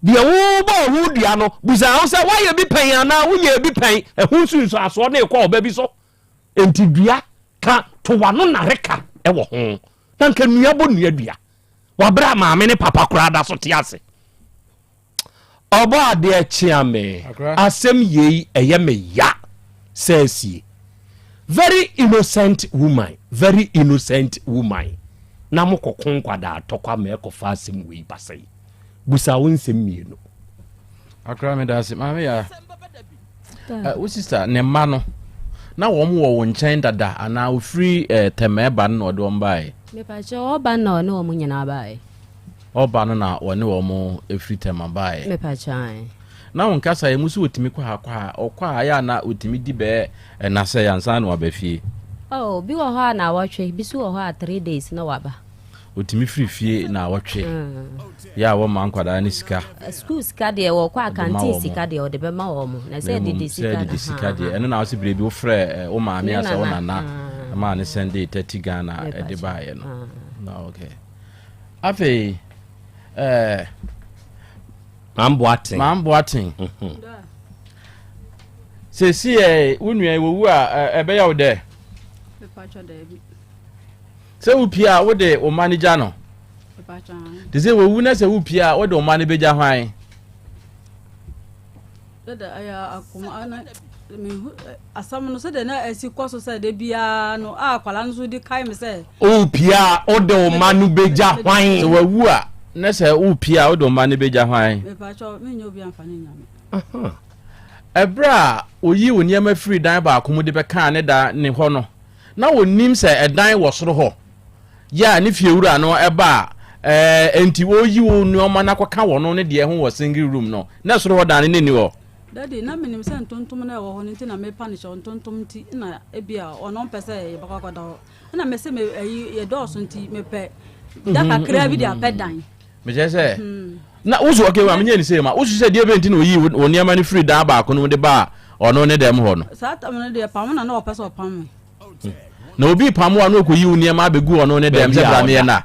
Deɛ wobɔ ho dua no, busa ho sɛ woayɛ bi pɛn anaa wonyɛɛ bi pɛn. Ɛho nsunsuansoɔ no rekɔ ɔba bi so. Enti dua ka to w'ano nnareka wɔ ho. Na nka nnua bɔ nnua dua. Wabrɛ a maame ne papa koraa da so te ase. Ɔbɔ adeɛ kyea me. Asɛm yei ɛyɛ me ya sɛ asie. Very innocent woman, very innocent woman. Na mo kɔko nkwadaa tɔkwa ma ɛkɔfa asɛm wei ba sɛi. Busa wo nsɛm mmienu. Akora meda ase maame ya. Eh, wo sister ne mma no na wɔn wɔ wo nkyɛn dada anaa ofiri eh, tɛmɛɛ ba no na ɔde wɔn baeɛ? Mepakyɛ ɔba na ɔne wɔn nyinaa baeɛ. Ɔba no na wɔne wɔn efiri tɛma baeɛ. Mepakyɛ ae. Na wo nkasa yɛ mu so wɔtumi kɔ ha kɔ ha ɔkɔ a ayɛ a na wɔtumi di bɛɛ ɛna sɛ ansa na waba fie. Oh, bi wɔ hɔ a naawɔtwe, bi so wɔ hɔ a 3 days na waba. Ɔtumi firi fie naawɔtwe yɛ a wɔma nkwadaa no sika. Sukuu sika deɛ wɔkɔ a canteen sika deɛ ɔde bɛma wɔn na sɛ didi sika sɛ didi sika deɛ ɛno na ɔsɛ bere bi wofrɛ wo maame asɛ wo nana maa ne sɛnde 30 Ghana ɛde baeɛ no na okay afei ɛɛ Mamboaten Mamboaten sɛsi ɛ wo nua yi wɔwu a ɛbɛyɛ wo dɛ sɛ wopie a wode wo mma no gya no te sɛ wɔwu na sɛ wopie a wode wo mma no bɛgya hwan dada ɛyɛ akoma na mehu asɛm no sɛdeɛ na ɛsi kɔ so sɛ da biara no a akwadaa no nso de kae me sɛ. Wopie a wode wo mma no bɛgya hwan? Sɛ wawu a na sɛ wopie a wode wo mma no bɛgya hwan? Mepakyɛw menyɛ obi amfa ne nyame. Ɛberɛ a ɔyii wo nneɛma firii dan baako mu de bɛkaa ne dan ne hɔ no, na ɔnnim sɛ ɛdan wɔ soro hɔ. Yɛ a ne fiewura no ba a, ɛɛ, enti ɔreyi wo nneɛma no akɔka wɔn ne deɛ ho wɔ single room no, na soro hɔ dan no na ɛnni hɔ. Daddy, na menim sɛ ntontom no a ɛwɔ hɔ no nti na mepa no kyɛw, ntontom nti na ebia ɔno ɔmpɛ sɛ yɛbɛkɔ akɔda hɔ. Ɛna mese me ayi yɛdɔɔso nti mepɛ da kakraa bi de apɛ dan. Mekyerɛ sɛ, na wosu okay ma menyɛ ne sei ma wosu sɛ deɛ bɛn nti na ɔyii wo nneɛma no firi dan baako no mu de baa ɔno ne dɛm hɔ no. Saa tam no deɛ pam na na ɔpɛ sɛ ɔpam me. Na obi pam wo a na ɔkɔyi wo nneɛma abɛgu ɔno ne dɛm sɛ bra meyɛ na.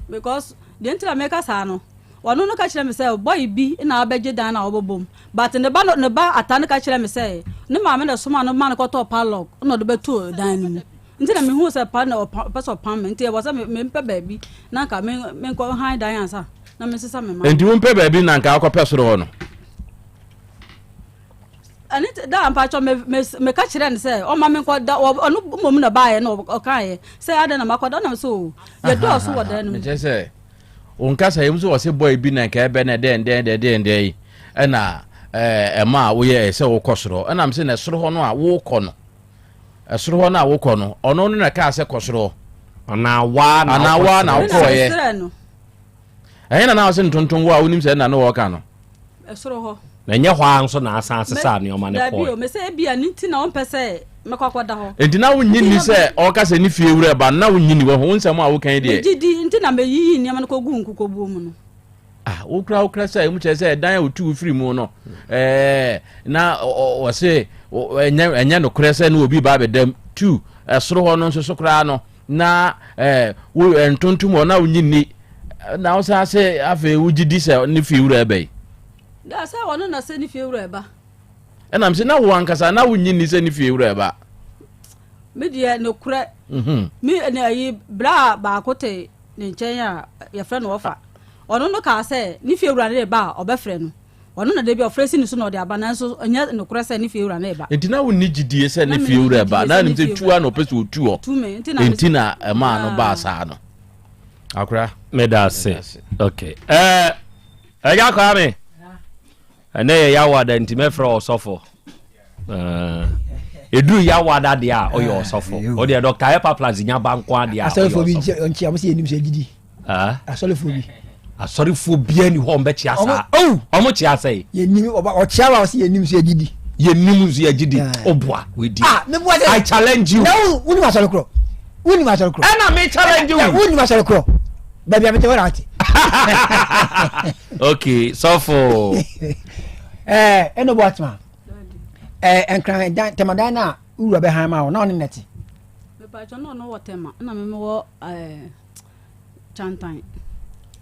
Because deɛ nti na meka saa no, ɔno no ka kyerɛ me sɛ boy bi na abɛgye dan na ɔbɛbɔ mu but ne ba no ne ba ata no ka kyerɛ me sɛ ne maame na ɛsoma no ma no kɔtɔɔ padlock na ɔde bɛtoo dan no mu. Nti na mehuu sɛ pa na ɔpɛ sɛ ɔpam me nti ɛwɔ sɛ mempɛ baabi na nka menkɔ han dan ansa na mesesa me ma. Nti wompɛ baabi na nka wokɔpɛ soro hɔ no? Ɛne nti da mpakyɛ meka kyerɛ no sɛ ɔma menkɔ da ɔno mmom na baeɛ na ɔkaeɛ sɛ adɛn na makɔ da ɔnam sɛ o yɛdɔɔso wɔ dan no mu. Mekyerɛ sɛ wo nkasa yi mu sɛ wɔse bɔe bi na nka ɛbɛ na dɛn dɛn dɛn dɛn dɛn yi ɛna ɛma a woyɛ sɛ wokɔ soro ɛnam sɛ na soro hɔ no a wokɔ no Ɛsoro hɔ no a wokɔ no, ɔno no na ɛkaa sɛ kɔ soro hɔ. Anaa waa na Anaa waa na wokɔɔyɛ. Mesrɛ no. Ɛhe na na ɔse ntontom wɔ a wonim sɛ ɛna ne wɔka no? Ɛsoro hɔ. Na ɛnyɛ hɔ ara nso na asan asesa nneɛma no Dabi o, kɔɔe. mesɛ ebia ne nti na ɔmpɛ sɛ mɛkɔ akɔda hɔ. Enti na wonnye nni sɛ ɔreka sɛ ne fie wura ba no, na wonnye nni? Wahu wo nsɛm a woka yi deɛ. Megye di nti na meyiyii nneɛma no kɔguu nkukuobuo mu no. Ah, wokura wokura sɛ emu kyerɛ sɛ ɛdan a otu wo firi mu no ɛɛ na ɔse ɛnyɛ ɛnyɛ nokorɛ sɛ ne obi ba abɛdam tu ɛsoro hɔ no nso so koraa no na ɛɛ wo ntontom hɔ na wonyi nni na wosan se afei wogye di sɛ ne fie wura ɛbɛ yi. Da sɛ ɔno na sɛ ne fie wura ɛba. Ɛnam sɛ na wo ankasa na wonyi nni sɛ ne fie wura ɛba. Me deɛ nokorɛ. Mhm. Me na ayi bra baako te ne nkyɛn a yɛfrɛ no ɔfa. Ɔno no kaa sɛ ne fiewura no reba a ɔbɛfrɛ no. Ɔno na da bi ɔfrɛ si ne so na ɔde aba nanso ɛnyɛ nokorɛ sɛ ne fiewura no reba. Enti na wonni gyidie sɛ ne fiewura reba. Na nim sɛ tu a na ɔpɛ sɛ ɔtu hɔ. Enti na ɛmaa no baa saa no. Akora. Meda ase. Okay. Ɛɛ ɛgya Kwame. Ɛnɛ yɛ Yawada nti mɛfrɛ ɔsɔfo. Ɛduru Yawada deɛ a ɔyɛ ɔsɔfo. Ɔdeɛ Dr. Epaplas nya ba nko adeɛ a ɔyɛ ɔsɔfo. Asɔrefoɔ bi nkyia wɔn sɛ yɛnim sɛ gyidi. Asɔrefoɔ bi. Asɔrefoɔ biara ni hɔ wɔn bɛkyia saa. Wɔn kyia sɛ. Yɛnim ɔkyia wa ɔsɛ yɛnim sɛ gyidi. Yɛnim nso yɛ gyidi. Ɔboa wedi. Ah, meboa sɛ. I challenge you. Na wo wonim asɔre korɔ. Wonim asɔre korɔ. Ɛna me challenge you. Wonim asɔre korɔ. Baabi a mete hɔ na ate. Okay, sɔfo. Ɛɛ ɛna bɔ atema. Ɛɛ nkran dan tɛmadan na. wo wura bɛhan maa wo, na ɔne no te? Mepakyɛ na ɔno wɔ Tema, ɛna me mewɔ ɛɛ Kyantan.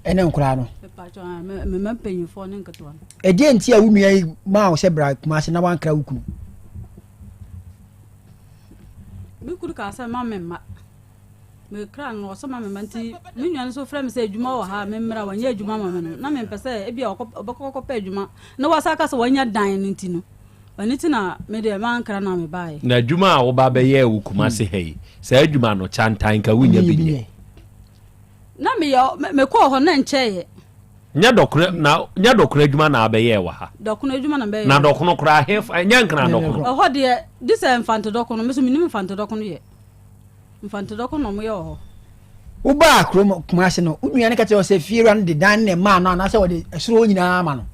Ɛne nkoraa no? Mepakyɛ ɛɛ me mma mpanyinfoɔ ne nketewa no. Ɛdeɛ nti a wo nua yi maa wo sɛ bra Kumasi na wankra wo kunu? Me kunu kaa sɛ ma me mma. Mekra no ɔsɛ ma me mma nti me nua no nso frɛ me sɛ adwuma wɔ ha memmra wanyɛ adwuma ma me no na mempɛ sɛ ebi a ɔbɛkɔ kɔpɛ adwuma na wasa aka sɛ wanya dan no nti no ɛno ti na me deɛ mankra na mebaeɛ. Na adwuma a woba bɛyɛɛ wɔ Kumasi ha yi saa adwuma no kyantan nka wonya bi nyɛ. Na meyɛ mekɔɔ hɔ na nkyɛeɛ. Nyɛ dɔkono na nyɛ dɔkono adwuma na abɛyɛɛ wɔ ha. Dɔkono adwuma na bɛyɛ. Na dɔkono koraa he fa nyɛ nkran dɔkono. Ɛhɔ deɛ de sɛ mfante dɔkono me so menim mfante dɔkono yɛ. Mfante dɔkono na wɔyɛ wɔ hɔ. Wobaa kurom Kumase no, wo nua no ka kyerɛ wo sɛ fiewura no de dan no na ɛmaa no anaasɛ ɔde ɛsoro hɔ nyinaa ama no?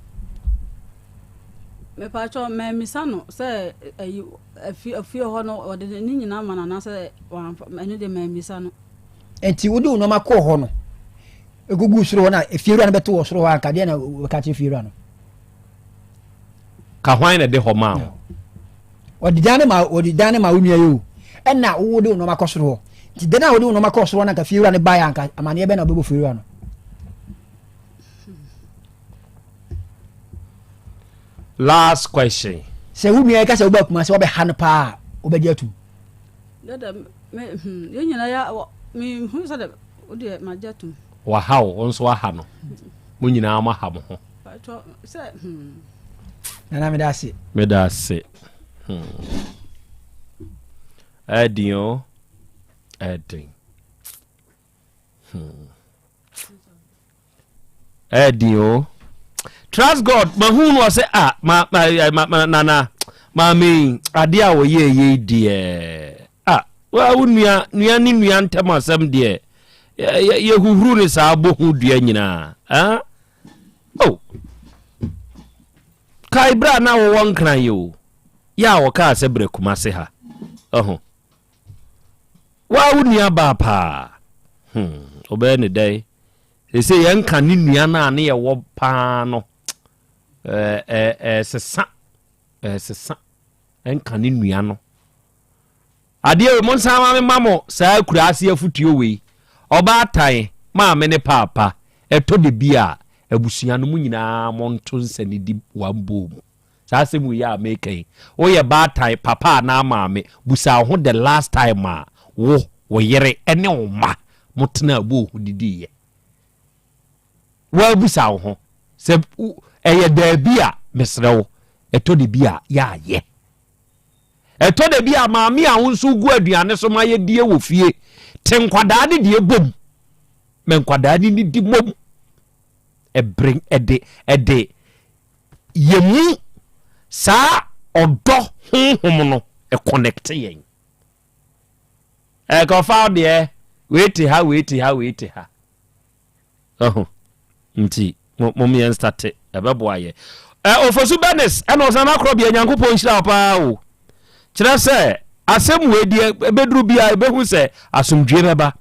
Mepatwɔ mammisa no sɛ ayi afie hɔ no ɔde ne nyinaa ama no anaasɛ wamfa ɛno deɛ mammisa no. Nti wode wo nneɛma kɔɔ hɔ no, ɛkɔguu soro hɔ na efiewura no bɛto wɔ soro hɔ anka deɛ na wɔbɛka kyerɛ fiewura no? Ka hwan na ɛde hɔ maa wo? Ɔde dan no ma ɔde dan no ma wo nua yi o ɛna wode wo nneɛma kɔ soro hɔ nti dan a wode wo nneɛma kɔ soro hɔ na anka fiewura no baeɛ anka amaneɛ bɛn na wobɛbɔ fiewura no? Last question. Sɛ wo nua yi ka sɛ woba Kumasi wabɛha no paa a wobɛgye atum? Dada me hmm yɛn nyinaa ya me hu sɛ dɛ wo deɛ magye atum. Waha wo, wo nso waha no. Mo nyinaa mo aha mo ho. Patro sɛ hmm. Nana meda ase. Meda ase. Hmm. Ɛden o. Ɛden. Hmm. Ɛden o. Trust God. Mahu no ɔsɛ ah ma ma eh, ma, ma nana maame yi adeɛ a wɔyɛ yei deɛ ah wa wo nua nua ne nua ntam asɛm deɛ yɛhuhuru ne saa bɔ ho dua nyinaa ah oh kae berɛ a na wɔwɔ nkran yi o yɛ a wɔkaa sɛ brɛ Kumase ha ɔho Woa wo nua baa paa. Hmm, wobɛyɛ ne dɛn? Sese yɛn ka ne nua no a ne yɛwɔ paa no. Ɛsesa, ɛsesa. Ɛnka ne nua no. Adeɛ wei, mo nsan ma me ma mo saa akura ase afutuo wei. Ɔbaatan, maame ne paapa, ɛtɔ de bi a, abusua no mo nyinaa monto nsa nidi one bowl mu. Saa asɛm wei a meka yi, woyɛ baatan, papa anaa maame, busa wo ho the last time a wo, wo yere ne wo mma motenaa bowl ho didiiɛ. Woabisa wo ho sɛ ɛyɛ daabi a, mesrɛ wo, ɛtɔ da bi a yɛ a yɛ. Ɛtɔ da bi a maame a wo nso wogu aduane so ma yɛdie wɔ fie, te nkwadaa ne deɛ bom ma nkwadaa ne nidi mmom. Ɛbere ɛde ɛde Yɛn mu saa ɔdɔ honhom no ɛkɔnɛkte yɛn. Ɛkɔfa wo deɛ wei te ha wei te ha wei te ha. Ɔho nti mo yɛn state ɛbɛboa yɛ. Ɛ Ofosu Bernice ɛna ɔsan akorɔ bia Nyankopɔn nhyira wo paa o. Kyerɛ sɛ asɛm wei deɛ ɛbɛduru bia ɛbɛhu sɛ asomdwie bɛba.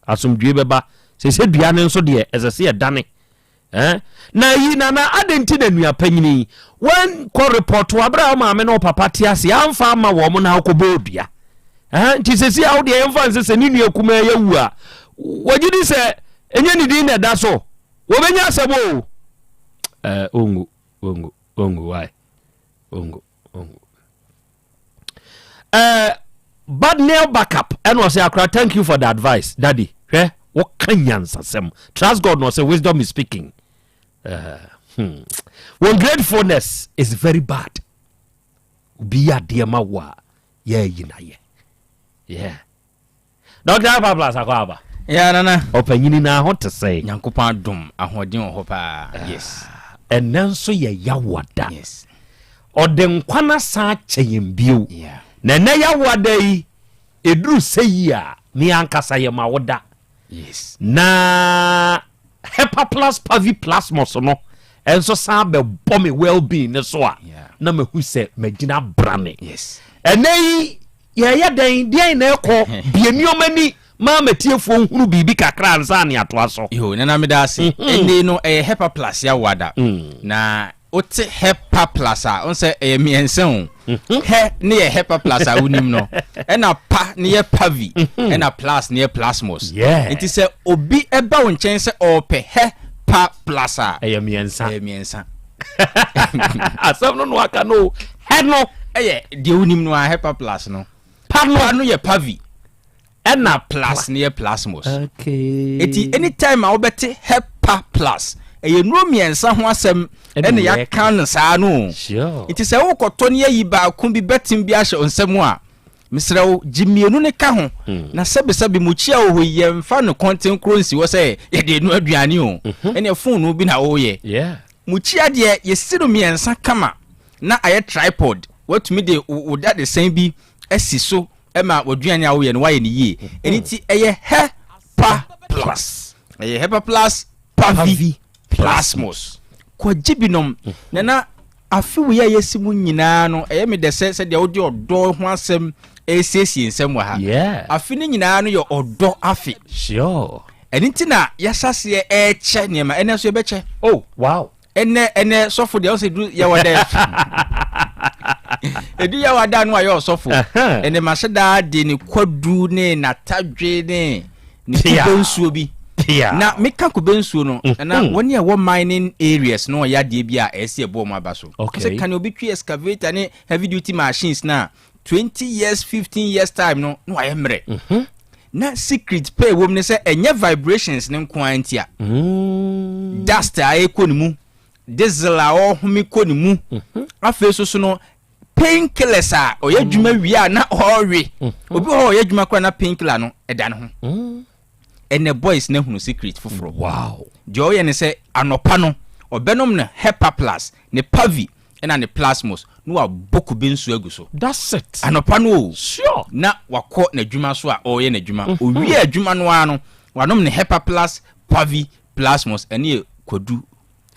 Asomdwie bɛba. Sɛ sɛ dua no nso deɛ ɛsɛ sɛ yɛdane. Eh? Na yi nana adɛn nti na nua panyini yi wankɔ report abere a wo maame ne wo papa te ase amfa ama wɔn na wokɔbɔ odua eh? Nti sɛsi a wo deɛ yɛmfa nsɛ sɛ ne nua kumaa yɛwu a wɔgye di sɛ ɛnyɛ ne din na ɛda so wɔbɛnya asɛm o eh, ɔngu ɔngu ɔngu why ɔngu ɔngu Eh, bad nail backup ɛna ɔsɛ akora thank you for the advice daddy hwɛ wɔka nyansasɛm trust God na ɔsɛ wisdom is speaking uh, hmm. when gratefulness is very bad obi yɛ adeɛ ma wo a yɛayi na yɛ yeah Dɔkta Alpha Plus akɔ aba. Yeah, nana. Ɔpanyini na ho te sɛ. Nyankopɔn adom, ahoɔden wɔ hɔ paa. Ah, yes. Ɛnɛ nso yɛ yawoada. Yes. Ɔde nkwa no asan akyɛ yɛn bio. Yeah. Na ɛnɛ yawoada yi, ɛduru sɛ yi a, me ankasa yɛ ma wo da. Yes. Na Hepa Plus Pavi Plasmos no ɛnso san bɛbɔ me well-being ne so a, yeah. na mahu sɛ magyina brane. Yes. Ɛnɛ yi, Yɛreyɛ dɛn? Deɛn na ɛrekɔ? Bue nneɛma ani ma m'atiefoɔ nhunu biribi kakra ansa ne atoa so. Yo, Nana meda ase. Ɛnde no ɛyɛ Hepa Plus Yawoada. Na Wote Hepa plus a, wohu sɛ ɛyɛ mmiɛnsa o. Mhm. Hɛ ne yɛ Hepa plus a wonim no. Ɛna pa ne yɛ Pavi. Mhm. Ɛna plus ne yɛ Plasmos. Nti sɛ obi ɛba wo nkyɛn sɛ ɔɔpɛ Hɛ pa plus a. Ɛyɛ mmiɛnsa. Ɛyɛ mmiɛnsa. Asɛm no no aka no. Hɛ no. Ɛyɛ deɛ wonim no a Hepa plus no. Pa no. Pa no yɛ Pavi. Ɛna plus no yɛ plasmos. Okay. Eti anytime a wobɛte hepa plus ɛyɛ nnuro mmiɛnsa ho asɛm ɛna yɛaka no saa no. Sure. Nti sɛ wokɔtɔ ne ayi baako bi bɛtem bi ahyɛ nsɛm a mesrɛ wo gye mmienu ne ka ho hmm. na sɛbesɛbe mukyia wɔ hɔ yi yɛmfa no kɔnten koro nsi hɔ sɛ yɛde nu aduane o mhm. ɛne fonoo bi na woyɛ mukyia deɛ yɛsi no mmiɛnsa kama na ayɛ tripod watumi de wo dadesɛn bi asi so ma w'aduane a woyɛ no woayɛ no yie. Ɛno nti ɛyɛ Hepa Plus. Ɛyɛ Hepa Plus Pavi Plasmos. Kɔgye binom. Nana, afe wei a yɛasi mu nyinaa no, ɛyɛ me dɛ sɛ sɛdeɛ wode ɔdɔ ho asɛm ɛresiesie nsɛm wɔ ha. Afe no nyinaa no yɛ ɔdɔ afe. Sure. Ɛno nti na yɛahyɛ aseɛ ɛrekyɛ nneɛma. Ɛnɛ nso yɛbɛkyɛ. Oh, wow. Ɛnɛ ɛnɛ sɔfo deɛ ɔsɛ du yɛwɔ dɛ edu yɛwɔ da no ayɛ ɔsɔfo ɛnɛ mahyɛ daa de ne kwadu ne n'atadwe ne ne kube nsuo bi na meka kube nsuo no mm-hmm. na wɔn a ɛwɔ mining areas no ɔyɛ adeɛ bi a ɛsɛ ɛbɔ wɔn aba so sɛ kan obi twi excavator ne heavy duty machines na 20 years 15 years time no na wayɛ mmerɛ mhm. na secret pɛ ɛwɔ mu ne sɛ ɛnyɛ vibrations ne nko ara ntia mm. dust a ɛkɔ ne mu diesel a ɔhome kɔ ne mu mhm. afei so so no pain killers a ɔyɛ adwuma mm. wie a na ɔrewe mhm. obi wɔ hɔ ɔyɛ adwuma koraa na pain killer no ɛda ne ho mm. Ɛnɛ boys no ahunu secret foforɔ. Wow. Deɛ ɔyɛ ne sɛ anɔpa no ɔbɛnom ne Hepa plus, ne Pavi ɛna ne Plasmos na wabɔ kube nsuo agu so. That's it. Anɔpa no o. Sure. Na wakɔ n'adwuma so a ɔreyɛ n'adwuma. Mm -hmm. Owie adwuma no ara no wanom ne Hepa plus, Pavi, Plasmos ɛne yɛ kwadu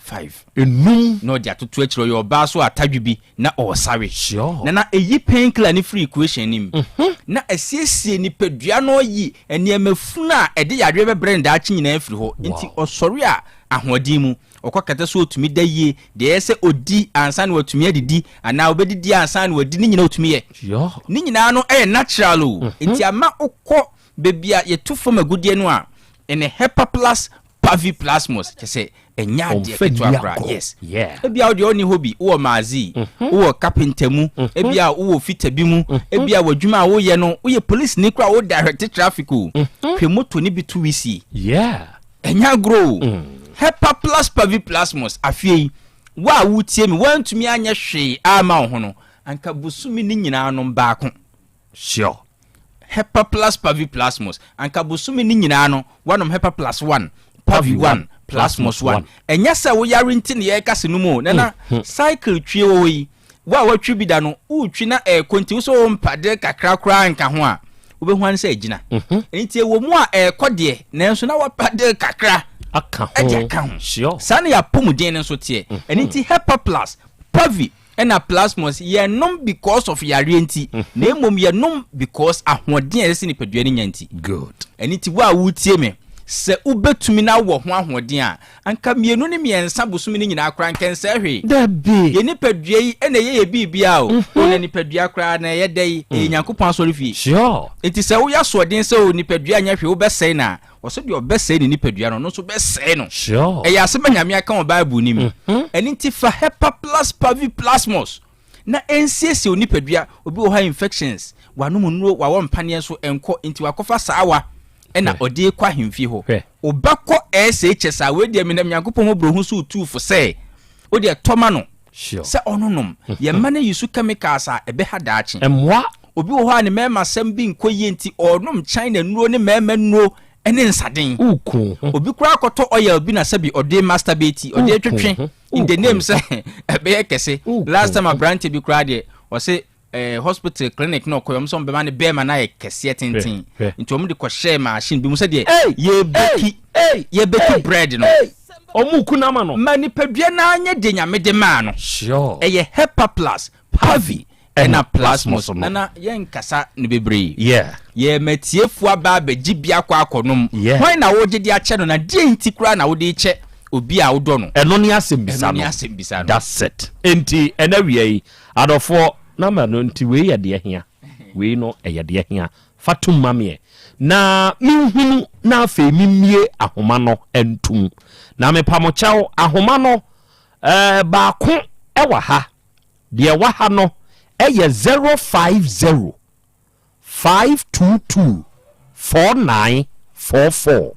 5. Enum. Na ɔde atoto akyire ɔyɛ ɔbaa so atadwe bi na ɔresawe. Sure. Na na eyi painkiller no firi equation no mu. Mm-hmm. Na asiesie nipadua no yi nneɛma funu a ɛde yareɛ bɛbrɛ no daakye nyinaa firi hɔ. Nti ɔsɔre a ahoɔden mu, ɔkɔ kɛtɛ so ɔtumi da yie, deɛ ɛyɛ sɛ ɔdi ansa na watumi adidi anaa ɔbɛdidi ansa na wadi ne nyinaa ɔtumi yɛ. Sure. Ne nyinaa no ɛyɛ natural o. Mm-hmm. Nti ama wokɔ baabi a yɛtu fam agudeɛ no a, ɛne Hepaplus Paviplasmus kyɛ sɛ ɛnyɛ adeɛ ketewa koraa yes ebia wo deɛ ɔnni hɔ bi wowɔ maazi mhm. wowɔ kapenta mu mhm. ebia wowɔ fita bi mu mhm. ebia w'adwuma a woyɛ no woyɛ polisi ni koraa wo direct traffic o hwɛ moto ne bi to wisie ɛnyɛ agorɔ o mm. Hepaplus paviplasmus afei yi wo a wotie mi woantumi anyɛ hwee ama wo ho no anka bosome ne nyinaa nom baako Sure. Hepaplus paviplasmus. Anka bosome no nyinaa no, woanom Hepaplus one, Pavi one, Plasmus one. Ɛnyɛ sɛ wo yare nti na yɛreka sɛ nom o. Nana, cycle twie wɔ hɔ yi, wo a woatwi bi da no, woretwi na ɛrekɔ nti wo sɛ wompa de kakra koraa nka ho a, wobɛhu ara ne sɛ agyina. Nti ɛwɔ mu a ɛrekɔ deɛ, nanso na woapa de kakra Aka ho. de aka ho. Sure. Saa na yɛn apɔmuden no nso teɛ. Ɛno nti Hepaplus, Pavi, Ɛna plasmos, yɛnnom because of yareɛ nti, na mmom yɛnom because ahoɔden a ɛsɛ sɛ nipadua no nya nti. Good. Ɛno nti wo a woretie me, sɛ wobɛtumi na wowɔ ho ahoɔden a, anka mmienu ne mmiɛnsa bosome no nyinaa koraa anka ɛnsɛe hwee. Dabi. Yɛn nipadua yi na ɛyɛ yɛn biribiara o. O na nipadua koraa na ɛyɛ dɛ yi, ɛyɛ Nyankopɔn asɔrefie. Sure. Nti sɛ woyɛ asoɔden sɛ o nipadua nyɛ hwee wobɛsɛe no a, Ɔsɛ deɛ ɔbɛsɛe ne nipadua no, ɔno nso bɛsɛe no. Sure. Ɛyɛ asɛm a Nyame aka wɔ Bible no mu. Mm-hmm. Ɛno nti fa Hepaplus paviplasmus na ɛnsiesie wo nipadua. Obi wɔ hɔ a infections, wanom nnuro, wawɔ mpaneɛ nso ɛnkɔ, nti wakɔfa saawa ɛna ɔde kɔ ahemfie hɔ. Wobɛkɔ SHS a, wei deɛ menam Nyankopɔn mmɔborɔhu so retu fo sɛ, wo deɛ tɔ ma no. sɛ ɔno nom. Yɛn mma no use chemicals a ɛbɛha daakye. Mmoa. Obi wɔ hɔ a ne mmarima asɛm bi nkɔ yie nti ɔrenom China nnuro ne mmarima nnuro ne nsaden. Woku ho. Obi koraa akɔtɔ oil bi na sɛbi ɔde masturbate, ɔde twetwe in the name sɛ ɛbɛyɛ kɛse. Last time aberante bi koraa deɛ ɔse eh, hospital clinic na ɔkɔyɛ, ɔmo sɛ ɔmo bɛma ne bɛɛma no ayɛ kɛseɛ tenten nti ɔmo de kɔhyɛɛ machine bi mu sɛdeɛ yɛbeki yɛbeki bread no. Ɔmo ku n'ama no. Ma nipadua no ara nyɛ deɛ Nyame de maa no. Sure. Ɛyɛ Hepaplus, Pavi, ɛna Plasmos. Nana yɛnkasa no bebree. Yeah. Yɛrema atiefoɔ aba abɛgye bi akɔ akɔnom. Yeah. Hwan na wogye de akyɛ no na deɛn nti koraa na wode rekyɛ? obi a wodɔ no? Ɛno ne asɛmbisa Ɛno ne no. asɛmbisa no. That's it. Enti ɛnɛ awia yi, adɔfoɔ, number no nti wei yɛ deɛ hia. Wei no ɛyɛ deɛ hia. Fa tom ma meɛ na menhunu na afei memmie ahoma no ntom. Na mepa mo kyɛw, ahoma no eh, baako ɛwɔ ha. Deɛ ɛwɔ ha no ɛyɛ 050 522 4944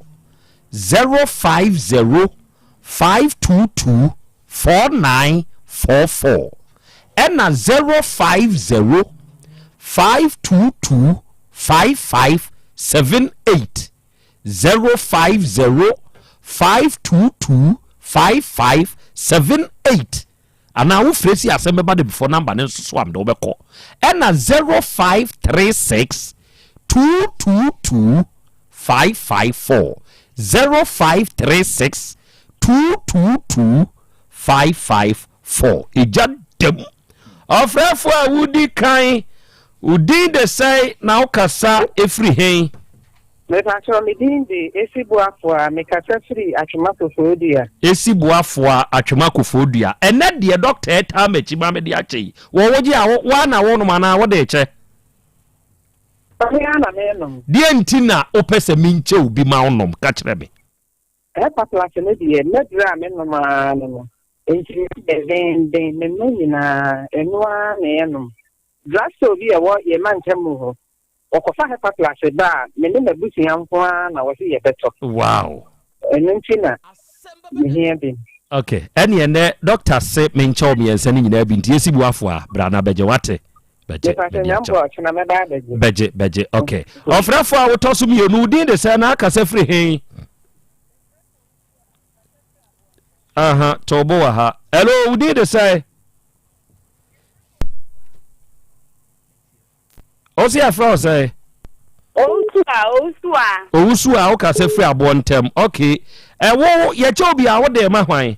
050 522 4944 ɛna 050 522 5578 050 522 5578 Anaa wo frɛ si asɛm bɛba de before number no nso so a mede wobɛkɔ ɛna 0536 222 554 0536 222 554 Egya dam ɔfrɛfoɔ a wodi kan wo din de sɛn na wokasa ɛfiri hen? Mepakyɛw, me din de Esi Boafoa, mekasa firi Atwema Koforidua. Esi Boafoa, Atwema Koforidua. Ɛnɛ deɛ dɔkta ɛtaa m'akyi ma mede akyɛ yi, wɔ wogye a wo ara na wonom anaa wode rekyɛ? Me ara na menom. Deɛ nti na wopɛ sɛ menkyɛ wo bi ma wonom, ka kyerɛ me. Hepatlas no deɛ, m'aduro a menom ara ne no, enti me deɛ denden, me mma nyinaa, ɛno ara na yɛnom. Drugstore bi a ɛwɔ yɛn mantam mu hɔ, wɔkɔfa Hepatlas ba a, me ne m'abusua nko ara na wɔse yɛbɛtɔ. Wow. Ɛno nti na mehia bi. Ok, ɛneɛ nɛ doctor se menkyɛ wo mmiɛnsa no nyinaa bi nti yɛsi boafo a, bra na bɛgye wate? Bɛgye, Mepa kyɛ mede nyame akyɛ boa wo. ɔkyena mɛba abɛgye. Bɛgye, bɛgye, ok. Ɔfrɛfoɔ a wotɔ so mmienu, wo din de sɛn na akasa firi he? Aha, to bo wɔ ha. Hello, wo din de sɛn? Ɔsi afrɛ wo sɛ? Owusu a, owusu a. Owusu a wokasa firi aboɔ ntɛm. Ok. Ɛwo yɛkyɛ obi a wode ma hwan?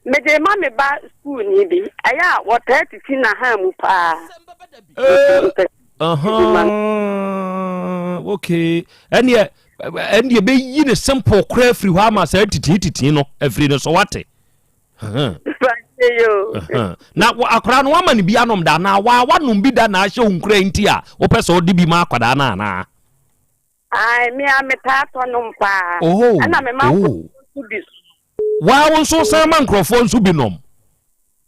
Mede ma me ba sukuuni bi. Ɛyɛ a wɔtaa titi n'ahan mu paa. Ok. Ɛneɛ ɛneɛ bɛyi ne simple koraa afiri hɔ ama saa titi titi no afiri ne so wate. Na akwadaa no wama no bi anom da anaa waa wanom bi da na ahyɛ wo nkura nti a wopɛ sɛ wode bi ma akwadaa no anaa? Ae, me a metaa tɔ nom paa. Oh, Ɛna mema oh. nkurɔfoɔ nso bi. Waa wo nso san ma nkurɔfoɔ nso bi nom?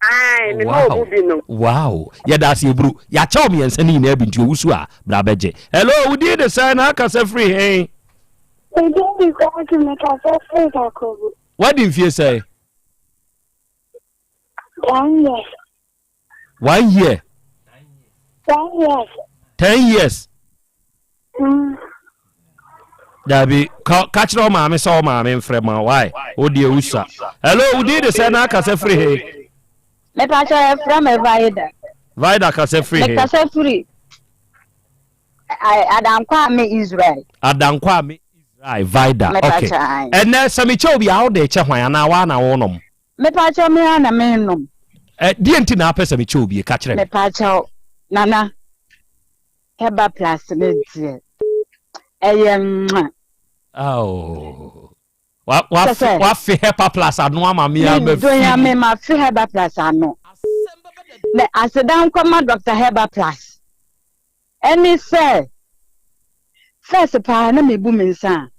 Ae, mema Wow. wɔn bi nom. Wow. Yɛda ase eburu. Yɛakyɛ wo mmiɛnsa no nyinaa bi nti owu so a bra bɛgye. Hello, wo din de sɛn na akasa firi he? Me din de Kwasi, mekasa firi Kakobu. Wadi mfie sɛn? One year. One year. Ten years. Ten years. Dabi, ka ka kyerɛ wo maame sɛ wo maame mfrɛ ma why? Wo deɛ wusa. Hello, wo din de sɛ na akasa firi he? Mepa kyɛ yɛfrɛ me Vida. Vida kasa firi he? Mekasa firi Adankwa me Israel. Adankwa me Israel Vida. Okay. Ɛnɛ sɛ mekyɛ obi a wode kyɛ hwan anaa waa na wonom? Mepakyɛw me ara na menom. Ɛ deɛ nti na apɛ sɛ mekyɛ obi ka kyerɛ me. Mepakyɛw Nana Heba plus ne deɛ ɛyɛ nwa. Oh. Wa wa wafe Hepa plus ano ama me ama fi. Me me ma fe Heba plus ano. Na aseda nkɔma Dr. Heba plus. Ɛne sɛ first paa na mebu me nsa a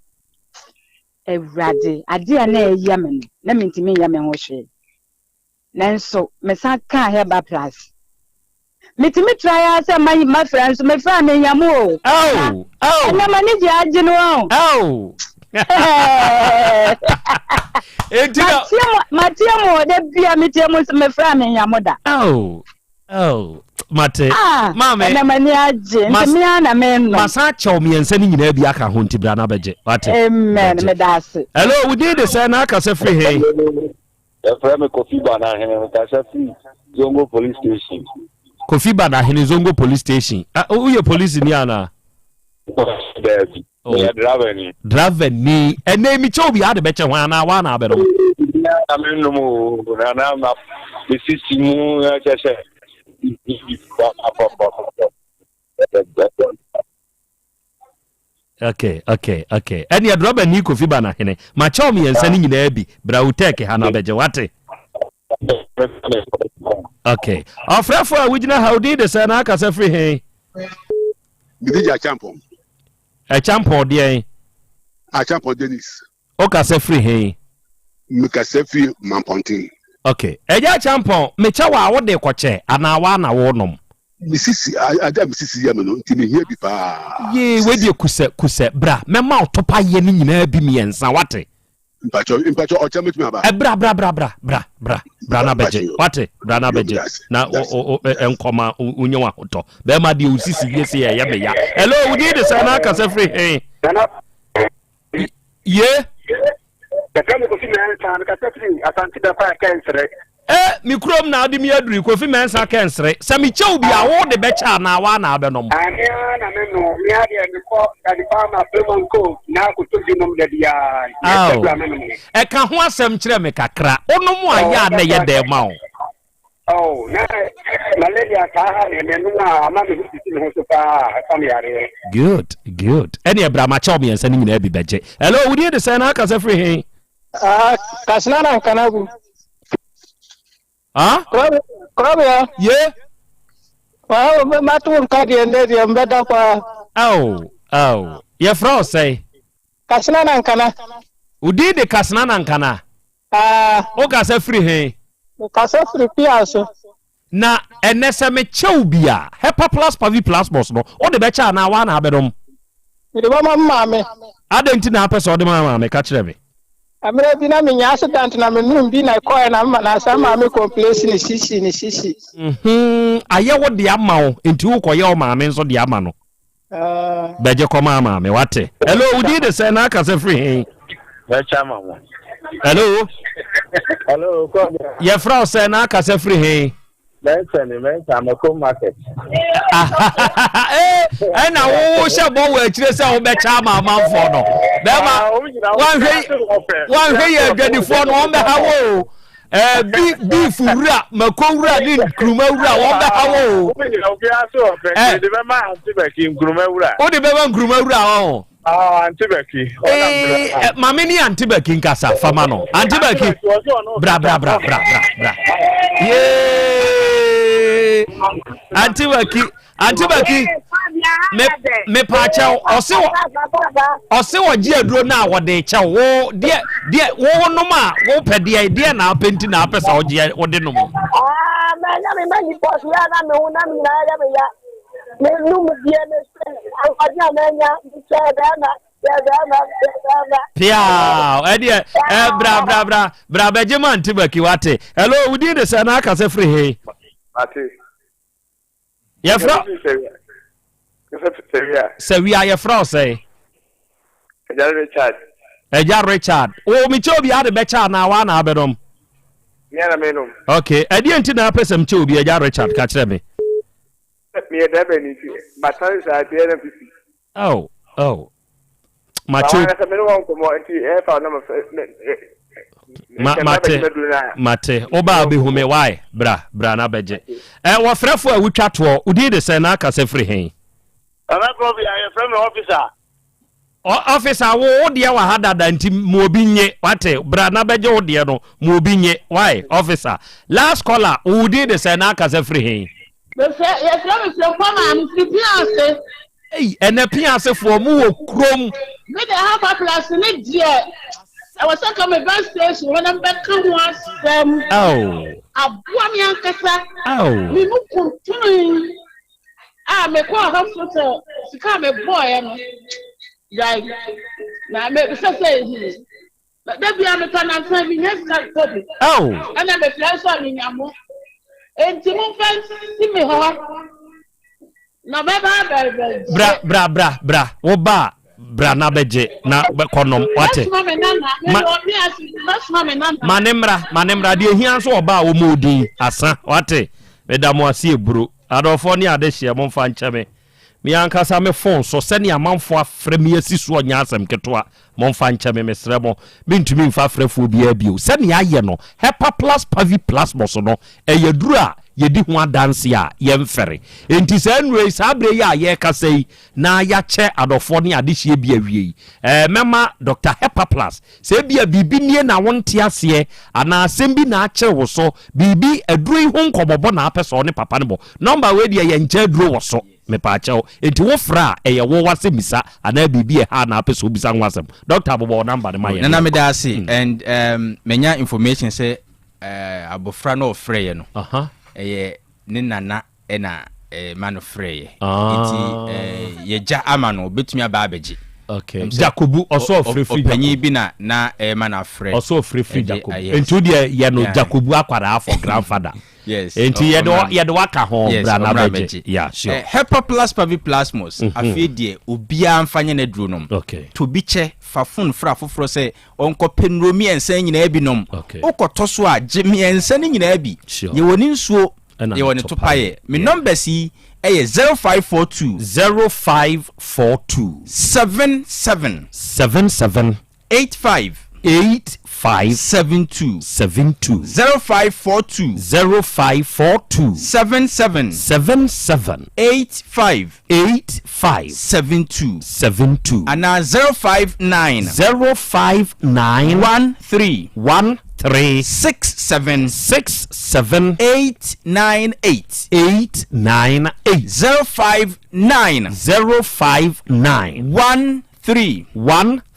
Awurade, ade a na ɛyɛ me no, na mintumi nyɛ me ho hwee. Nanso mesan kaa Herbal Plus. Mitumi trae ara sɛ mayi mafra nso mefra a menya mu o. Oh, oh. Ɛnna m'ani gye agye no o. Oh. Enti na matie mu o, da bia metie mu nso mefra a menya mo da. Oh. Oh, mate. Ah, Maame. Ɛnna m'ani agye. Nti me ara na menom. Masan akyɛw mmiɛnsa no nyinaa bi aka ho nti bra na bɛgye. Wate. Amen. Meda ase. Hello, wo din de sɛ na akasa firi he? Yɛfrɛ me Kofi Banahene, mekasa firi Zongo Police Station. Kofi Banahene, Zongo Police Station. Ah, woyɛ polisi ni anaa? Daabi. Oh. Meyɛ driver ni. Driver ni. Ɛnɛ mi kyɛw bi ade bɛkyɛ hwan anaa waa na abɛnom. Na me nom o na na ma me sisi mu kyɛ sɛ. Okay, okay, okay. Ɛneɛ drɔba ni Kofi Banahene, makyɛ wo mmiɛnsa no nyinaa bi, bra Utec ha na bɛgye, wate? Okay. Ɔfrɛfoɔ a wogyina ha, wo din de sɛn na akasa firi he? Mede gye Acheampong. Acheampong deɛn? Acheampong Dennis. Wokasa firi he? Mekasa firi Mampɔnten. Okay. Agya Acheampong, mekyɛ wo a wode kɔkyɛ anaa woa na wonom? Me sisi, ade a me sisi yɛ me no nti mehia bi paa. Yee, wei deɛ kusɛ, kusɛ, bra mɛma wo topa yɛ no nyinaa bi mmiɛnsa, wate? Mpakyɛ, mpakyɛ ɔkyɛ mɛtumi aba? Ɛ bra, bra, bra, bra, bra, bra, bra na bɛgye, wate? Bra na bɛgye, na o, o, o, nkɔma wonya w'ahotɔ. Bɛrima deɛ wo sisi wie se ɛyɛ me ya. Hello, wo din de sɛn na akasa firi he? Ye? Yɛfrɛ me Kofi Mensah, mekasa firi Asante Bɛkwae Kɛnsere. Eh, me kurom na wode me aduru yi, Kofi Mensah Kɛnsere. Sɛ mekyɛ wo bi a, wo de bɛkyɛ anaa woa na abɛnom? Ah, me ara na me no, me ara deɛ mekɔ Daddy Palmer, Freeman Cove na akɔtɔ bi nom da biara. Aw, ɛka ho asɛm kyerɛ me kakra. Wonom a yɛ a na ɛyɛ dɛn ma wo? Oh, na malaria taa ha me, menom a ama me ho sisi me ho so paa, ɛsa me yareɛ. Good, good. Ɛne ɛbra makyɛw mmiɛnsa no nyinaa bi bɛgye. Hello, wo din de sɛn na akasa firi he? Ah, kasina na nkanagu. Ah? Krɔbea. Ye? Wa, mato nka deɛ ndɛ deɛ mbɛda paa. Aw, aw. Yɛfrɛ wo sɛn? Kasina na nkana. Wo din de Kasina na nkana? Ah. Wo kasa firi he? Me kasa firi pia so. Na ɛnɛ sɛ mekyɛ wo bi a, Hepa Plus Pavi Plus Bɔs no, wode bɛkyɛ anaa woa na abɛnom? Mede bɛma me maame. Adɛn nti na apɛ sɛ wode ma maame? Ka kyerɛ me. Mmerɛ bi na menya accident na menom bi na ɛkɔɛ na mema na asan maa me complace ne sisi ne sisi. Mhm, ayɛ wo de ama wo, nti wokɔyɛ wo maame nso de ama no. Bɛgye kɔma maame wate. Hello, wo din de sɛn na akasa firi he? Bɛkyɛ ama mo. Hello. Hello, kɔbea. Yɛfrɛ wo sɛn na akasa firi he? Mɛnsa ni mɛnsa mɛkɔ market. Ɛna wo hyɛ bɔ wɔ akyire sɛ wobɛkyɛ ama amanfoɔ no. Bɛrima wanhwɛ wanhwɛ yɛ adwadifoɔ no wɔn bɛha wo o. Eh, bi beef wura mako wura ne nkuruma wura wɔn bɛ ha wɔ o. Eh. Wode bɛma ante bɛki nkuruma wura. Wode bɛma nkuruma wura ɔn. Ah, ante bɛki. Ee, eh, maame ni ante bɛki nkasa fama no. Ante bɛki. Bra bra bra bra bra bra. Yee. Ante bɛki. Ante Baki, me mepaakyɛw, ɔse ɔse ɔgye aduro no a wɔde kyɛw wo deɛ deɛ wo nom a wopɛ deɛ deɛ na apɛ nti na apɛ sɛ ɔgye wode nom. Ah, mɛ na me ma nipa so ya na me ho na me nyinaa yɛ me ya. Me num deɛ me sɛ ahoɔden a manya me kyɛ bɛrima yɛ bɛrima yɛ bɛrima. Piaa ɛdeɛ ɛ bra bra bra bra bɛgye ma Ante Baki wate. Hello, wo din de sɛ na aka sɛ firi he? Mate. Yɛfrɛ Sawia yɛfrɛ wo sɛn? Agya Richard. Agya Richard. O mekyɛ obi ade bɛkyɛ anaa waa na abɛnom? Mea na menom. Okay. Ɛdeɛ nti na apɛ sɛ mekyɛ obi Agya Richard ka kyerɛ me. Meyɛ dɛbɛ ni nti matare saa nti ɛna fifi. Oh, oh. Mate. Mate, mate. Woba a bɛhu me, why? Bra, bra na bɛgye. Ɛ wɔfrɛfo a wotwa toɔ, wo din de sɛn na akasa firi he? Nana Krɔbea, yɛfrɛ me officer. Officer, wo wo deɛ wɔ ha dada nti ma obi nye, wate? Bra na bɛgye wo deɛ no, ma obi nye, why? Officer. Last caller, wo din de sɛn na akasa firi he? Mefrɛ, yɛfrɛ me Frempɔ Maame, firi Pia ase. Ei ɛnɛ piasefoɔ mo wɔ kurom. Me deɛ ha paplase ne deɛ ɛwɔ sɛ nka me ba station hɔ na mebɛka ho asɛm. Aboa me ankasa. Me mu kuntunu a mekɔɔ hospital sika a mebɔɔɛ no gyae na me sɛ sɛ hmm. Da biara mepɛ nansa menya sika tɔ bi. Ɛna mefrɛ nso a menya mo. Enti momfa nsi me hɔ na mɛba abɛgye. Bra bra bra bra wo ba a bra na bɛgye na kɔnom wate. Mɛsoma me nana mewɔ me ase mɛsoma me nana. Ma ne mmra ma ne mmra deɛ ehia nso ɔba a wɔn odin asa wate. Meda mo ase eburo adɔfoɔ ne adehyeɛ momfa nkyɛ me. Me ankasa me phone so sɛnea amanfoɔ afrɛ me asi soɔ nyɛ asɛm ketewa. Momfa nkyɛ me, mesrɛ mo. Mentumi mfa afrɛfoɔ biara bio. Sɛnea ayɛ no, Hepa Plus Pavi Plasmos no, ɛyɛ aduru a yɛdi ho adanseɛ a yɛmfɛre. Enti saa nnuro yi, saa berɛ yi a yɛrekasa yi na yɛakyɛ adɔfoɔ ne adehyeɛ bi awie yi, ɛɛ mɛma Doctor Hepaplus, sɛ ebia biribi nie na wonte aseɛ anaa asɛm bi na akyere wo so, biribi, aduro yi ho nkɔmmɔbɔ na apɛ sɛ ɔne papa no bɔ. Nɔmba wei deɛ yɛnkyɛ aduro wɔ so. Mepaakyɛw, enti wo frɛ a, ɛyɛ wo w'asɛmmisa anaa biribi a ɛha na apɛ sɛ obisa ho asɛm? Doctor bobɔ wo number no ma yɛn. Nana meda ase and um, manya information sɛ uh, abɔfra no ɔfrɛeɛ no ɛyɛ ne nana ɛna eh, ma no frɛeɛ ah. nti eh, yɛgya ama no ɔbɛtumi aba abɛgye. Okay. Jacobu ɔsɔ ɔfrɛ firi Ɔpanyin bi na na ɛma no afrɛ. Ɔsɔ ɔfrɛ firi Jacobu. Nti wo deɛ yɛ no Jacobu akwadaa for grandfather. Yes. Nti yɛde yɛde waka ho bra na bɛgye. Yeah, sure. Eh, Hepaplus paviplasmus. Mm -hmm. Afei deɛ obiara mfa nyɛ n'aduro nom. Okay. To bi kyɛ fa fon fra foforɔ sɛ ɔnkɔpɛ nnuro mmiɛnsa nyinaa bi nom. Okay. Wokɔtɔ so a gye mmiɛnsa no nyinaa bi. Sure. Yɛwɔ ne nsuo. Yɛwɔ ne topaeɛ. Me numbers yi ɛyɛ 0542. 0542. 77. 77. 85. 85. 72. 72. 0542. 0542. 77. 77. 85. 85. 72. 72. Anaa 059. 059. 13. 13. 67. 67. 898. 898. 059. 059. 13.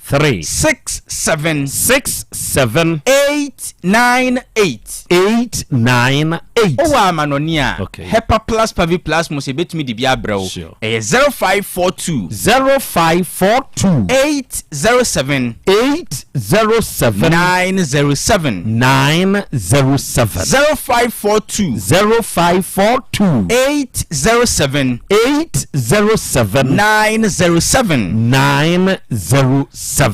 13. 67. 67. 898. 898. Wowɔ amanɔne a, Okay. Hepaplus Paviplasmus yɛbɛtumi de bi abrɛ wo. Sure. Ɛyɛ 0542. 0542. 807. 807. 907. 907. 0542. 0542. 807. 807. 907. 907.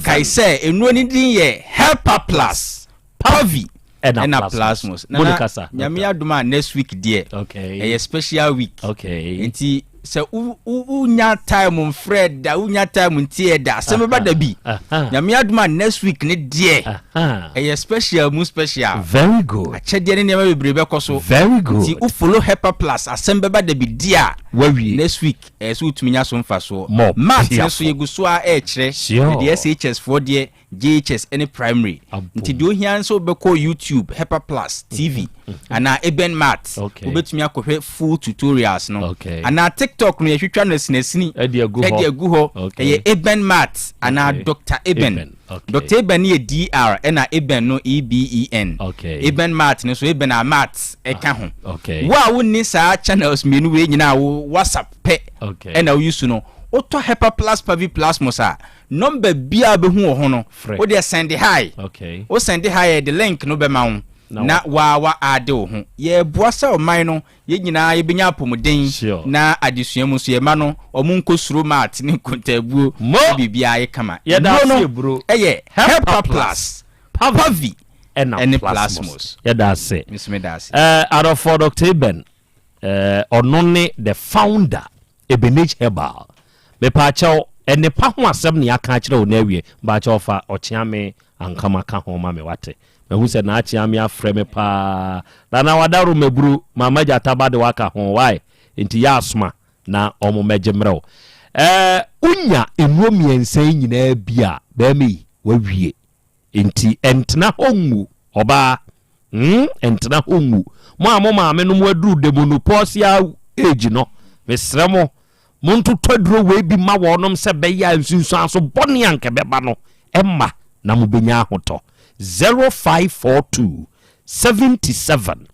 Kae sɛ nnuro no din yɛ Hepaplus, Pavi ɛna ɛna Plasmos. Plasmos. Mo ne Nana, kasa, Nyame doctor. adom a next week deɛ Okay. ɛyɛ special week. Okay. Nti sɛ wo- wo- wonya time mfrɛ da, wonya time ntiɛ da, asɛm bɛba da bi. Aha. Nyame adom a next week ne deɛ Aha. ɛyɛ special mu special. Very good. Akyɛdeɛ ne nneɛma bebree bɛkɔ so. Very good. Nti wo follow Hepaplus asɛm bɛba da bi di a. Wawie. Next week ɛyɛ sɛ wotumi nya so mfasoɔ. More Maths no piafo. so yɛgu so ara ɛrekyerɛ. Sure. Yɛde SHS foɔ deɛ, JHS ne primary. Abom. Nti deɛ ohia ne sɛ wobɛkɔ YouTube, Hepa Plus TV anaa Eben Maths. Okay. Wobɛtumi akɔhwɛ full tutorials no. Okay. Anaa TikTok no yɛtwitwa no asinasini. Ɛde agu hɔ. Ɛde agu hɔ. Okay. Ɛyɛ Eben Maths anaa Okay. Dr. Eben. Eben. Okay. Dr. Eben no yɛ DR ɛna Eben no EBEN. Okay. Eben Maths no so Eben a Maths ɛka ho. Okay. Wo a wonni saa channels mmienu wei nyinaa wo WhatsApp pɛ Okay. ɛna woyi so no, wotɔ Hepa Plus Pavi Plasmos a, number biara wobɛhu wɔ ho no, Frɛ. wo deɛ sɛnde hi. Okay. Wo sɛnde hi a, yɛde link no bɛma wo Na na waa wa aade wo ho. Yɛreboa sɛ ɔman no, yɛn nyinaa yɛbɛnya apɔmuden Sure. na adesua mu nso yɛn mma no, wɔn nkɔ suro math ne nkontaabuo Mo! na biribiara ayɛ kama. Yɛda Nnuro ase no Eburo. yɛ Hepa Hepa Plus, Plus, Pavi Pavi ɛna ɛne Plasmos. Plasmos. Yɛda ase. Me nso meda ase. Eh, adɔfoɔ Dr. Eben, eh, ɔno ne the founder Ebenage Herbal. Mepaakyɛw, nnepa ho asɛm na yɛaka akyerɛ wo na awie. Mpaakyɛw fa Ɔkyeame Ankama ka ho ma me wate. Mahu sɛ Naakyeame afrɛ me paa. Nana Wadaro Maburu, Mama Gyata ba de waka ho why? Nti yɛ asoma na ɔmo mmɛgye mmerɛ wo. Ɛɛ, wonya nnuro mmiɛnsa yi nyinaa bi a, bɛɛma yi, wawie. Enti ɛntena hɔ nwu, ɔbaa. Hmm, ɛntena hɔ nwu. Mo a mo maame nom aduru demonopausia age no, mesrɛ mo, montotɔ aduro wei bi ma wɔnom sɛ bɛyɛ a nsunsuanso bɔne a anka ɛbɛba no ɛmma na mobɛnya ahotɔ. 0542 77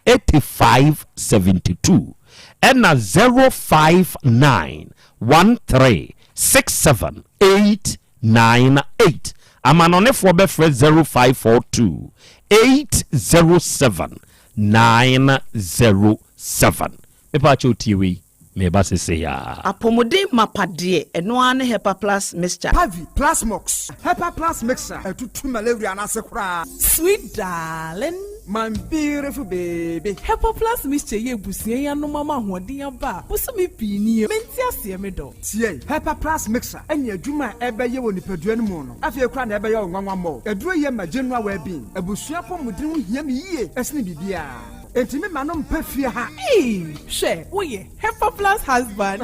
85 72 ɛna 059 13 67 8 9 8. Amanɔnefoɔ bɛfrɛ 0542 807 907. Mepaakyɛw tie wei, meba sesei aa. Apɔmuden mapa deɛ, ɛno ara ne Hepa Plus Mixture. Pavi, Plasmox, Hepa Plus Mixture, ɛtutu malaria no ase koraa. Sweet darling. My beautiful baby. Hepa Plus Mixture yi abusua yi anom ama ahoɔden aba a bosome pii nie. Mente aseɛ me dɔ. Tie! Hepa Plus Mixture ne adwuma a ɛbɛyɛ wɔ nipadua no mu no, afei koraa na ɛbɛyɛ wo nwanwa mmɔɔ. Aduro yi yɛ ma general well-being. Abusua apɔmuden ho hia me yie sene biribiara. Enti me ma no mpa fie ha. Eii hwɛ woyɛ Hepa plus husband.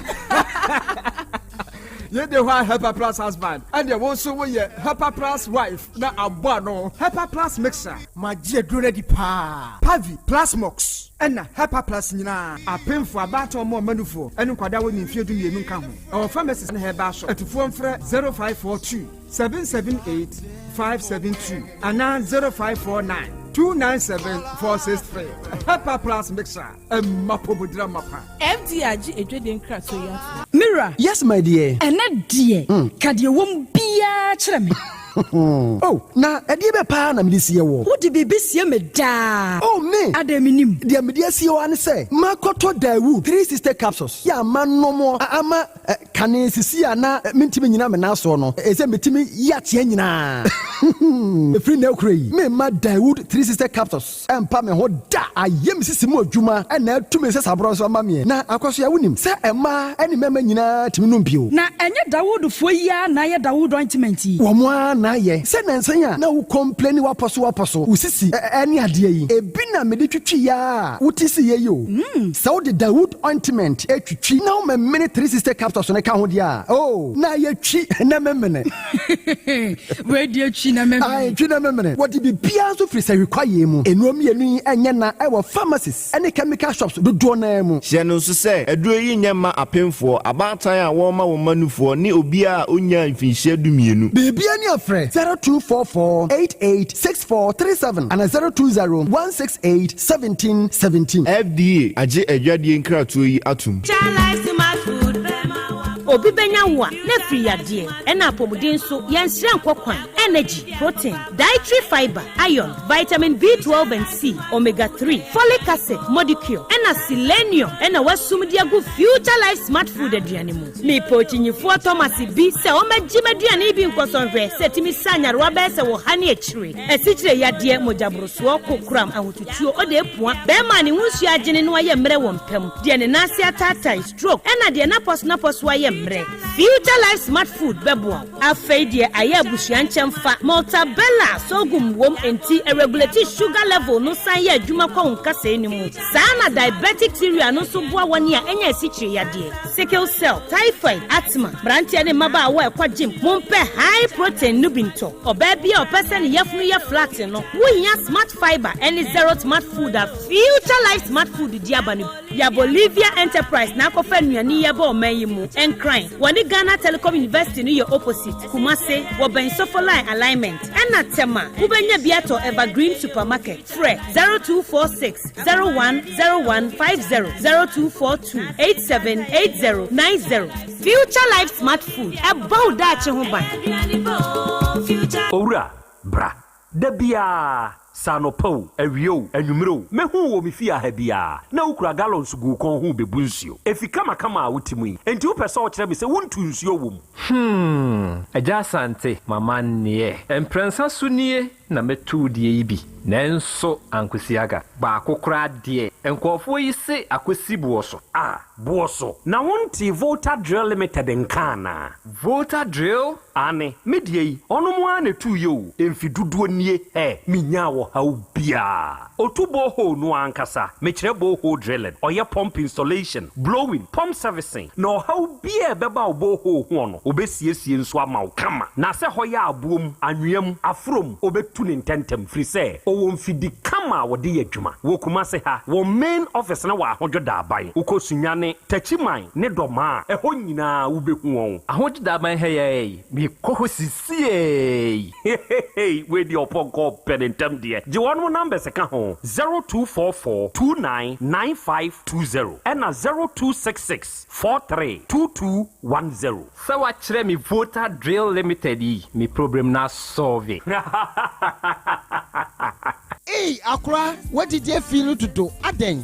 Yei de hɔ a Hepa plus husband ɛneɛ wo nso woyɛ Hepa plus wife na abɔ ano. Hepa plus mixer. Magye aduro no adi paa. Pavi, Plasmox ɛna Hepa plus nyinaa. Apemfoɔ, abaatan ɔmo ɔma nufoɔ ɛne nkwadaa a wɔnni mfeɛ 12 nka ho. Ɛwɔ pharmacies ne herbal shop. Atufoɔ mfrɛ 0542 778 572 anaa 0549 297 463. Hepa plus mixer. Ɛmma pomodira mapa. FDA agye adwadie nkratoɔ yi atom. Me wura. Yes my dear. Ɛnɛ deɛ, ka deɛ ɛwɔ mu biara kyerɛ me. Oh, na ɛdeɛ bɛ paa na mede sie woɔ? Wode biribi sie me daa. Oh, me! Adɛn mennim? Deɛ mede asie wo ara ne sɛ, makɔtɔ Daewoo 360 capsules yɛ a manom ama kane sisi a na mentumi nnyina me nan soɔ no, ɛsɛ metumi yi ateɛ nyinaa. Ɛfiri nnɛ rekora yi, meremma Daewoo 360 capsules. Ɛmpa me ho da. Ayɛ me sisi mu adwuma na atu me nsasaborɔ nso ama meɛ. Na Akwasoa, wonim sɛ mmaa ne mmarima nyinaa tumi nom bio. Na ɛnyɛ Dawoodfoɔ yi ara na ayɛ Dawood ointment yi? Wɔn ara na ayɛ. Sɛ nansa yi a na wo complaini w'apɔso w'apɔso, wo sisi ne adeɛ yi, ebi na mede twitwi ara a wote siiɛ yi o. Sɛ wode Dawood ointment twitwi na womemene 360 capsules no ka ho deɛ a, oh, na ayɛ twi na memene. Wei deɛ twi na memene. Ae, twi na memene. Wɔde biribiara nso firi sahwi kwaeɛ mu. Nnuro mmienu yi nyɛ na wɔ pharmacies ne chemical shops dodoɔ no ara mu. Hyɛ no nso sɛ, aduro yi nyɛ mma apemfoɔ, abaatan a wɔrema wɔn mma nufoɔ, ne obiara a ɔnnyaa mfinhyia dumienu. Biribiara ni a frɛ 0244 88 6437 anaa 020 168 1717. FDA agye adwadie nkratoɔ yi atom. Obi bɛnya wo a, na afiri yadeɛ, ɛna apɔmuden nso, yɛnsrɛ nkɔ kwan, energy, protein, dietary fibre, iron, vitamin B12 and C, omega 3, folic acid, modicure, ɛna selenium ɛna wasum de agu Future Life Smart Food aduane mu. Mepɛ okyinyifoɔ Thomas bi sɛ ɔmmɛgye m'aduane yi bi nkɔsɔ nhwɛ sɛ ɛtumi sa nyarewa bɛyɛ sɛ wɔ ha ne akyire, asikyire yadeɛ, mogyaborosoɔ, kokoram, ahotutuo, odeepua, bɛrima a ne ho nsuo agyene na wayɛ mmerɛ wɔ mpa mu, deɛ ne nan ase ataatae, Stroke ɛna deɛ n'apɔso-n'apɔso ayɛ mmerɛ. Future Life Smart Food bɛboa wo. Afei deɛ ayɛ abusua nkyɛmfa. Maltabella sorghum wom enti ɛregulate sugar level no san yɛ adwuma kɔ wo nkasɛɛ no mu. Saa na diabetic cereal no nso boa wɔn a anya asikyire yadeɛ, sickle cell, typhoid, asthma. Mmeranteɛ ne mmabaawa a ɛkɔ gym, mompɛ high protein no bi ntɔ. Ɔbaa bi a ɔpɛ sɛ ne yafunu yɛ flat no, wohia Smart Fibre ɛne Zero Smart Food a Future Life Smart Food de aba no bi. Ya Bolivia Enterprise na akɔfa nnuane yi aba ɔman yi mu. Nkran, wɔne Ghana Telecom University no yɛ opposite. Kumase, wɔbɛn Sofoline Alignment. Ɛna Tema, wobɛnya bi atɔ Evergreen Supermarket. Frɛ 0246 01 01 50, 0242 87 80 90. Future Life Smart Food, ɛbɔ wo daakye ho ban. Owura, bra. Da biara, sɛ anɔpa o, awia o, anwummere o, mɛhu wo wɔ me fie ha biara, na wokura gallons gu wo kɔn ho rebebu nsuo. Efi kamakama a wote mu yi, enti wopɛ sɛ wokyerɛ me sɛ wontu nsuo wɔ mu? Hmm, Agya Asante, m'amanneɛ. Mprɛnsa so nie na mɛtu wo deɛ yi bi, nanso ankosi aga. Baako koraa deɛ, nkurɔfoɔ yi se akɔsi boɔ so. Ah, boɔ so? Na wontee Volta Drill Limited nka anaa? Volta Drill? Aane, me deɛ yi, ɔnom ara na ɛtuiɛ o, mfe dodoɔ nie, hɛ, menyaa ɔhaw biara. Ɔtu borehole no ara ankasa, mekyerɛ borehole drilling, ɔyɛ pump installation, blowing, pump servicing, na ɔhaw biara a ɛbɛba wo borehole hoɔ no, ɔbɛsiesie nso ama wo kama. Na sɛ hɔ yɛ aboɔ mu, anwea mu, aforɔ mu, ɔbɛtu no ntɛntɛm, firi sɛ ɔwɔ mfidi kama a wɔde yɛ adwuma. Wɔ Kumase ha, wɔn main office no wɔ Ahodwo Daaban. Wokɔ Sunyani, Techiman ne Dɔmaa a, ɛhɔ nyinaa wobɛhu wɔn. Ahodwo Daaban ha yi ara yi, mekɔ hɔ sisiei. Heheheey wei deɛ ɔpɔnkɔ ɔpɛ ne ntɛm deɛ. Gye wɔnom numbers ka ho, 0244 29 9520 ɛna 0266 43 2210. Sɛ wakyerɛ me Volta Drill Limited yi, me problem no asɔlve. Ei akora w'adidi afi no dodo adɛn.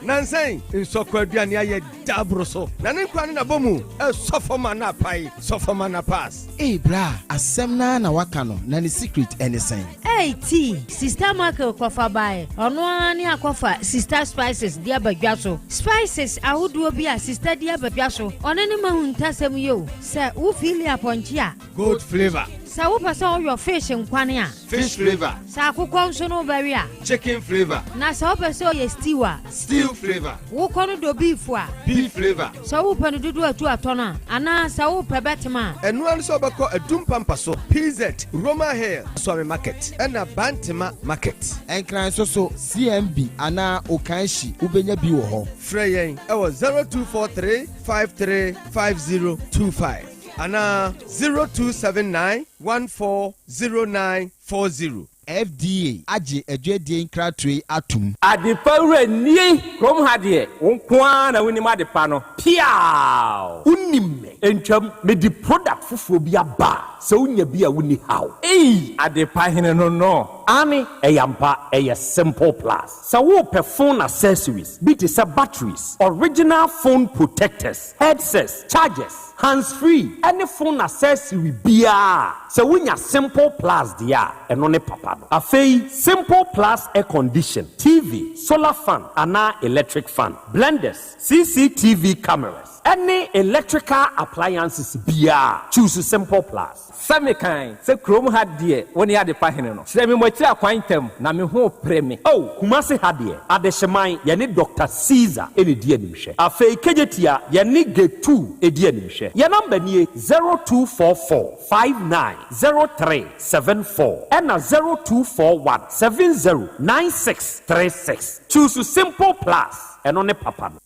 Nansa yi nsɔkɔ aduane ayɛ da aboro so na ne nkura ne nabɔ mu ɛsɔ fam a na apae sɔ fam a na pass. Ei bra asɛm naa na waka no na ne secret ɛne sɛn. Ei tea sista Michael kɔfa baeɛ ɔno ara ne akɔfa sista spices de aba dwa so spices ahodoɔ bi a sista de aba dwa so ɔno ne mahuntasɛm yi o sɛ wo feeli apɔnkye a Gold flavour. Sɛ wopɛ sɛ woyɔ fish nkwane a. Fish flavour. Sɛ akokɔ nso no wobɛwe a. Chicken flavour. Na sɛ wopɛ sɛ ɔyɛ stew a. Stew flavour. Wokɔ no dɔ beef a. Beef flavour. Sɛ wopɛ no dodoɔ atu atɔ no a, anaa sɛ wopɛ bɛtem a. Ɛno ara ne sɛ wobɛkɔ Adum Pampa so, PZ, Roma Hill, Suame Market, ɛna Bantema Market. Nkran nso so, CMB anaa Okaishie wobɛnya bi wɔ hɔ. Frɛ yɛn wɔ 0243 53 5025 anaa 0279 1409 40. FDA agye adwadie nkratoɔ yi atom. Adepa wura nie kurom ha deɛ wo nko ara na wonim adepa no piaaww. Wonim me ntwam mede product foforɔ bi aba a sɛ wonya bi a wonni haw ei. Adepa hene no no. Aane ɛyɛ ampa ɛyɛ simple plus sɛ worepɛ phone accessories bi te sɛ batteries, original phone protectors, headsets, chargers, hands free ɛne phone accessory biara a sɛ wonya simple plus deɛ a ɛno ne papa no. Afei simple plus air condition, TV, solar fan anaa electric fan, blenders, CCTV cameras ɛne electrical appliances biara choose simple plus. Sɛ me kan sɛ kurom ha deɛ wo ne adepa hene no. Kyerɛ me moakyiri akwan ntɛm na me ho repere me. Oh Kumasi ha deɛ adehyeman yɛne Doctor Caesar na ɛdi animhwɛ. Afei Kejetia yɛne Getu di animhwɛ. Yɛn number nie 0244 59 03 74 ɛna 0241 70 96 36. Choose simple plus ɛno ne papa no.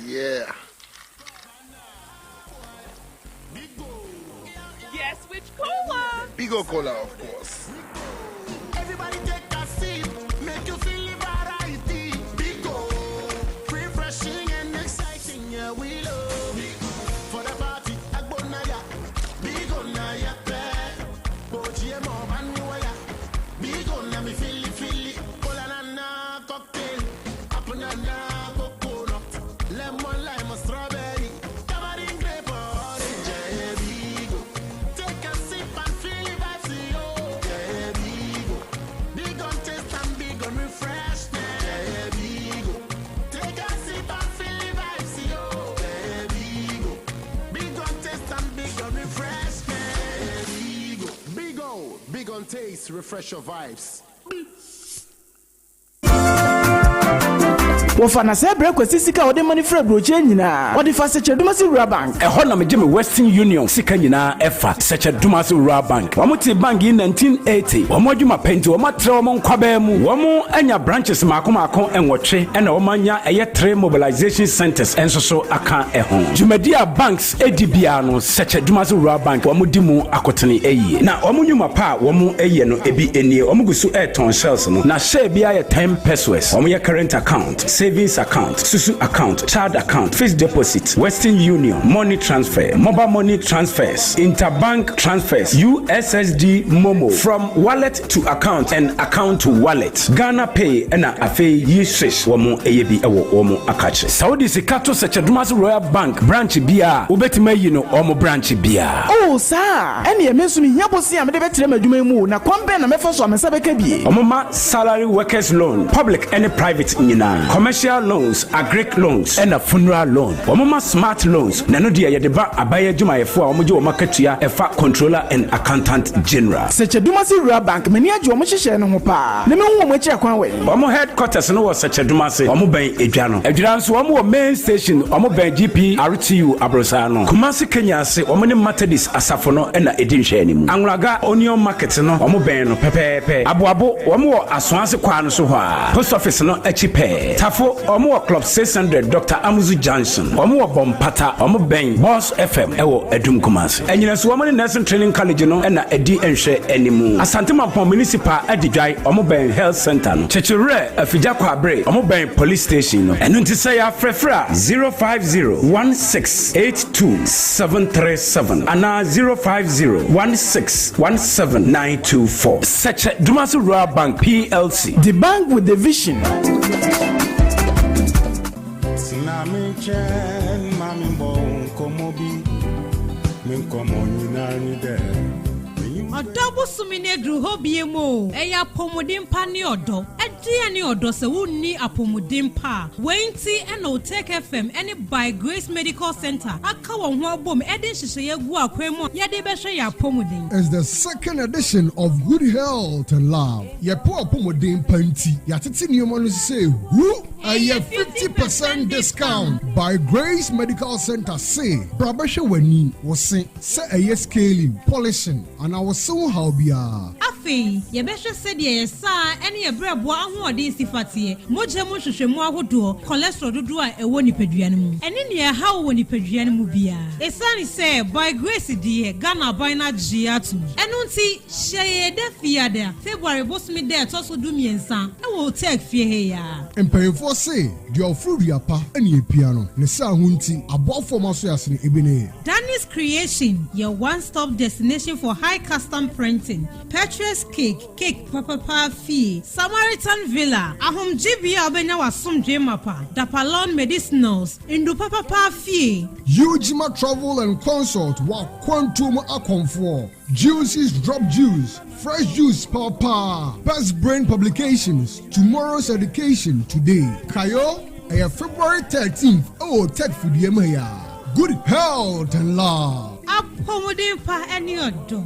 Yeah. Guess which cola? Bigo Cola, of course. Everybody take a sip, make you feel the variety. Bigo, refreshing and exciting, yeah we love. For the party, Agbonaya, Bigo na ya pe. Boji mo baniwaya, Bigo na mi feel it, feel it. Cola na na cocktail, apple na na coconut, lemon lime strawberry, tamarind grape orange, yeah, Bigo. Take a sip and feel the vibes, yo. Yeah, Bigo. Big on taste and big on refreshment. Yeah, Bigo. Take a sip and feel the vibes, yo. Yeah, Bigo. Big on taste and big on refreshment. Yeah, Bigo. Big O, big on taste, refresh your vibes. Wɔfa na sɛ brɛ Kwasi sika a ɔde ma no firi aburokyire nyinaa, ɔde fa Sɛkyɛ-Dumasi Rural Bank. Ɛhɔ na megye me Western Union sika nyinaa ɛfa, Sɛkyɛ-Dumasi Rural Bank. Wɔn tee bank yi 1980. Wɔn adwuma pɛ nti wɔn atrɛ wɔn nkwabaa mu. Wɔn anya branches mmaako mmaako nwɔtwe ɛna wɔn anya ɛyɛ three mobilization centers nso so aka ɛho. Dwumadi a banks di biara no Sɛkyɛ-Dumasi Rural Bank wɔn di mu akotene yie. Na wɔn nnwuma pa a wɔn yɛ no ebi nie, wɔn gu so retɔn shells no, na share biara yɛ ten pesewas. Wɔn yɛ current account, savings account, susu account, child account, fixed deposit, Western Union, money transfer, mobile money transfers, interbank transfers, USSD MoMo, from wallet to account and account to wallet, Ghana Pay ɛna afei yi swish wɔn yɛ bi wɔ wɔn akakye. Sɛ wode sika to Sɛkyɛ-Dumasi Royal Bank branch biara a, wobɛtumi ayi no wɔn branch biara. Oh, saa a? Ɛnneɛ me nso mehia bosea a mede bɛtrɛ m'adwuma yi mu o, na kwan bɛn na mɛfa so a me nsa bɛka bi? Wɔma salary workers loan, public ne private nyinaa, commercial loans, agric loans, ɛna funeral loan. Wɔma smart loans, na ɛno deɛ yɛde ba aban adwumayɛfoɔ a wɔgye wɔn akatua ɛfa Controller and Accountant General. Sɛkyɛ-Dumasi Rural Bank, m'ani agye wɔn nhyehyɛɛ no ho paa, na mehu wɔn akyiri akwan wɛn? Wɔn headquarters no wɔ Sɛkyɛ-Dumase, wɔn bɛn Edwa no. Adwira nso wɔn wɔ main station, wɔn bɛn GPRTU aborosaa no. Kumasi Kenya ase, wɔn ne Methodist asafo no na ɛdi nhwɛanimu. Anwulaga Onion Market no, wɔn bɛn no pɛpɛɛpɛ. Aboabo, wɔn wɔ Asoase kwaa no so hɔ ara, Post Office no akyi pɛɛ. Tafo, wɔn wɔ Club 600, Doctor Amuzu Junction. Wɔn wɔ Bompata, wɔn bɛn Boss FM wɔ Adum Kumasi. Anyinaso, wɔn ne Nursing Training College no na ɛdi nhwɛanimu. Asante Mampong Municipal Adidwae, wɔn bɛn Health Centre no. Kyekyewerɛ, Afigya Kwabre, wɔn bɛn Police Station no. Ɛno nti sɛ yɛafrɛfrɛ a, 050 16 82 737 anaa 050 16 17 924. Sɛkyɛ Dumasi Rural Bank PLC. The bank with the vision. Tena me nkyɛn ma me mbɔ wo nkɔmmɔ bi. Me nkɔmmɔ nyinaa ne dɛ. Ɔdɔ bosome no aduru hɔ biom o. Ɛyɛ apɔmuden pa ne ɔdɔ. Ɛdeɛn ne ɔdɔ sɛ wonni apɔmuden pa a? Wei nti na Otec FM ne By Grace Medical Centre aka wɔn ho abom de nhyehyɛeɛ agu akwan mu a yɛde bɛhwɛ yɛn apɔmuden. It's the second edition of Good Health and Love. Yɛpɛ w'apɔmuden pa nti, yɛatete nneɛma no so sɛ hu! Ɛyɛ 50 percent discount! By Grace Medical Centre se bra bɛhwɛ w'ani, wo se, sɛ ɛyɛ scaling, polishing, anaa wo se ho haw biara. Afei, yɛbɛhwɛ sɛdeɛ yɛn saa ne yɛn berɛboɔ ahoɔden si fa teɛ, mogya mu nhwehwɛmu ahodoɔ, cholesterol dodoɔ a ɛwɔ nipadua no mu, ɛne nea ɛha wo wɔ nipadua no mu biara. Ɛsiane sɛ By Grace deɛ Ghana aban no agye atom, ɛno nti hyia yɛn da Fiada, February bosome da a ɛtɔ so dumiɛnsa wɔ Otec fie ha yi ara. Mpanyinfoɔ se, deɛ ɔforo dua pa ne epia no, ne saa ho nti, aboafoɔ a wɔaso yɛn asene ebi ne. Danny's Creation, your one-stop destination for high custom printing, Petrus Cake, cake papapa fie, Samaritan Villa, ahomgyebea a wobɛnya w'asomdwee mapa, Dapalon Medicinals, ndu papapa fie. Ujima Travel and Consult, w'akwantuo mu akɔmfoɔ, Juices Drop Juice, Fresh Juice papa, Best Brain Publications, Tomorrow's Education Today. Kayo, ɛyɛ February 13th ɛwɔ Tech fidua mu ha yi ara. Good health and love. Apɔmuden pa ne ɔdɔ.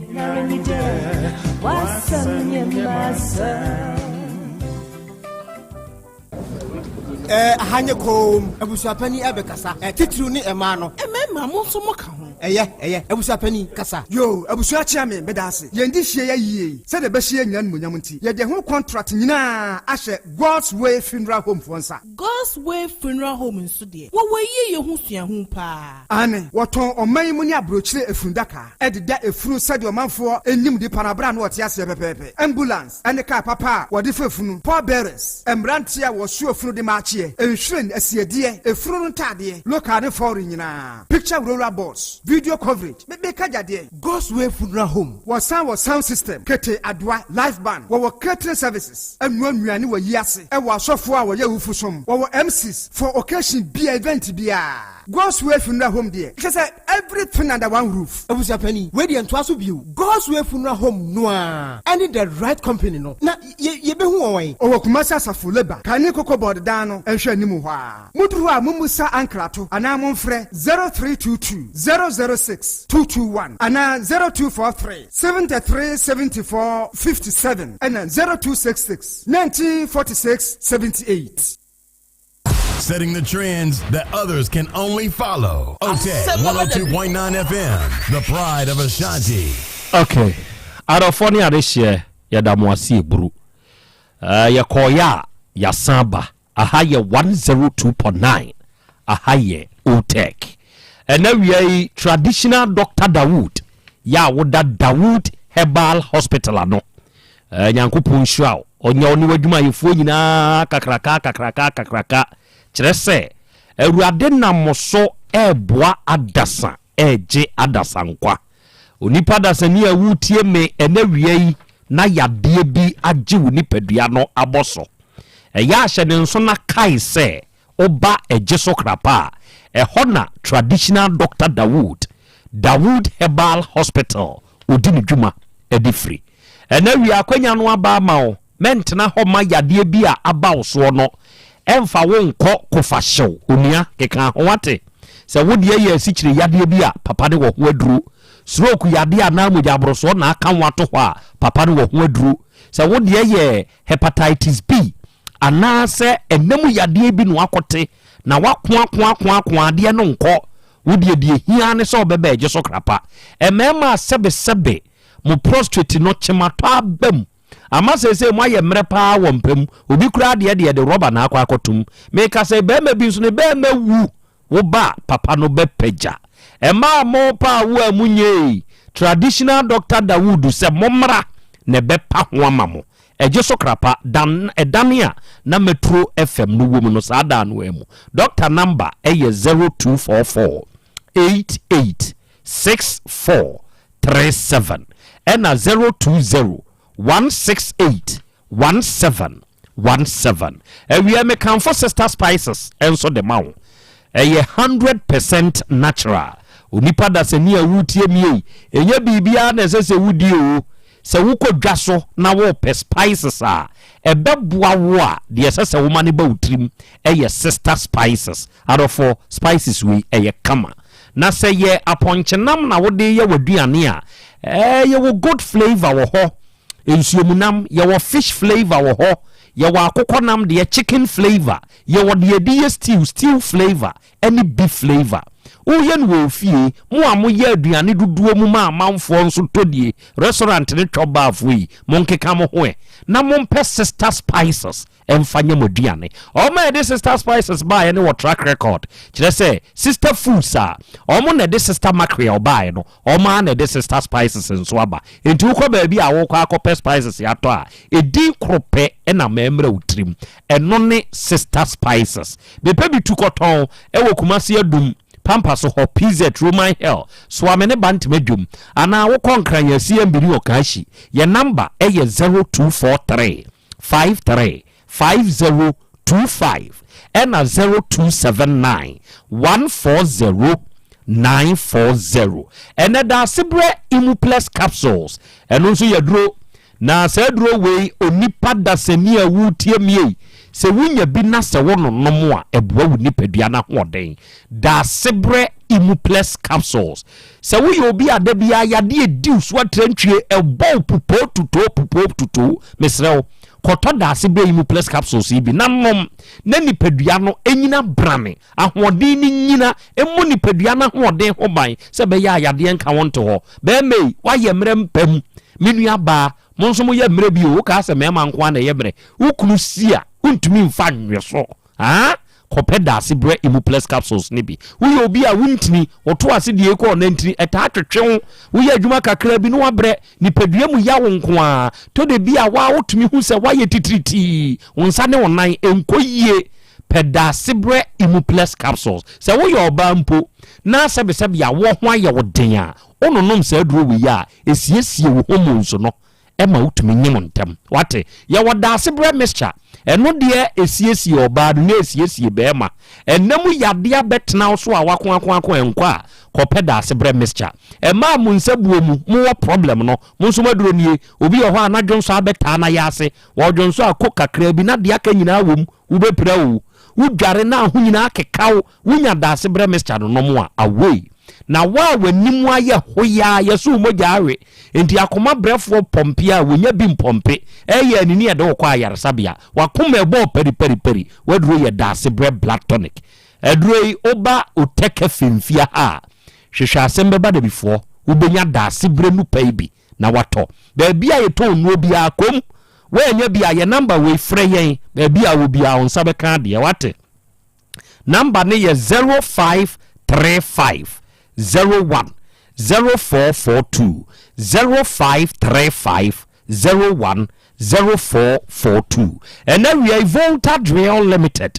Ɛɛ aha nye koom. Abusuapanin ɛbɛkasa. Ɛ titiriw ne ɛmaa no. Mmarima mo nso mo ka ho. Ɛyɛ ɛyɛ abusuapanin kasa. Yoo abusua kyea me meda ase. Yɛn de hyia yɛ yie yi sɛdeɛ ɛbɛhyɛ yɛn nyinaa animuonyam nti yɛde ɛho contract nyinaa ahyɛ God's Way Funeral Home foɔ nsa. God's Way Funeral Home nso deɛ, wɔwɔ yieyɛ ho suahu paa. Aane, wɔtɔn ɔman yi mu ne aburokyire efunudaka de da efunu sɛdeɛ ɔmanfoɔ nim nipa no aberɛ a na ɔte aseɛ pɛpɛɛpɛ, ambulance ne kaa papa a wɔde fa efunu, pallbearers, mmeranteɛ a wɔsoa efunu de ma akyeɛ, nhwiren, asiedeɛ, efunu no ntaadeɛ, local ne foreign nyinaa, picture roller boards, video coverage, me meka gya deɛn? God's Way Funeral Home, wɔsan wɔ sound system, kete, adoa, live band, wɔwɔ catering services, ɛnoa nnuane wɔ yi ase, ɛwɔ asɔfoɔ a wɔyɛ awufo som, wɔwɔ MCs for occasion bia, event biara. God's Way Funeral Home deɛ, kyerɛ sɛ everything under one roof. Abusuapanin, wei deɛ ntoa so bio. God's Way Funeral Home no ara ɛne The Right Company no, na yɛ yɛbɛhu wɔn wɛn? Ɔwɔ Kumasi Asafo Labour, kane Cocoa Board dan no nhwɛ anim hɔ ara. Moduru hɔ a mommusa ankrato anaa momfrɛ 0322 006 221 anaa 0243 73 74 57 ɛna 0266 19 46 78. Setting the trends that others can only follow. OTEC 102.9 FM, the pride of Ashanti. Okay. Adɔfoɔ ne adehyeɛ yɛda mo ase eburu. Uh, yɛkɔɔyɛ a yɛasan ba. Aha yɛ 102.9 aha yɛ Otec. Ɛnɛ wia yi traditional doctor Dawood yɛ a woda Dawood Herbal Hospital ano. Eh, Nyankopɔn nhyira wo. Ɔnyɛ wo ne w'adwumayɛfoɔ nyinaa kakraka kakraka kakraka. Kyerɛ sɛ Awurade nam mo so ɛreboa adasa ɛregye adasa nkwa. Onipa dasani a woretie me ɛnɛ wia yi na yadeɛ bi agye wo nipadua no abɔ so. Ɛyɛ a hyɛ ne nso na kae sɛ woba Ɛgye So Krapa a, ɛhɔ na Traditional Doctor Dawood, Dawood Herbal Hospital, ɔdi ne dwuma de firi. Ɛnɛ wia akwanya no aba ama wo, mɛntena hɔ ma yadeɛ bi a aba wo soɔ no ɛmfa wo nkɔ kofa hyew, onua, keka ho wate. Sɛ wo deɛ yɛ asikyire yadeɛ bi a, papa no wɔ ho aduro. Stroke yadeɛ anaa mogya aborosoɔ na aka wo ato hɔ a, papa no wɔ ho aduro. Sɛ wo deɛ yɛ hepatitis B anaasɛ ɛna mu yadeɛ bi na wakɔte na wakoakoakoakoa adeɛ no nkɔ, wo deɛ deɛ hia ne sɛ ɔbɛba agye so krapa. Mmarima a sɛbesɛbe mo prostrate no kyematɔ aba mu ama seesei moayɛ mmerɛ paa wɔ mpa mu, obi koraa deɛ deɛ de rɔba na akɔ akɔtom. Meka sɛ barima bi nso ne barima wu Wo ba papa no bɛ pagya. Ɛmaa mo pa a wo a mo nyɛɛ yi traditional doctor Dawood sɛ mo mmra na ɛbɛ pa ho ama mo. Ɛgye so krapa dan ɛdane a na Metro FM no wom no saa daa no ara mu. Doctor number ɛyɛ 0244 88 64 37 ɛna 020 168 17 17. Awia mekamfo Sister Spices nso de ma wo. Ɛyɛ 100% natural. Onipa dasani a woretie me ei, ɛnyɛ biribiara na ɛsɛ sɛ wodi o. Sɛ wokɔ dwa so na worepɛ spices a ɛbɛboa wo a, deɛ ɛsɛ sɛ woma no ba wo tirim yɛ Sister Spices. Adɔfoɔ, spices wei, ɛyɛ kama. Na sɛ yɛ apɔnkyenam na wode reyɛ w'aduane a, ɛɛ, yɛwɔ goat flavour wɔ hɔ, nsuomunam, yɛwɔ fish flavour wɔ hɔ, yɛwɔ akokɔnam deɛ, chicken flavour, yɛwɔ deɛ yɛde yɛ stew, stew flavour, ɛne beef flavour. Woyɛ no wɔ wo fie, mo a moyɛ aduane dodoɔ mu ma amanfoɔ nso tɔ die, restaurant ne chop bar foɔ yi, monkeka mo ho ɛ na mompɛ Sister Spices mfa nyɛ mo aduane. Wɔn a ɛde Sister Spices baeɛ no wɔ track record, kyerɛ sɛ Sister Foods a wɔn na ɛde Sister Mackerel baeɛ no, wɔn ara na ɛde Sister Spices nso aba. Enti wokɔ baabi a worekɔ akɔpɛ spices atɔ a, edin koro pɛ na ma ɛmmra wo tirim, ɛno ne Sister Spices. Mepɛ bi tu kɔtɔn wɔ Kumasi Adum, Pampa so hɔ, PZ, Roman Hill, Soame ne Bantama dwom, anaa wokɔ Nkran a CMB ne Okaahyi. Yɛn number yɛ 0243 53 5025 ɛna 0279 140 940. Ɛnɛ Daasebrɛ Imupless Capsules, ɛno nso yɛ aduro Na saa aduro wei, onipa dasani a woretie me ei, sɛ wonya bi na sɛ wononom a, ɛboa wo nipadua no ahoɔden. Daasebrɛ Imupless Capsules. Sɛ woyɛ obi a da biara yadeɛ di wo so atrantwie, ɛbɔ wo pupoo tutoo pupoo tutoo, mesrɛ wo, kɔtɔ Daasebrɛ Imupless Capsules yi bi na nom na nipadua no nyina brane, ahoɔden no nyina, mmɔ nipadua no ahoɔden ho ban sɛ ɛbɛyɛ a yadeɛ nka wo nto hɔ. Bɛrima ei, woayɛ mmerɛ mpa mu. Me nua baa, mo nso moyɛ mmerɛ bi o, wokaa sɛ mmarima nko ara na ɛyɛ mmerɛ. Wo kunu si a, wontumi mfa nwe so. Haa? Kɔpɛ daase brɛ Imupless capsules no bi. Woyɛ obi a wontini, woto ase deɛ ekɔ ɔnantini, ɛtaa twetwe wo. Woyɛ adwuma kakra bi na woabrɛ, nipadua mu ya wo nko ara. Tɔ da bi a, wo ara wotumi hu sɛ woayɛ titiritii, wo nsa ne wo nan nkɔ yie. Pɛ Daasebrɛ Imupless capsules. Sɛ woyɛ ɔbaa mpo na sɛbesɛbe awoɔ ho ayɛ wo den a, wononom saa aduro wei a, ɛsiesie wo hormones no ma wotumi nyem ntɛm. Wate? Yɛwɔ Daasebrɛ mixture. Ɛno deɛ ɛsiesie ɔbaa no na ɛsiesie barima. Ɛnna mu yadeɛ abɛtena wo so a wakoakoako ɛnkɔ a, kɔpɛ Daasebrɛ mixture. Ɛmaa mo nsa buo mu, mowɔ problem no, mo nso mo aduro nie. Obi wɔ hɔ a n'adwonsɔ abɛtaa n'ayaase. Ɔdwonsɔ a, kɔ kakraa bi na deɛ aka nyinaa wɔ mu. Wobɛpira o, wodware na ho nyinaa keka wo, wonya daasebrɛ mixture no nom a, away. Na wo a w'anim ayɛ hoyaa, yɛse wo mogya awe, enti akoma brɛfoɔ pɔmpe a wonya bi mpɔmpe, ɛyɛ anini a ɛde wo kɔ ayaresabea, w'akoma ɛbɔɔ pariparipari, w'aduro yɛ daasebrɛ blood tonic. Aduro yi, woba Otɛkɛ Femfia ha a, hwehwɛ asɛm bɛba dabifoɔ, wobɛnya daasebrɛ nupa yi bi na watɔ. Baabi a yɛtɔn nnuro biara, kɔm. Woannya bi a, yɛ number wei frɛ yɛn. Baabi a wɔ biara, wo nsa bɛka adeɛ. Wate? Number no yɛ 0535 01 0442 0535 01 0442. Ɛnɛ wia yi, Volta Drill Limited.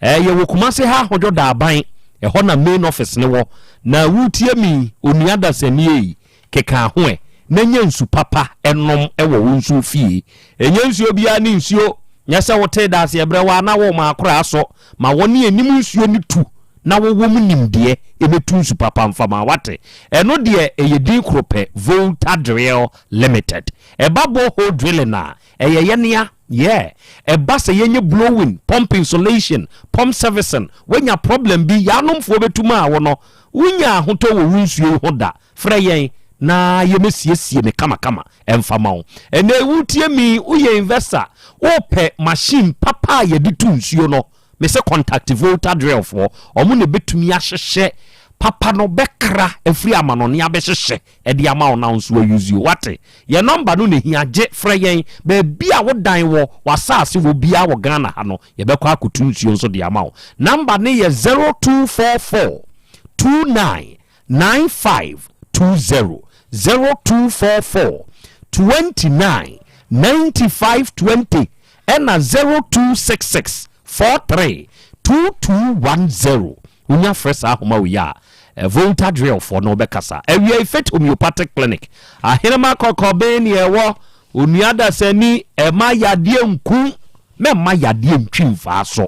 Eh, yɛwɔ Kumasi ha Ahodwo Daaban. Ɛhɔ na main office no wɔ. Na wotie mi, onua dasani ei. Keka ho ɛ, na nya nsu papa nom wɔ wo nso fie. Ɛnyɛ nsuo biara ne nsuo. Nyɛ sɛ wotee daaseɛ berɛ wo a na worema akoraa so. Ma wɔne anim nsuo no tu na wowɔ mu nimdeɛ ɛbɛtu nsu papa mfa ma. Woate? Ɛno deɛ ɛyɛ din koro pɛ, Volta Drill Limited. Ɛba borehole drilling a, ɛyɛ yɛnea. Yeah. Ɛba sɛ yɛnyɛ blowing, pump insulation, pump servicing, woanya problem bi, yɛanomfoɔ bɛtu maa wo no, wonnya ahotɔ wɔ wo nsuo yi ho da. Frɛ yɛn na yɛmɛsiesie no kamakama mfa ma wo. Ɛnɛ yi wotie me yi, woyɛ investor, wopɛ machine papa a yɛde tu nsuo no, mese contact Volta Drill foɔ, wɔn na ɛbɛtumi ahyehyɛ papa no bɛkra afiri amanɔne abɛhyehyɛ ɛde ama wo na wo nso wa use o. Wate? Yɛn number no na ɛhia, gye frɛ yɛn. Baabi a wo dan wɔ, w'asaase wɔ biara wɔ Ghana ha no, yɛbɛkɔ akɔtu nsuo nso de ama wo. Number no yɛ 0244 29 9520 0244 29 95 20 ɛna 0266 43 2210. Wonya frɛ saa ahoma wei a, Volta Drillfoɔ no wobɛkasa. Awiei Faith Homeopathic Clinic, Ahenema Kɔkɔben ne ɛwɔ Onua Dasani, ɛma yadeɛ nku, mɛmma yadeɛ ntwi mfaa so.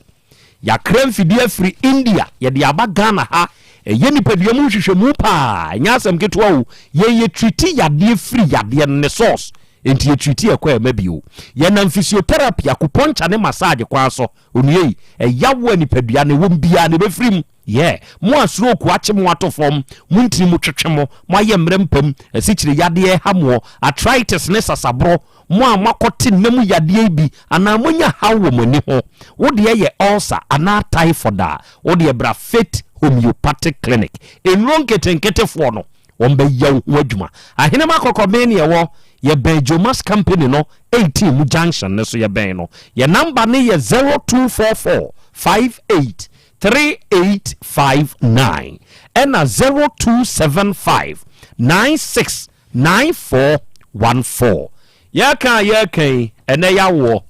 Yɛakra mfidie afiri India, yɛde aba Ghana ha. Ɛyɛ nipadua mu nhwehwɛmu paa, ɛnyɛ asɛm ketewa o. Yɛn yɛ treati yadeɛ firi yadeɛ no ne source. Enti yɛtreati ɛkɔ ɛma bio. Yɛnam physiotherapy, acupuncture ne massage kwan so. Onua yi, ɛyaw a nipadua no ɛwom biara no ɛbɛfiri mu. Yeah, mo a stroke akye mo ato fam, mo ntini mu twetwe mo, moayɛ mmerɛ mpam, asikyire yadeɛ reha moɔ, arthritis ne sasaborɔ, mo a moakɔte nna mu yadeɛ yi bi anaa moanya haw wɔ mo ani ho, wo deɛ yɛ ulcer anaa typhoid a, wo deɛ bra Faith Homeopathic Clinic. Nnuro nketenketefoɔ no, wɔbɛyɛ wo ho adwuma. Ahenema Kɔkɔben ne yɛwɔ, yɛbɛn Jomas Company no 18 mu junction no so yɛbɛn no. Yɛn number no yɛ 0244 58 3859 ɛna 0275 96 9414. Yɛka a yɛka yi, ɛnɛ yɛawoɔ.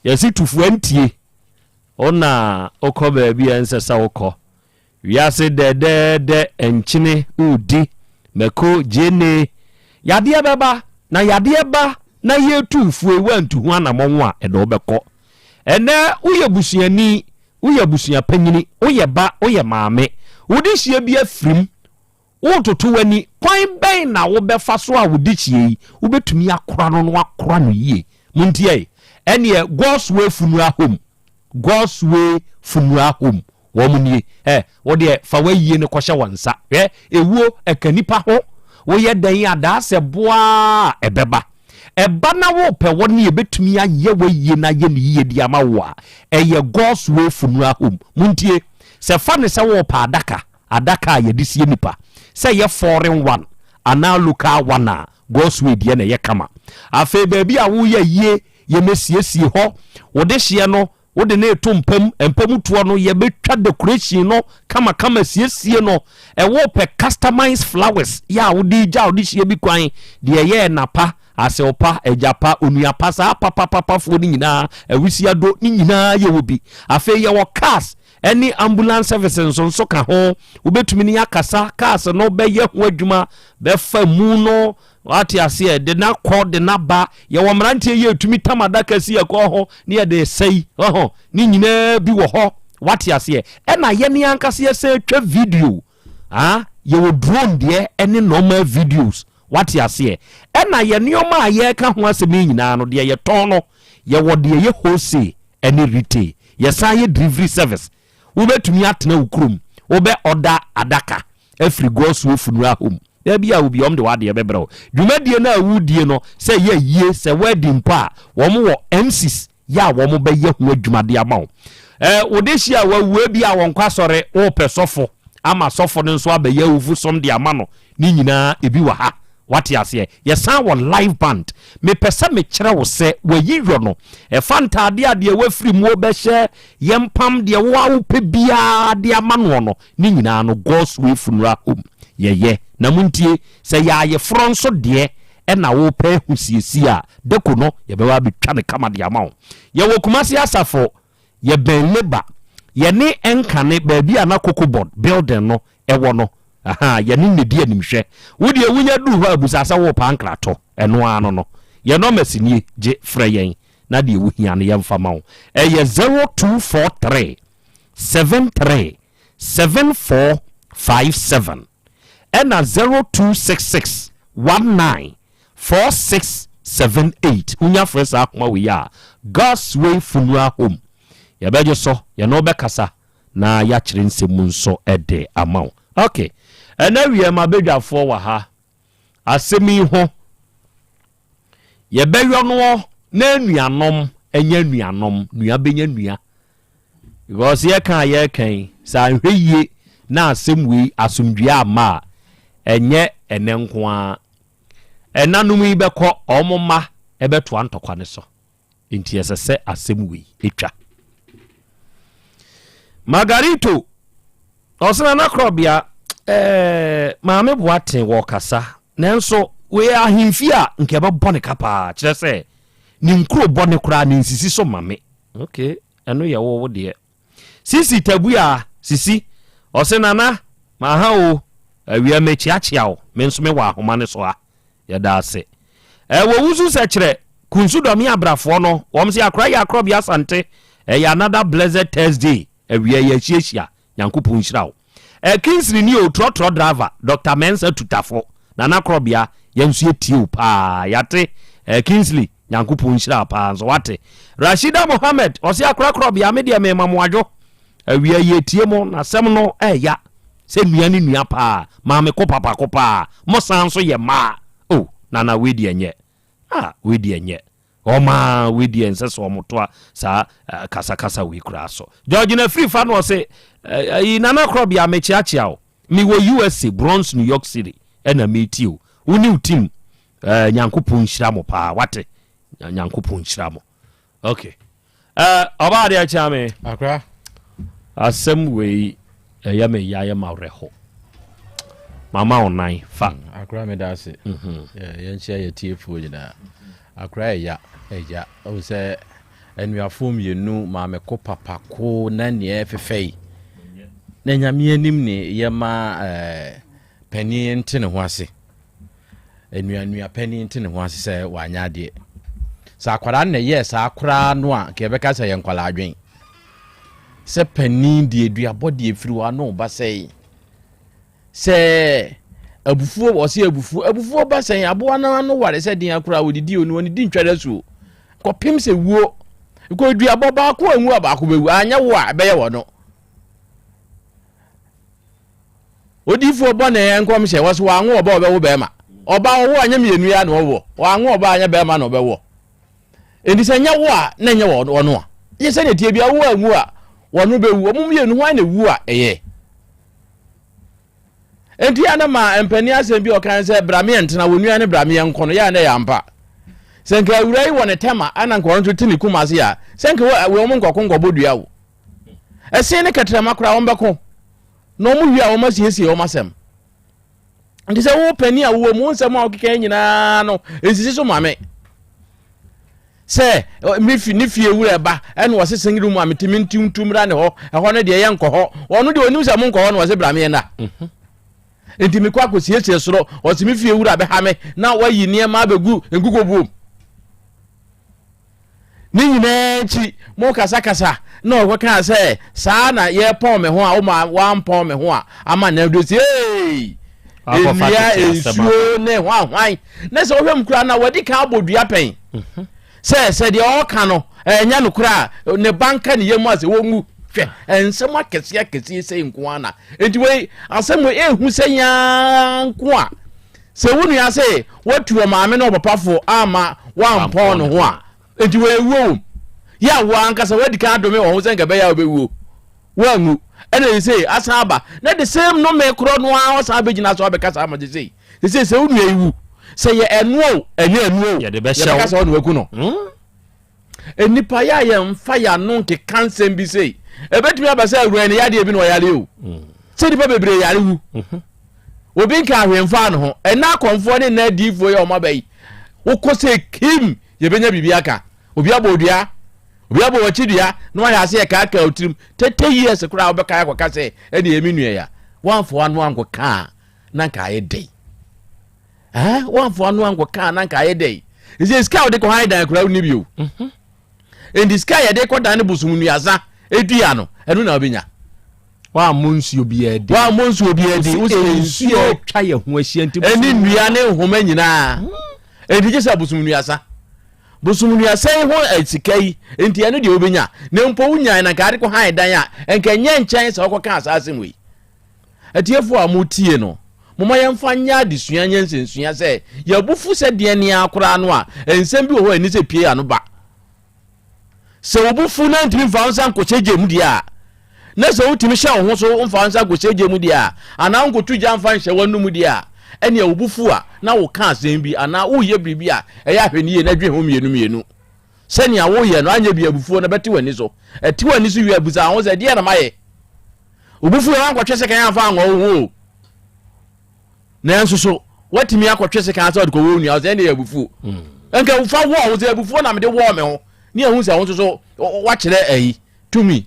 Yɛse tufua ntie. Wo na wokɔ baabi a ɛnsɛ sɛ wokɔ. Wiase dɛdɛɛdɛ nkyene wodi, mako, gyeene. Yadeɛ bɛba, na yadeɛ ba na yɛretu wo fue, woantu ho anamɔn a, ɛde wo bɛkɔ. Ɛnnɛ woyɛ busuani, woyɛ abusua panyini, woyɛ ba, woyɛ maame, wo dehyeɛ bi afirim, woretoto w'ani, kwan bɛn na wobɛfa so a wo dehyeɛ yi wobɛtumi akora no na wakora no yie? Montie, ɛnneɛ God's Way Funeral Home, God's Way Funeral Home, Wɔn nie. Ɛ, wo deɛ, fa w'ayie no kɔhyɛ wɔn nsa. Hwɛ, ewuo, ɛka nnipa ho. Woyɛ dɛn a, daa sɛ boa a, ɛbɛba. Ɛba na worepɛ wɔn a ɛbɛtumi ayɛ w'ayie no ayɛ no yie de ama wo a, ɛyɛ God's Way Funeral Home. Montie, sɛ fa no sɛ worepɛ adaka, adaka a yɛde sie nnipa, sɛ ɛyɛ foreign one anaa local one a, God's Way deɛ na ɛyɛ kama. Afei baabi a woreyɛ ayie, yɛmmɛsiesie hɔ. Wo dehyeɛ no, Wode no reto mpa mu, mpa mu toɔ no yɛbɛtwa decoration no kamakama siesie no. Ɛwɔ pɛ customized flowers yɛ a wode gya wode hyia bi kwan deɛ ɛyɛ ɛna pa, asew pa, agya pa, onua pa, saa papapapafoɔ no nyinaa, awisiado ne nyinaa yɛwɔ bi. Afei yɛwɔ cars ɛne ambulance service nso nso ka ho. Wobɛtumi ne akasa, cars no bɛyɛ ho adwuma, bɛfa mu no Wate aseɛ? De no akɔ, de no aba. Yɛwɔ mmeranteɛ yi a ɛtumi tam adaka si yɛ kɔn ho ne yɛde resɛe. Ɔho, ne nyinaa bi wɔ hɔ. Wate aseɛ? Ɛna yɛne ankasa yɛsɛ twa video. Ah, yɛwɔ drone deɛ ɛne normal videos. Wate aseɛ? Ɛna yɛ nneɛma a yɛreka ho asɛm yi nyinaa no, deɛ yɛtɔn no, yɛwɔ deɛ yɛ wholesale ɛne retail. Yɛsan yɛ delivery service. Wobɛtumi atena wo kurom, wobɛ ɔda adaka afiri Gosuo Funeral Home. Baabi a obi wɔn de w'adeɛ bɛbrɛ wo. Dwumadie no a wodie no, sɛ ɛyɛ ayie, sɛ wedding mpo a, wɔn wɔ MCs yɛ a wɔn bɛyɛ ho adwuma de ama wo. Ɛɛ, wo dehyeɛ a wawu, ebi a wɔnkɔ asɔre, wopɛ sɔfo ama sɔfo no nso abɛyɛ awufo som de ama no, ne nyinaa ebi wɔ ha. Wate aseɛ? Yɛsan wɔ live band. Mepɛ sɛ mekyerɛ wo sɛ wayi yɔ no. Ɛfa ntaadeɛ a deɛ wafiri mu bɛhyɛ, yɛmpam deɛ wo a wopɛ biara de ama noɔ no, Ne nyinaa no God's way funeral home yɛyɛ na montie sɛ yɛ ayeforɔ nso deɛ ɛna wopɛ ahu siesie a dako no yɛbɛba abɛtwa no kama de ama wo. Yɛwɔ Kumasi Asafo yɛbɛn Labour yɛne Nkane baabi a na Cocoa Board building no ɛwɔ no ahaa yɛne nnedi animhwɛ. Wo deɛ wonya duru hɔ a busa sɛ worepɛ ankrato ɛno ara no no yɛn nɔmɛs nie gye frɛ yɛn na deɛ wohia no yɛmfa ma wo ɛyɛ 0243 73 7457 ɛna 0266 19 4678. Wonya frɛ saa ahoma wei a, God's Way Funeral Home, yɛbɛgye so, yɛne wo bɛkasa na yɛakyerɛ nsɛm mu nso de ama wo. Ok, ɛnɛ wiɛ m'abadwafoɔ wɔ ha, asɛm yi ho yɛbɛyɔ noɔ na anuanom anya anuanom, nua bɛnya nua. Because yɛka a yɛreka yi, sɛ anhwɛ yie na asɛm wei asomdwoeɛ amma a, ɛnyɛ ɛnɛ nko ara. Ɛnanom yi bɛkɔ, wɔn mma bɛtoa ntɔkwa no so. Nti ɛsɛ sɛ asɛm wei twa. Margarito, ɔsena n'akorɔbea, ɛɛ, Maame Boateng wɔkasa, nanso wei ahemfie a nka ɛbɛbɔ ne ka paa, kyerɛ sɛ ne nkuro bɔ ne koraa ne nsisi so ma me. Ok, ɛno yɛ wo wo deɛ. Sisi Tabua, Sisi, ɔse Nana, maha o, awia mekyeakyea wo, me nso mewɔ ahoma no so ha. Yɛda ase. Ɛwɔ wusu sɛ kyerɛ, Kunsu Dɔme Abrafoɔ no, wɔn se akora yɛ akorɔbea Asante, ɛyɛ another blessed Thursday, awia yɛahyiahyia, Nyankopɔn nhyira wo. Ɛ Kingsley ni o, trɔtrɔ driver, Doctor Mensah Tutafo, Nana Korɔbea, yɛn nso yɛtie wo paa, yɛate. Eh, Kingsley, Nyankopɔn nhyira paa nso wate. Rashida Mohammed, ɔse akorakorɔ bea me deɛ mema mo adwo. Awia yi etie mo na asɛm no ɛya sɛ nua ne nua paa, maame ko papa ko paa, mo san nso yɛ mmaa. Oh, nana wei deɛ nyɛ. Ah, wei deɛ nyɛ. Ɔmaa wei deɛ nsɛ sɛ ɔmo toa saa eh, kasakasa wei koraa so. Georgina Firifa no ɔse, eh, ayi nana korɔ bea mekyeakyea o. Mewɔ USA, Bronx, New York City ɛna metie o. Wo ne wo team Eh, Nyankopɔn nhyira mo paa, wate? Nyankopɔn nhyira mo. Okay. Eh, ɔbaa adeɛ akyea me. Akra. Asɛm wei ɛyɛ me ya yɛ ma werɛho. Mama wo nan fa. Mm, akra me da ase. Mm-hmm. Yɛnkyia yɛ tiefoɔ nyinaa. Akra ɛya, ɛya. Ɔhu sɛ anuafoɔ mmienu maame ko papa ko na neɛ ɛfefɛ yi. Na nyame anim ne yɛma eh, panin nte ne ho ase. Anuanua panin nte ne ho ase sɛ wanyɛ adeɛ. Sɛ akwadaa no na ɛyɛɛ saa koraa no a, nka yɛbɛka sɛ yɛ nkwadaa adwen. Sɛ panin deɛ duabɔ deɛ firi wɔ ano ba sɛe. Sɛ abufuo wɔse abufuo abufuo ba sɛn aboa no ano ware sɛ den akora wɔdidi oni wɔne di ntwɛrɛ suo kɔpem sɛ wuo kɔ duabɔ baako anwu a baako bɛwu anyɛ wo a ɛbɛyɛ wɔ no Odiyifoɔ bɔne nkɔmhyɛ, wɔse wɔanwo ɔba ɔbɛwo bɛrima. Ɔba ɔwo anyɛ mmienu ya na ɔwɔ. Wɔanwo ɔba anyɛ bɛrima na ɔbɛwɔ. Enti sɛ nyɛ wo a na nyɛ wɔn a. Yɛ sɛdeɛ tie bia wo anwu a wɔn bɛwu. Wɔn mmienu hwan na ewu a ɛyɛ. Enti yɛ na ma mpanin asɛm bi ɔkan sɛ brameɛ ntena wɔn nua ne brameɛ nkɔ no yɛ na ɛyɛ ampa. Sɛ nka awura yi wɔ ne tɛma ɛna nka wɔn nso te ne kum ase a sɛ nka wɔn nkɔko nkɔbɔ dua wo. Ɛsen ne kɛtrɛma koraa wɔn bɛko. Na wɔn wie a wɔn asiesie wɔn asɛm. Nti sɛ wo panin a wowɔ mu wo nsɛm a wokeka nyinaa no nsisi so ma me. Sɛ me fi ne fie wura ba ɛna ɔse singiri mu a metumi ntu mmra ne hɔ ɛhɔ no deɛ yɛ nkɔ hɔ ɔno deɛ ɔnim sɛ mo nkɔ hɔ na ɔse bra me yɛ nna. Mhm. Nti mekɔ akɔsiesie soro ɔse me fie wura bɛha me na wayi nneɛma abɛgu nkukobuom. Ne nyinaa akyi, mokasakasa na ɔkɔkaa sɛ, Saa na yɛpɔn me ho a woma wampɔn me ho a ama nnɛ do sɛ ee nnua nsuo ne hwanhwan na sɛ wohwɛ mu koraa na wadi kan abɔ dua pɛn mhm. sɛ sɛ deɛ ɔreka no ɛnyɛ no koraa ne ba nka ne yam a sɛ wɔnwu hwɛ nsɛm akɛseɛ akɛseɛ sɛ nko ara na enti wei asɛm wei ɛhu sɛ yaa nko a Sɛ wo nua se watu ɔmaame ne ɔpapa fo amma wampɔn ne ho a, enti wɔawuo wom. Yɛ a wo ankasa woadi kan adome wɔn ho sɛ nka ɛbɛyɛ a wobɛwuo. Woanwu. Ɛna sesei asan aba. Na the same nnome korɔ no ara ɔsan abɛgyina so abɛkasa ama sesei. Sesei sɛ wo nua yi wu, sɛ yɛ ɛno o, ɛnyɛ ɛno o, yɛbɛka sɛ ɔne waku no. Nnipa yɛ a yɛmfa yɛn ano nkeka nsɛm bi sei. Ɛbɛtumi aba sɛ awura ne yadeɛ bi na ɔyare o. Sɛ nnipa bebree yare wu. Mhm. Obi nka ahwee mfaa ne ho. Ɛnna akɔmfoɔ ne nna adiifoɔ yi a wɔaba yi, wokɔ sɛ kim yɛbɛnya biribi aka. Obi abɔ odua, obi abɔ wakyi dua na wayɛ ase ɛkaakaa otirim. 30 years koraa wobɛkae akɔka sɛ ɛne ɛmi nua ya. Woamfa w'ano ankɔka a na nka ayɛ dɛn? Ɛɛ wɔamfa ano ankɔka a na nka ayɛ dɛn? Ɛsɛ sika a wɔde kɔ han dan koraa wonni bio. Mhm. Enti sika a yɛde kɔ dan no bosom nnuasa edua no, ɛno na wobɛnya. Wɔammɔ nsuo biara din. Wɔammɔ nsuo biara din. Wosi nsuo atwa yɛn ho ahyia nti. Ɛne nnua ne nhoma nyinaa. Hmm. Enti gye sɛ bosom nnuasa. Bosom nnuasa yi ho eh, sika yi, enti ɛno deɛ wobɛnya. Na mpo wonyae na nka ade kɔ han dan a, nka ɛnyɛ nkyɛn sɛ wɔkɔka asaase mu yi. Atiefo a motie no, momma yɛmfa nyɛ adesua nyɛ nsɛnsua sɛ yɛn bo fu sɛ deɛn ne ara koraa no a, nsɛm bi wɔ hɔ a ɛnni sɛ pue ano ba. Sɛ wo bo fu na ntumi mfa wo nsa nkɔhyɛ gya mu deɛ a, na sɛ wotumi hyɛ wo ho so mfa wo nsa nkɔhyɛ gya mu deɛ a, anaa wonkɔtu gya mfa nhyɛ w'anom deɛ a, ɛnneɛ wo bo fu a na woka asɛm bi anaa woreyɛ biribi a ɛyɛ ahwɛniyie na dwen ho mmienu mmienu. Sɛnea woreyɛ no anyɛ bi abufuo no bɛte w'ani so. Ɛte w'ani so wie a, bisa wo ho sɛ, ɛdeɛn na mayɛ? Wo bo fuw a woankɔtwe sekan amfa anwɔ wo ho o. Nanso so woatumi akɔtwe sekan sɛ ɔde kɔwɔ wo nua sɛ ɛnde yɛ abufuo. Hmm. Nka fa wɔɔ wo sɛ abufuo na mede wɔɔ me ho ne ɛhu sɛ wo nso so woakyerɛ ayi tumi.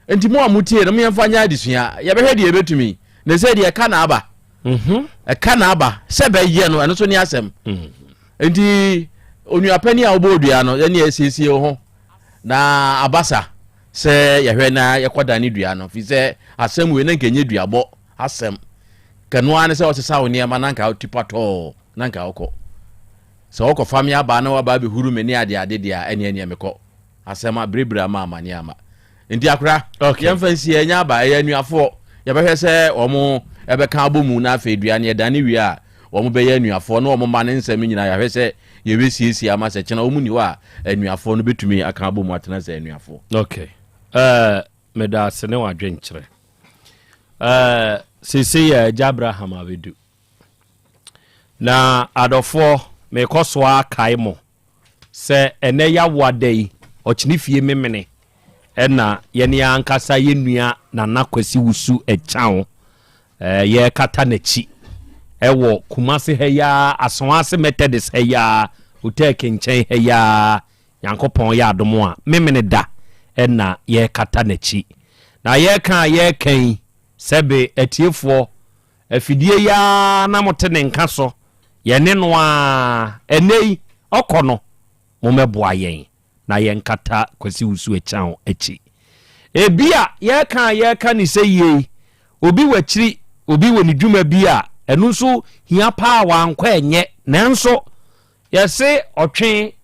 Nti mo a motie no moyɛmfa nyɛ adesua yɛbɛhwɛ deɛ yɛbɛtumi na sɛ deɛ ɛka na aba mhm. ɛka na aba sɛ bɛyɛ no ɛno so ne asɛm hmm. nti onuapani a wobɔ odua no ɛne ɛsiesie wo ho na abasa Sɛ yɛhwɛ na yɛkɔdane dua no, firi sɛ asɛm wei na nka ɛnyɛ duabɔ asɛm. Ka ɛno ara ne sɛ ɔsesa wo nneɛma na nka wotu patɔɔ na nka wokɔ. Sɛ wokɔfa me aba na waba abɛhuru me ne adeade deɛ a, ɛneɛ neɛ mekɔ. Asɛm abirebire ama amane ama. Nti akora, okay. yɛmfa nsi ɛnyɛ aba, ɛyɛ anuafoɔ. Yɛbɛhwɛ sɛ wɔn ɛbɛka abɔ mu na afei dua no yɛdane wie a, wɔn bɛyɛ anuafoɔ na wɔn mma ne nsɛm nyinaa yɛahwɛ sɛ yɛbɛsiesie ama sɛ kyena wɔn ni hɔ a anuafoɔ no bɛtumi aka abɔ mu atena sɛ anuafoɔ. Okay. Uh, meda ase ne wadwenkyerɛ. Uh, seesei yɛ agya Abraham abɛdu. Na adɔfoɔ, mekɔ so ara kae mo sɛ ɛnɛ Yawoa da yi, ɔkyene fie memene ɛna yɛne yɛn ankasa yɛn nua Nana Kwasi Wusu Ɛkyaw yɛrekata n'akyi ɛwɔ Kumasi ha yi ara, Asoase Methodist ha yi ara, Hotel nkyɛn ha yi ara, Nyankopɔn yɛ adom a, memene da ɛna yɛrekata n'akyi. Na yɛreka a yɛreka yi, sɛbe atiefoɔ Afidie yi ara na mote ne nka so, yɛne no ara, ɛnnɛ yi, ɔkɔ no, mommɛboa yɛn na yɛnkata Kwasi Wusu Akyang akyi. Ebia yɛreka a yɛreka ne sɛ yie yi, obi wɔ akyiri, obi wɔ ne dwuma bi a ɛno nso hia paa a wankɔ ɛnyɛ, nanso yɛse ɔtwe,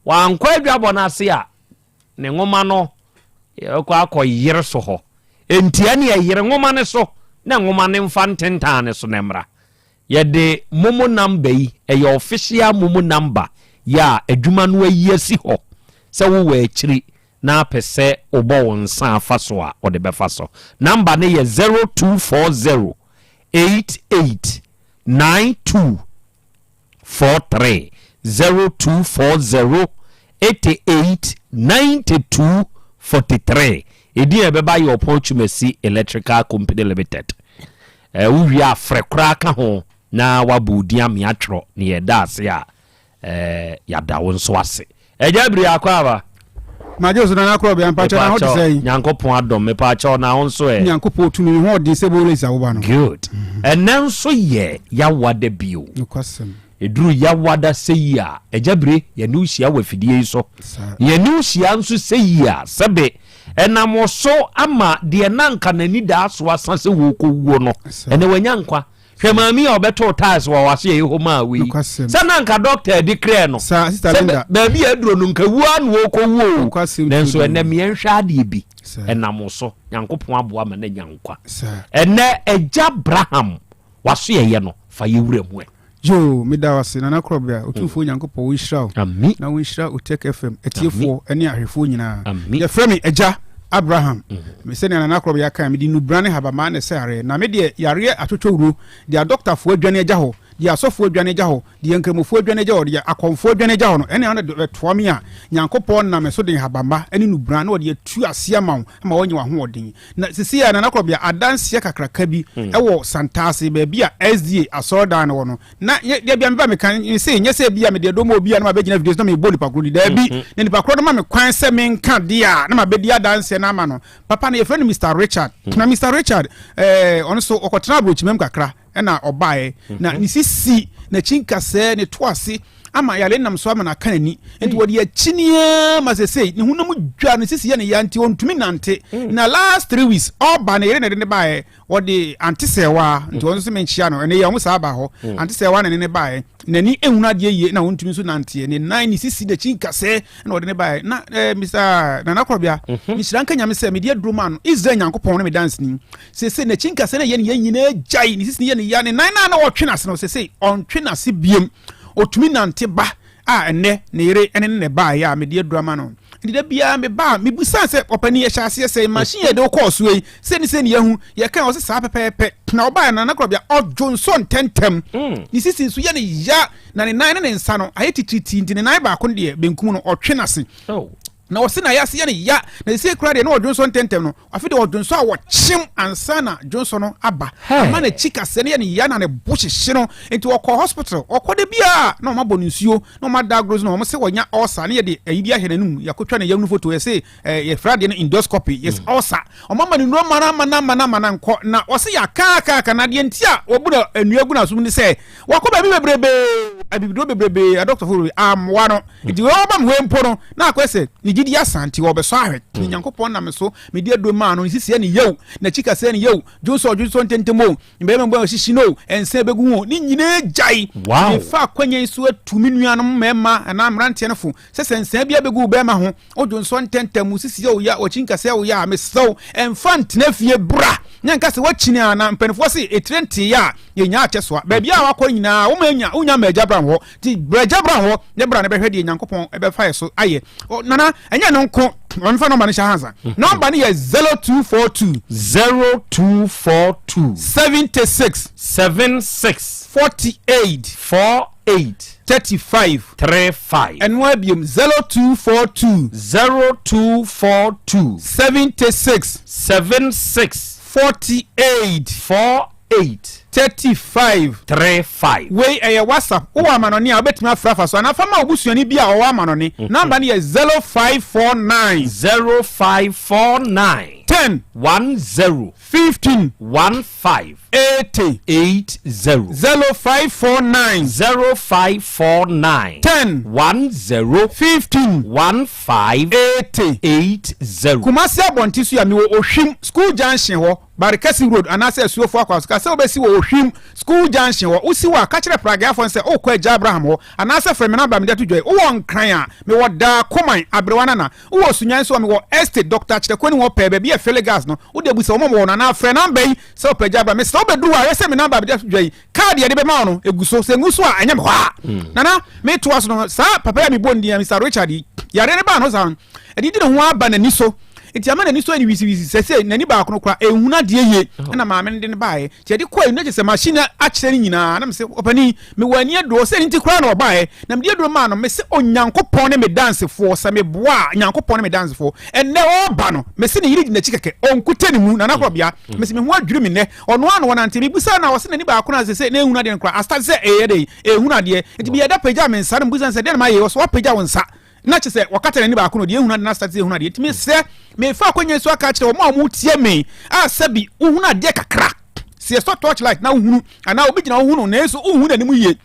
wankɔ adwabɔ no ase a, Ne nwoma no kɔ akɔ yere so hɔ. Enti ɛneɛ yere nwoma no so na nwoma no mfa ntentan no so na ɛmmra. Yɛde momo number yi, ɛyɛ official momo number yɛ a adwuma no ayi asi hɔ sɛ wowɔ akyiri na apɛ sɛ wobɔ wo nsa afa so a wode bɛfa so. Number no yɛ 0240 88 92 43 0240 88 92 43 Edin a ɛbɛba yɛ Ɔpɔn Twumasi Electrical Company Limited. Eh, wowie a frɛ koraa ka ho na wabɔ wo din ame atwerɛ na yɛda ase a eh, yɛada wo nso ase. Agya Biri akɔ aba. Magye so nana korɔ bea mpakyɛ na ho te sɛ yi. Nyankopɔn adom mepakyɛw na wo nso ɛ. Nyankopɔn tumi me ho ɔden sɛ bowles a woba no. Good. Ɛnɛ nso yɛ Yawada bio. Nokwasɛm. Ɛduru Yawada sɛyi a, Agya Bire, yɛne wo hyia wɔ afidie yi so. Na yɛne wo hyia nso sɛyi a, sɛbe ɛnam wo so ama deɛ na anka n'ani daa so asa sɛ wɔrekɔwuo no, ɛnɛ wanya nkwa. Hwɛ maame yi a ɔbɛtoo tiles wɔ w'aso yɛ hɔ maa wei. Sɛ na nka dɔkta adi krɛ no. Sɛ baabi a aduro no nka wuo a na wɔkɔ wuo o. Nanso ɛnɛ meɛnhwɛ adeɛ bi. Ɛnam wo so. Nyankopɔn aboa ma no anya nkwa. Ɛnɛ agya Abraham w'aso yɛyɛ no fa yɛ wura mu ɛ. Yoo meda wo ase Nana Korɔbea, Otumfoɔ Nyankopɔn ɔnhyira wo na ɔnhyira Otec FM atiefoɔ ne ahwɛfoɔ nyinaa. Yɛfrɛ me Agya Abraham. Me sɛnea Nana Korɔbea kae, mede nnubran ne habamaa na ɛsɛ yareɛ. Na me deɛ yareɛ atwotwowuro, deɛ adɔktafoɔ adwane agya hɔ, deɛ asɔfoɔ adwane agya hɔ, deɛ nkramofoɔ adwane agya hɔ, deɛ akɔmfoɔ adwane agya hɔ no, ɛne ano de bɛtoa me a, Nyankopɔn nam me so de nhabamma ne nnubran na ɔde atu aseɛ ama wo ama woanya w'ahoɔden. Na sisi a Nana Korɔbea adanseɛ kakraka bi hmm. wɔ Santaase baabi a SDA asɔredan no wɔ no na deɛ bia meba meka se nyɛ sɛ bia mede ɛdɔm obi a na mabɛgyina video so na mebɔ nipa korɔ di daabi hmm. na nipa korɔ no ma me kwan sɛ menka deɛ a na mabɛdi adanseɛ no ama no papa no yɛfrɛ no Mr Richard hmm. na Mr Richard eh, ɔno so ɔkɔtena aburokyimam kakra ɛna ɔbaeɛ na ne sisi n'akyi nkasɛɛ ne to ase ama yare nam so ama no aka n'ani nti wɔde akyiniaa ma sesei ne honam dwa ne sisi yɛ ne ya nti ɔntumi nante mm. na last three weeks ɔba ne yere na ɛde ne baeɛ wɔde ante sɛwa nti wɔn nso menkyia no ɛnɛ yɛ wɔn saa ba hɔ mm. ante sɛwa na ne ne baeɛ n'ani ehunu adeɛ yie na ɔntumi nso nanteɛ ne nan ne sisi n'akyi nkasɛɛ na ɔde ne baeɛ na ɛɛ eh, mr nana korɔbea mhm. mehyira nka nyame sɛ mede aduro maa no israel nyankopɔn ne me danseni Seesei n'akyi nkasɛɛ no yɛ ne ya nyinaa gyae, ne sisi no yɛ ne ya, ne nan no a na ɔtwe n'ase no, seesei ɔntwe n'ase biom. Ɔtumi nante ba a ɛnnɛ ne yere ne ne na ɛbaeɛ a mede aduru ama no. Nti da biara meba a, mebisa sɛ, ɔpanin yɛhyɛ aseɛ sɛn? Machine yɛde wo kɔɔ soɔ yi, sei ne sei ne yɛahu. Yɛkae ɔse saa pɛpɛɛpɛ. Na ɔbaeɛ no, Nana Korɔbea, ɔdwo nsɔ ntɛmntɛm. Ne sisi nso yɛ ne ya, na ne nan ne ne nsa no ayɛ titiritii nti ne nan baako no deɛ, benkum no, ɔtwe n'ase. Na ɔse na yase yɛ no ya na sesei koraa deɛ na ɔdwonsɔ ntɛntɛm no afe deɛ ɔdwonsɔ a wɔkyem ansa na dwonsɔ no aba ama n'akyi kaseɛ no yɛ no ya na ne bo hyehye no nti ɔkɔ hospital ɔkɔ da biara na wɔn abɔ no nsuo na wɔn ada agorɔ so na wɔn se wɔnya ulcer ne yɛde ayi bi ahwɛ n'anum yɛakɔtwa ne yam no foto yɛse ɛɛ yɛfrɛ adeɛ no endoscopy yɛse mm. ulcer wɔn ama no nnuro mana mana mana mana nkɔ na ɔse yɛakaakaaka na adeɛ nti a wɔbu na nnua gu n'asom ne sɛ wakɔ baabi bebrebe abibiduro bebrebe adɔkotɔfo bebrebe amoa no nti wei ɔba mu wei mpo no na akɔyɛ sɛ ne gyidi. gyidi asa nti wɔbɛsɔ ahwɛ. Ne Nyankopɔn nam so mede aduro maa no, ne sisi ne yɛw, n'akyi kasɛɛ ne yɛw, dwonsɔ ɔdwonsɔ ntɛntɛm o, mmarima mu ɔhyehye no o, ɛnsa ɛbɛgu ho, ne nyinaa gyae. Wow. Mefa akwanya yi so atu me nuanom mmarima anaa mmeranteɛ no fo sɛ sɛ nsaa bi abɛgu wo bɛrima ho, wodwonsɔ ntɛntɛm, wo sisi yɛ wo ya, w'akyi nkasɛɛ wo ya a, mesrɛ wo, ɛmfa ntena fie bra na nka sɛ woakyini a, na mpanimfoɔ se etire nteeɛ a, yɛnya akyɛsoa. Baabi a wakɔ nyinaa, woma anya, wonya ma agya bra hɔ. Nti bra agya bra hɔ, ne bra na bɛhwɛ deɛ Nyankopɔn ɛbɛfa yɛ so ayɛ. Nana, ɛnyɛ no nko, ma memfa nɔmba no hyɛ hansa. Nɔmba no yɛ 0242. 0242. 76. 76. 48. 48. 35. 35. Ɛno ara biom, 0242. 0242. 76. 76. 48. 48. 35. 35. Wei ɛyɛ WhatsApp. Wowɔ amanɔne a, wobɛtumi afrɛ afa so anaa fa ma wo busuani bi a ɔwɔ amanɔne. Namba no yɛ 0549. 0549. 10. 10. 15. 15. 80. 80. 0549. 0549. 10. 10. 15. 15. 80. 80. Kumasi abɔnten so yi a, mewɔ Ohwim School Junction hɔ, Barekɛse Road anaasɛ Asuofo Akwa so. Ka sɛ wobɛsi wɔ Ohwim School Junction hɔ. Wosi hɔ a, ka kyerɛ Prageafoɔ no sɛ worekɔ Agya Abraham hɔ anaasɛ frɛ me namba a mede ato dwa yi. Wowɔ Nkran a, mewɔ Daa Koman, Aberewa Nana. Wowɔ Sunyani nso a, mewɔ Estate, Doctor Kyerɛkwani hɔ pɛɛ, baabi a Fele Gas no. Wode bisa wɔn a wɔwɔ no anaa frɛ namba yi sɛ wopɛ Agya Abraham. Mesrɛ wo bɛduru hɔ a, hwɛ sɛ me namba a mede ato dwa yi, kaadi a yɛde bɛma wo no, egu so. Sɛ engu so a, ɛnyɛ me hɔ a. Nana, metoa so no, saa papa yi a mebɔ ne din yi, Mister Richard yi, yareɛ no baa ne ho saa no, adidi ne ho aba n'ani so. Nti ama n'ani so ayɛ no wisiwisi. Sɛsei, n'ani baako no koraa, ɛnhunu adeɛ yie. Ɛna maame no de no baeɛ. Nti yɛde kɔe no, na kyerɛ sɛ machine no akyerɛ no nyinaa. Na mese, ɔpanin, mewɔ ani aduro. Ɔsɛ ɛno nti koraa na ɔbaeɛ. Na mede aduro maa no. Mese, Onyankopɔn ne me dansefoɔ. Sɛ meboa a, Nyankopɔn ne me dansefoɔ. Ɛnnɛ ɔreba no, mese ne yere di n'akyi kɛkɛ. Ɔnkuta ne mu. Nana Korɔbea, mese me ho adwiri me nnɛ. Ɔno ara na ɔnante. Mebisaa no a, ɔse n'ani baako no a sese na ɛnhunu adeɛ no koraa, astarte sɛ ɛyɛ dɛn, ɛrehunu adeɛ. Nti meyɛɛ dɛ pagyaa me nsa na mebisaa no sɛ, deɛn na mayɛ yi? Ɔse, woapagya wo nsa. Na kyerɛ sɛ wɔkata n'ani baako no, deɛ ɛhunu adeɛ no astarte sɛ ɛhunu adeɛ. Nti mesrɛ, mefa akwannya yi so aka akyerɛ wɔn a wɔtie me a sɛbi wohunu adeɛ kakra, sɛ yɛsɔ torch light na wohunu, anaa obi gyina hɔ hunu nanso wonhu n'anim yie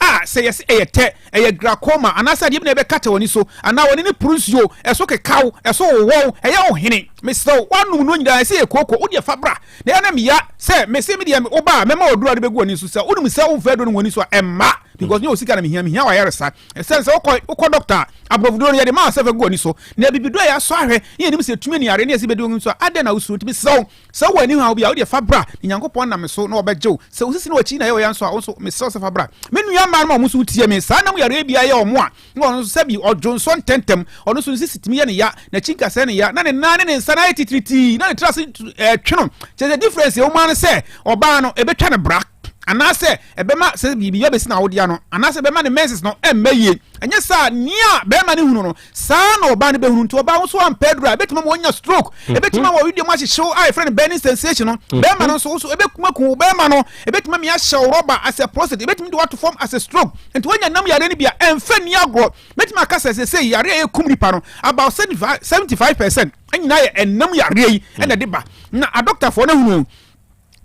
a, sɛ yɛse ɛyɛ tɛ, ɛyɛ glaucoma, anaasɛ adeɛ bi na ɛbɛkata w'ani so, anaa w'ani no poro nsuo, ɛso kekaw, ɛso wowɔw, ɛyɛ wo hene, mesrɛ wo, woanom no nyinaa, ɛsɛ yɛ kooko, wo deɛ fa bra. Na ɛyɛ na meya sɛ mese me deɛ woba a mɛma wo aduro a wode bɛgu w'ani so, sɛ wonim sɛ womfa aduro no ngu w'ani so a, ɛmma, because nyɛ wo sika na mehia, mehia w'ayaresa. Ɛsiane sɛ wokɔ wokɔ dɔkta a, aborɔfoduro no yɛde ma wo sɛ fa gu w'ani so, na abibiduro a yɛasɔ ahwɛ na yɛnim sɛ ɛtumi ani yareɛ na yɛse bɛdi w'ani so a, adɛn na wosuro? Nti mesrɛ wo, sɛ wowɔ ani haw bi a, wodeɛ fa bra, na Nyankopɔn nam me so na ɔbɛgye wo. Sɛ wo sisi ne w'akyi na ɛyɛ wo ya nso a, wo nso mesrɛ wo sɛ fa bra. Me nua mmaa nom a wɔn nso wotie me, saa nam yareɛ bi ayɛ wɔn a, na ɔno nso sɛbi ɔdwonsɔ ntɛntɛm, ɔno nso ne sisi tumi yɛ ne ya, n'akyi nkasɛɛ ne ya, na ne nan ne ne nsa no ayɛ titiritii, na ne tiri ase twe no. Kyerɛ sɛ difference ɛwɔ mu ara ne sɛ, ɔbaa no ɛbɛtwa no bra. anaasɛ ɛbɛma sɛ biribi abɛsi n'awodeɛ ano, anaasɛ ɛbɛma ne menses no ɛmma yie. Ɛnyɛ saa, nea bɛrima no hunu no, saa na ɔbaa no bɛhunu. Nti ɔbaa wo nso ampɛ aduru a, ɛbɛtumi ama wanya stroke, ɛbɛtumi ama wawedeɛ mu ahyehyew a yɛfrɛ no burning sensation no. Bɛrima no nso, wo nso ɛbɛkum aku wo bɛrima no, ɛbɛtumi ama ahyɛ wo rɔba as a prostate, ɛbɛtumi de wato fam as a stroke. Nti woanya nam yareɛ no bi a, ɛmfa nni agorɔ. Mɛtumi aka sɛ seesei yareɛ a ɛkum nipa no, about 75% nyinaa yɛ ɛnam yareɛ yi ɛna ɛde ba. Na adɔktafoɔ no ahunu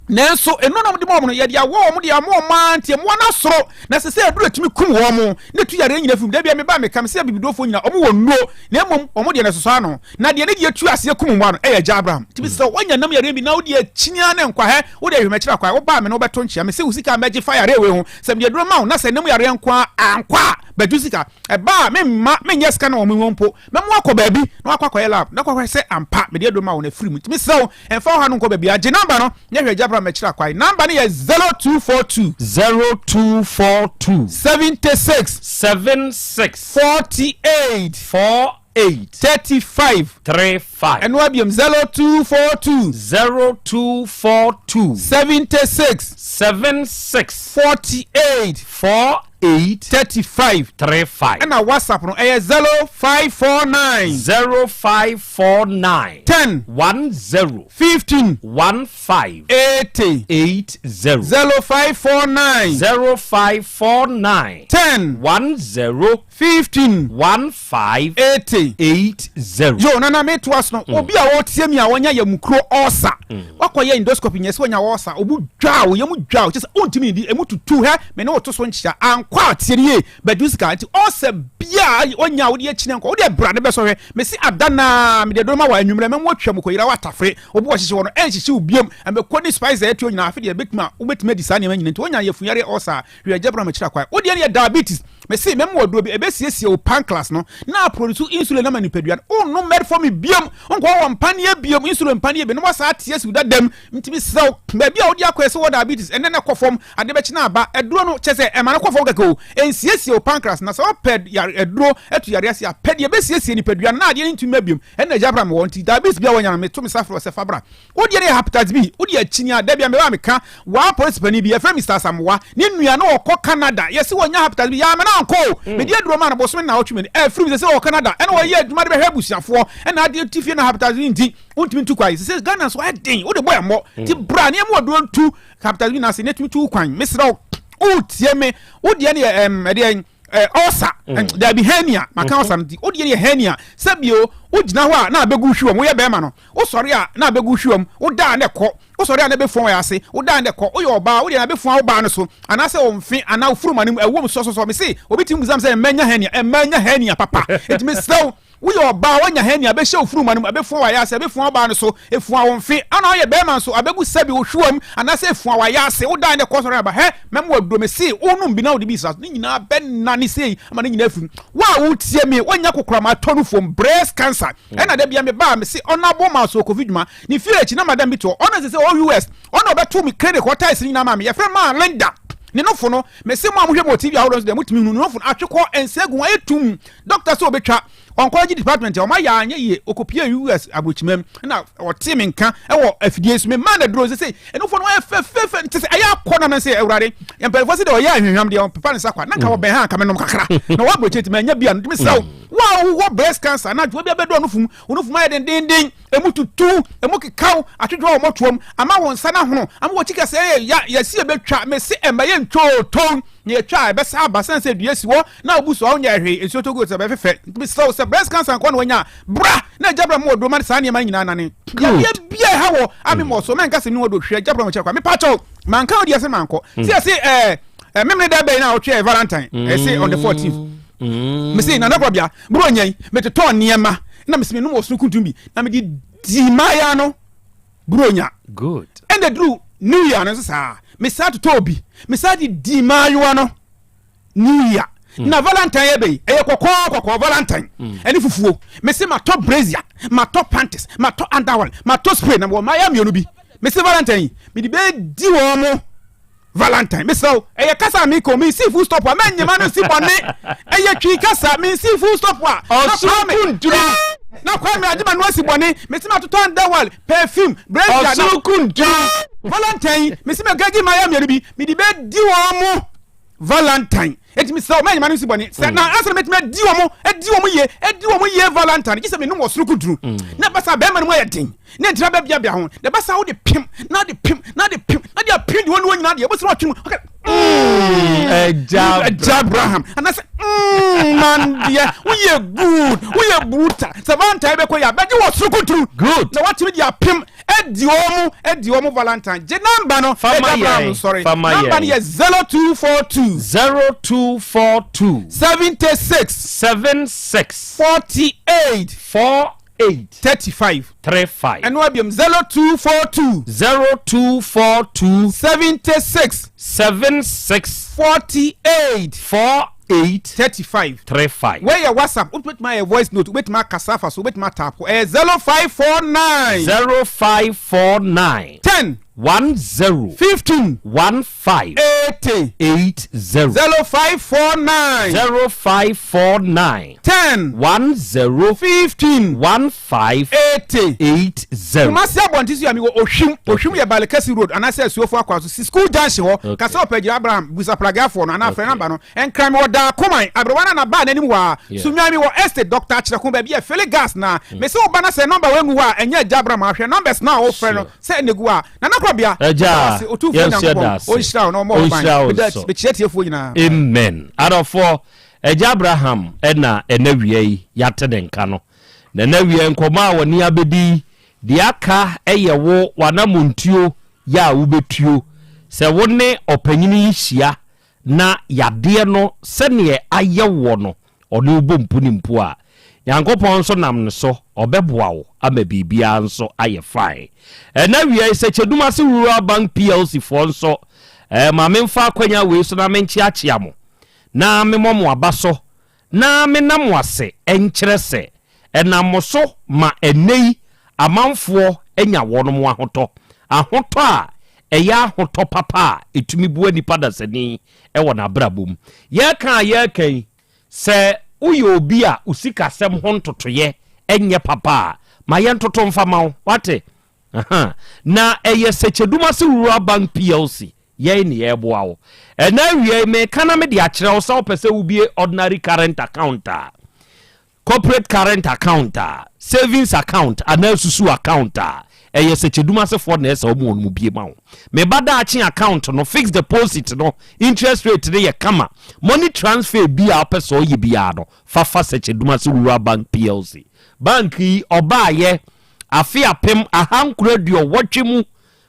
Nanso nnuro na wɔde ma wɔn no, yɛde awɔ wɔn de ama wɔn ara nti mmoa no asoro. Na ɛsɛ sɛ aduro tumi kum wɔn na etu yareɛ nyinaa firi mu. Da biara meba a meka, mese abibidurofoɔ nyinaa wɔn wɔ nnuro na mmom wɔn deɛ no ɛsosɔ ano. Na deɛ ne deɛ tu aseɛ kum mmoa no ɛyɛ Agya Abraham. Nti mesrɛ wo, woanya nam yareɛ bi na wode akyini ara ne nkwa hɛ, wode ahwɛ m'akyiri akwan, woba a me ne wo bɛto nkyea. Mese wo sika a mɛgye fa yareɛ wei ho. Sɛ mede aduro ma wo na sɛ nam yareɛ nko ara ankɔ a, bɛgye wo sika. Ɛba a memma menyɛ sika no wɔ me hɔ mpo. Mɛma woakɔ baabi na woakɔ akɔyɛ lab na kɔhwɛ sɛ ampa mede aduro ma wo na afiri mu. Nti mesrɛ wo, Mfa wo ha no nkɔ baabiara. Gye number no na hwɛ Agya Abraham akyiri akwan. Number no yɛ 0242. 0242. 76. 76. 48. 48. 35. 35. Ɛno ara biom, 0242. 0242. 76. 76. 48. 48. 35. 35. Ɛna WhatsApp no ɛyɛ 0549. 0549. 10. 10. 15. 15. 80. 80. 0549. 0549. 10. 10. 15. 15. 80. 80. Yo, nana metoa so no, obi a ɔretie mi a wɔnya yamukuro ɔɔsa. Wakɔyɛ endoscopy nyɛ sɛ wanya ulcer, obu dwa wo yam dwa wo kyɛ sɛ wontumi ndi, emu tutu hɛ, me ne wo to so nkyea, ankɔ a tie no yie, bɛgye wo sika. Nti ulcer biaa a wanya a wode akyini ankɔ, wodeɛ bra ne bɛsɔ hwɛ. Mese ada no ara mede aduro ma wo anwummerɛ mɛma woatwa mu kɔyera woatafere, wo bo a ɛhyehye hɔ no ɛnhyehye wo biom, mako ne spices a ɛtuo nyinaa afe deɛ ɛbɛtumi a wobɛtumi adi saa nneɛma nyinaa. Nti wonya yafunyareɛ ulcer a, hwɛ agya bra mekyerɛ kwan. Wodeɛ no yɛ diabetes, mese mɛma wo aduro bi ɛbɛsiesie wo pancreas no na aproduce insulin ama nipadua no. Wonnom metformin biom, wonkɔ wɔ mpaneɛ biom, insulin mpaneɛ biom na woasan ate asi wo dada mu. Nti mesrɛ wo, baabi a wode akɔ yɛ sɛ wɔ diabetes, ɛnnɛ na ɛkɔ fam, ade bɛkye na aba. Aduro no, kyerɛ sɛ ɛma no kɔ fam kɛkɛ o, ɛnsiesie wo pancreas. Na sɛ wopɛ yare aduro atu yareɛ ase a, pɛ deɛ ɛbɛsiesie nipadua no na adeɛ no ntumi mma biom. Ɛno na agya bra mewɔ. Nti diabetes biara a woanya no, meto me sa frɛ wo sɛ fa bra. Wo deɛ no yɛ hepatitis B, wo deɛ akyini a, da bi a meba a meka, waa polisi panin bi, yɛfrɛ Mister Asamoah, ne nua no ɔkɔ Canada, yɛse wanya hepatitis B, yɛamma no ankɔ o, mede aduro maa no bosome nnawɔtwe mmienu, afiri mu, sese ɔwɔ Canada, ɛna ɔyɛ adwuma de bɛhwɛ abusuafoɔ, ɛna adeɛ ti fie na hepatitis B nti, wontumi ntu kwan, sese Ghana nso ayɛ den, wode bɔ ɛmmɔ, nti bra na yɛma aduro ntu hepatitis B no ase na ɛtumi tu wo kwan, mesrɛ wo, wotie me, wo deɛ no yɛ ɛm, ɛdeɛn, ɔsa mm. dabi hernia maka ɔsa no nti wodeɛ yɛ hernia sɛ bio wogyina hɔ a na abɛgu hwiwam woyɛ bɛrima no wosɔre a na abɛgu hwiwam woda a na ɛkɔ wosɔre a na ɛbɛfua wɔ ase woda a na ɛkɔ woyɛ ɔbaa wodeɛ na abɛfua wo baa no so anaasɛ wo mfe anaa wo furuma no mu ɛwom sɔsɔsɔ mese obi tumi busam sɛ mma nya hernia mma nya hernia papa nti mesrɛ wo Woyɛ ɔbaa a, woanya hernia bɛhyɛ wo funuma no mu, ɛbɛfua w'ayaase, ɛbɛfua wo baa no so, ɛfua wo mfe, ana woyɛ bɛɛma nso, abɛgu sɛbi wo hwewa mu, anaasɛ ɛfua w'ayaase, wo dan ne kɔ sɔre aba, hɛ, mɛma waduro, mese, wonom bi na wode bi sra so, ne nyinaa bɛnane sei ama ne nyinaa afiri mu. Wo a wotie me, woanya kokoram atɔ no fam, breast cancer, ɛna da bia meba a, mese, Honourable Mansour Kofi Dwuma, ne fie akyi na madam bi te hɔ, ɔno sese ɔwɔ US, ɔna ɔbɛto me clinic hɔ tiles no nyinaa maa me, yɛfrɛ no maa Linda, ne nofo no, mese mo a mohwɛ me wɔ TV ahodoɔ nso deɛ motumi hunu, ne nofo no atwekɔ, nsa gu ho, ayɛ tumm, Doctor sɛ obetwa oncology department a ɔma yɛ anyɛ yie okopie US aburokyima mu na ɔte me nka wɔ afidie so me maa na duro sɛ sɛ ɛnufo no ayɛ fɛfɛɛfɛ nti sɛ ɛyɛ akɔ na sɛ awurade mpanyinfoɔ sɛ deɛ ɔyɛ ahwehwam deɛ ɔpepa ne nsa kwa na nka wɔbɛn ha nka menom kakra na wɔ aburokyima nti manya bi a no mesrɛ wo wo a wowɔ breast cancer na adwoa bi abɛdɔ ɔnofo mu ɔnofo mu ayɛ dendenden emu tutu emu kekaw atwetwe wɔ mɔtoam ama wo nsa no ahono ama wɔkyi kɛsɛ yɛ ya yɛsi ɛbɛtwa mese ɛmma yɛ ntwooton Na yɛtwa a, ɛbɛsa aba sɛne sɛ dua si hɔ na wobu so a wonyɛɛ hwee, nsuo tɔ gu so a ɛbɛfefɛ. Nti mesrɛ wo sɛ breast cancer nkoa na wanya a, bra na agya bra mu wɔ duro ma saa nneɛma no nyinaa nane. Yadeɛ bia ɛha wɔ a me mmɔ so, mɛnka sɛ menni hɔ do, hwɛ agya bra mu kyerɛ kwa. Mepa kyɛw, manka wo deɛ sɛ mankɔ. Sɛ yɛse ɛɛ memene da bɛn na wotwe Valentine, ɛse on the 14th. Mese Nana Kwabea, bro nyɛn, metotɔɔ nneɛma na mese menom ɔsono kuntum bi na mede dii maayaa no. Buronya. Good. Ɛna duru New Year no nso saa. Mesaa totɔɔ bi. Mesaa de dii maayewa no New Year. Mm. Na Valentine yɛ bɛyi. Ɛyɛ kɔkɔɔ kɔkɔɔ Valentine. Mm. Ɛne fufuo. Mese matɔ brazier, matɔ panties, matɔ underwear, matɔ spray na mewɔ maayewa mmienu bi. Mese Valentine yi, mede bɛdi wɔn mo. Valentine mesrɛ wo ɛyɛ kasa a meka o mensi full stop a mɛnyema no si bɔne ɛyɛ twi kasa mensi full stop a na Kwame kunturu na Kwame agyema no asi bɔne mesi matotɔ underwear perfume brazier na ɔsoro kunturu Valentine mesi mɛgagi mayɛ mmienu bi mede bɛdi wɔn mo Valentine eti mesrɛ wo mɛnyema no si bɔne sɛ na asɛ na mɛtumi adi wɔn adi wɔn yie adi wɔn yie Valentine gye sɛ menom ɔsoro kunturu na basa bɛrima no mu ayɛ den Ne ntira bɛbeabea ho, na ɛba saa wode pem na de pem na de pem na de apem deɛ ɔne nyinaa deɛ ɛbɛsɛ watwe mu ɔka ɛgya ɛgya Abraham anaasɛ mm, man deɛ woyɛ good woyɛ buta sɛ valentine bɛkɔ yɛ abɛgye wɔ soro kuturu good na watumi de apem adi wɔn mu adi wɔn mu valentine gye namba no Fama ɛgya Abraham yɛn, sorry fama namba no yɛn. yɛ 0242 0242 76 76 48 4 8 35 35. Ɛno abiom 0242. 0242. 76. 76. 48. 48. 35. 35. Wei yɛ WhatsApp, wobɛtumi ayɛ voice note, wobɛtumi akasa afa so, wobɛtumi ataapo. Ɛyɛ 0549. 0549. 10. 10. 15. 15. 80. 80. 0549. 0549. 10. 10. 15. 15. 80. 80. Kumasi abɔnten so yɛ mi wɔ Ohwim. Ohwim yɛ Balekasi road anaasɛ Asuofo akwa so si school junction hɔ. Okay. Kasa ɔpɛ gyina Abraham busa pragafoɔ no anaa frɛ namba no. Nkran mi wɔ Daakoman aberewa no na baa n'anim hɔ a. Yeah. Sunyani mi wɔ Estate Dr. Akyerɛko baabi a Fele gas na. Mese wo ba na sɛ nɔmba wɔ ngu hɔ a ɛnyɛ agya Abraham ahwɛ numbers na a wofrɛ no sɛ ɛna gu a. Nana Korɔbea. Agya, Meda wo ase Otumfoɔ yɛn nso yɛda Nyankopɔn ase. ɔnhyira wo na ɔmmɔ wo ban. Ɔnhyira wo Meda nso. mekyia tiefoɔ nyinaa. Amen. Adɔfoɔ, Agya Abraham na ɛnɛ wia yi yɛate ne nka no. Na ɛnɛ wia yi nkɔmmɔ a wɔne abɛdi yi Deɛ aka yɛ wo w'anamontuo yɛ a wobɛtuo. Sɛ wo ne ɔpanyini yi hyia na yadeɛ no sɛdeɛ ayɛ woɔ no ɔne wo bɔ mpu ne mpu a, Nyankopɔn nso nam ne so ɔbɛboa wo ama biribiara nso ayɛ fine. Ɛna awia yi Sɛkyɛdumase Rural Bank PLC foɔ nso eh, ma memfa akwanya wei so na menkyeakyea mo na memmɔ mo aba so Na mena mo ase nkyerɛ sɛ ɛnam mo so ma ɛnnɛ yi amanfoɔ anya wɔnom ahotɔ, ahotɔ a ɛyɛ ahotɔ papa a ɛtumi boa nipa dasani wɔ n'abrabɔ mu. Yɛreka a yɛreka yi, sɛ woyɛ obi a wo sikasɛm ho ntotoeɛ nyɛ papa a, ma yɛntoto mfa ma wo, woate? Aha. Na ɛyɛ Sɛkyɛdumase Rural Bank PLC yɛn ne yɛreboa wo. Ɛnɛ awia yi meka na mede akyerɛ wo sɛ wopɛ sɛ wobie ordinary current account a, corporate current account a, savings account anaa susu account a, ɛyɛ Sɛkyɛdumasefoɔ na ɛsɛ wɔn wɔn mu bie ma wo. Meba daakye account no, fixed deposit no, interest rate no yɛ kama. Money transfer bi a wopɛ sɛ ɔyɛ biara no, fa fa Sɛkyɛdumase Rural Bank PLC. Bank yi ɔbaayɛ afe 1980 mu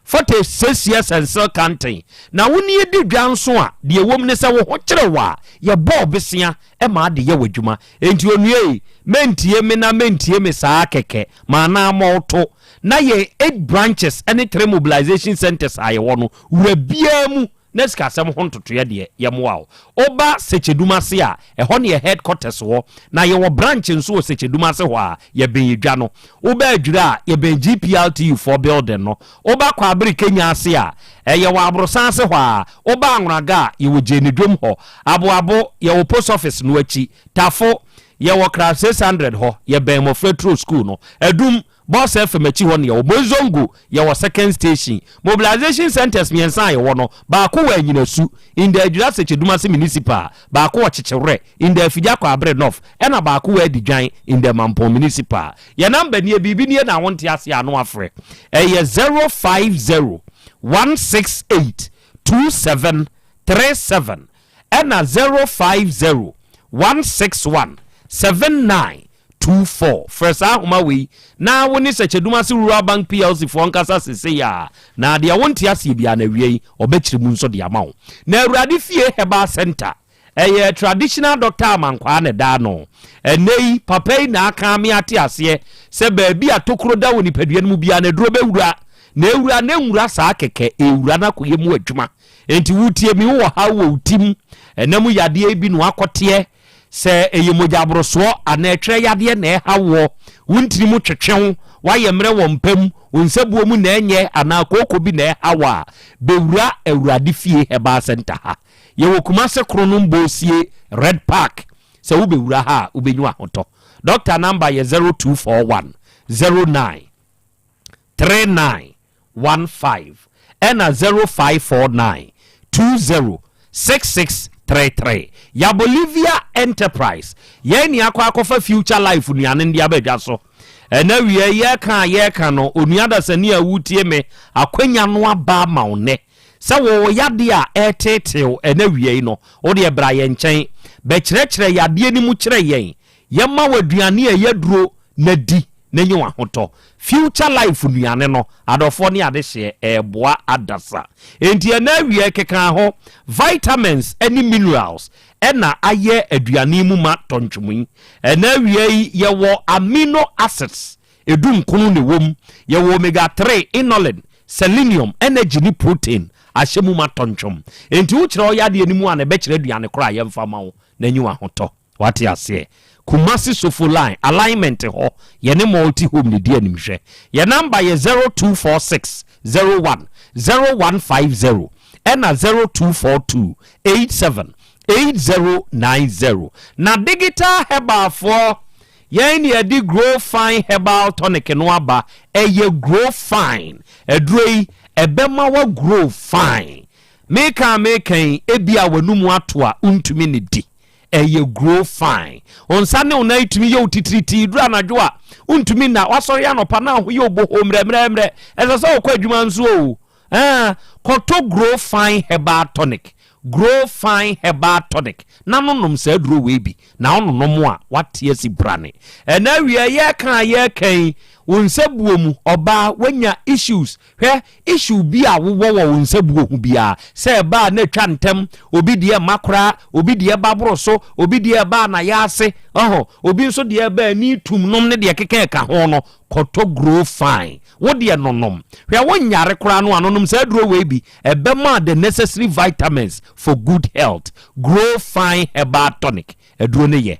Forte siesie sɛnsel kanten, na wo ne di dwa nso a, deɛ ɛwom ne sɛ wo ho kyere wo a, yɛbɔ wo besea ma ade yɛ w'adwuma. Enti onua ei, mentie me na mentie me saa kɛkɛ, ma anaa mmɔ wo to. Na yɛn eight branches ne three mobilization centers a yɛwɔ no, wura biara mu na sikasɛm ho ntotoeɛ deɛ, yɛmmoa wo. Woba Sekyedum ase a, ɛhɔ ne yɛ headquarters wɔ, na yɛwɔ branch nso wɔ Sekyedum ase hɔ a, yɛbɛn edwa no. Woba Adwira a, yɛbɛn GPRTU foɔ building no. Woba Kwabere Kenya ase a, yɛwɔ Aborosan ase hɔ ara. Woba Anwonaga a, yɛwɔ Gyenidwom hɔ. Aboabo, yɛwɔ post office no akyi. Tafo, yɛwɔ Crab 600 hɔ, yɛbɛn Mmɔfra Turo School no. Adum, Boss FM akyi hɔ na yɛwɔ. Moizongo, yɛwɔ second station. Mobilization centres mmiɛnsa a yɛwɔ no, baako wɔ Anyinasu, in the Adwira Sekyedumase Municipal, baako wɔ Kyekyewerɛ, in the Afigya Kwaabere North, ɛna baako wɔ Adidwan, in the Mampong Municipal. Yɛn number nie, biribi nie na wonte aseɛ a na wafrɛ. Ɛyɛ 050 168 2737 ɛna 050 161 79 24. Frɛ saa ahoma wei na wo ne Sɛkyɛdumase Rural Bank PLC foɔ nkasa sesei ara, na deɛ wonte aseɛ biara no awiei ɔbɛkyerɛ mu nso de ama wo. Na Awurade Fie Herbal Centre, ɛyɛ Traditional Doctor Amankwaa na ɛda ano. Ɛnnɛ yi, papa yi na aka ame ate aseɛ sɛ baabi a tokuro da wɔ nipadua no mu biara no aduro bɛwura, na ɛwura no ɛnwura saa kɛkɛ, ɛwura no akɔyɛ mu adwuma. Enti wotie me, wowɔ haw wɔ wo tim, ɛna mu yadeɛ bi na wakɔteɛ, Sɛ ɛyɛ mogyaborosoɔ anaa ɛtwerɛ yadeɛ na ɛha woɔ, wo ntini mu twetwe wo, woayɛ mmerɛ wɔ mpa mu, wo nsabuo mu na ɛnyɛ anaa kooko bi na ɛha wo a, bɛwura Awurade Fie Herbal Centre ha. Yɛwɔ Kumase Kronom Bosie Red Park. Sɛ wobɛwura ha a, wobɛnya ahotɔ. Dɔkta namba yɛ 0241 09 39 15 ɛna 0549 20 6633. Ya Bolivia Enterprise, yɛn ne akɔ akɔfa Future Life nnuane no de aba dwa so. Ɛna awia yi yɛreka a yɛreka no, onua dasani a wotie me, akwanya no aba ama wo nnɛ sɛ wɔwɔ yadeɛ a ɛreteetew ɛna awia yi no, wo deɛ bra yɛn nkyɛn bɛkyerɛkyerɛ yadeɛ no mu kyerɛ yɛn. Yɛma wo aduane a ɛyɛ aduro na di na nya w'ahotɔ. Future Life nnuane no, adɔfoɔ ne adehyeɛ, ɛreboa adasa. Enti ɛnnɛ awia yi keka ho, vitamins ne minerals na ayɛ aduane yi mu ma tɔntwom yi. Ɛnnɛ awia yi yɛwɔ amino acids edunkron na ɛwɔ mu. Yɛwɔ omega 3, inulin, selenium, energy ne protein ahyɛ mu ma tɔntwom. Enti wokyerɛ wo yadeɛ no mu a na ɛbɛkyerɛ aduane korɔ a yɛmfa ma wo na anya w'ahotɔ. Wate aseɛ? Kumasi Sofo line, alignment hɔ, yɛne Multi Home na ɛdi animhwɛ. Yɛn number yɛ 0246 01 0150 ɛna 0242 87 8090. Na Digital Herbal foɔ, yɛn na yɛde Grow Fine Herbal Tonic no aba. Ɛyɛ Grow Fine. Aduro yi, ɛbɛma wa grow fine. Meka a meka yi, ebia w'anum ato a wontumi nnidi. Ɛyɛ grow fine. Wo nsa ne wo nan tumi yɛ wo titiritii duru anadwo a, wontumi nna. Woasɔre anɔpa na ho yɛ wo bohoo mmerɛmmerɛmmerɛ. Ɛsɛ sɛ wokɔ adwuma nso o. Ɛɛ, kɔtɔ Grow Fine Herbal Tonic. Grow Fine Herbal Tonic na nonom saa aduro wei bi. Na wononom a, woate asi brane. Ɛnɛ awia yɛreka a yɛreka yi, Wo nsa buo mu, ɔbaa, woanya issues. Hwɛ, issue bi a wowɔ wɔ wo nsa buo ho biara, sɛ ɛba a na ɛtwa ntɛm, obi deɛ mma koraa, obi deɛ ba boro so, obi deɛ ɛba a na yɛ ase, ɔho, obi nso deɛ ɛba a ani tum nom ne deɛ ɛkeka ɛka ho no, kɔtɔ Grow Fine. Wo deɛ nonom. Hwɛ, wonyare koraa no a, nonom saa aduro wei bi. Ɛbɛma the necessary vitamins for good health. Grow Fine Herbal Tonic. Aduro no yɛ.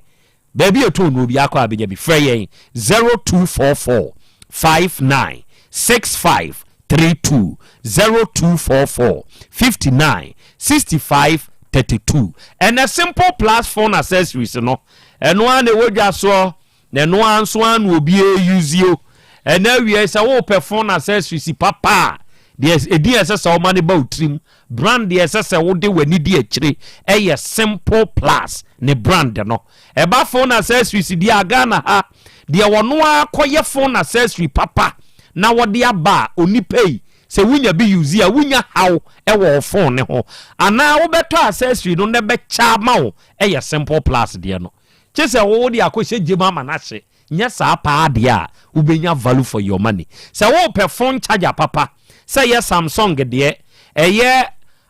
Baabi a ɛtɔn nnuro biara kɔ a bɛnya bi. Frɛ yɛn 0244 59 65 32, 0244 59 65 32. Ɛnɛ Simple Plus phone accessories no, ɛno ara na ɛwɔ dwa soɔ, na ɛno ara nso ara na obiara use o. Ɛnɛ awia yi sɛ wopɛ phone accessories papa a, deɛ ɛdin a ɛsɛ sɛ woma no ba wo tirim Brand deɛ ɛsɛ sɛ wode w'ani di akyire yɛ Simple Plus ne brand no. Ɛba phone accessories deɛ a Ghana ha deɛ wɔno ara kɔyɛ phone accessory papa na wɔde aba a onipa yi sɛ wonya bi use a wonya haw wɔ wo phone no ho anaa wobɛtɔ accessory no na ɛbɛkyɛ ama wo yɛ Simple Plus deɛ no. Kye sɛ wode akɔhyɛ gyem ama no ahye. Nyɛ saa paa deɛ a, wobɛnya value for your money. Sɛ worepɛ phone charger papa, sɛ ɛyɛ Samsung deɛ, ɛyɛ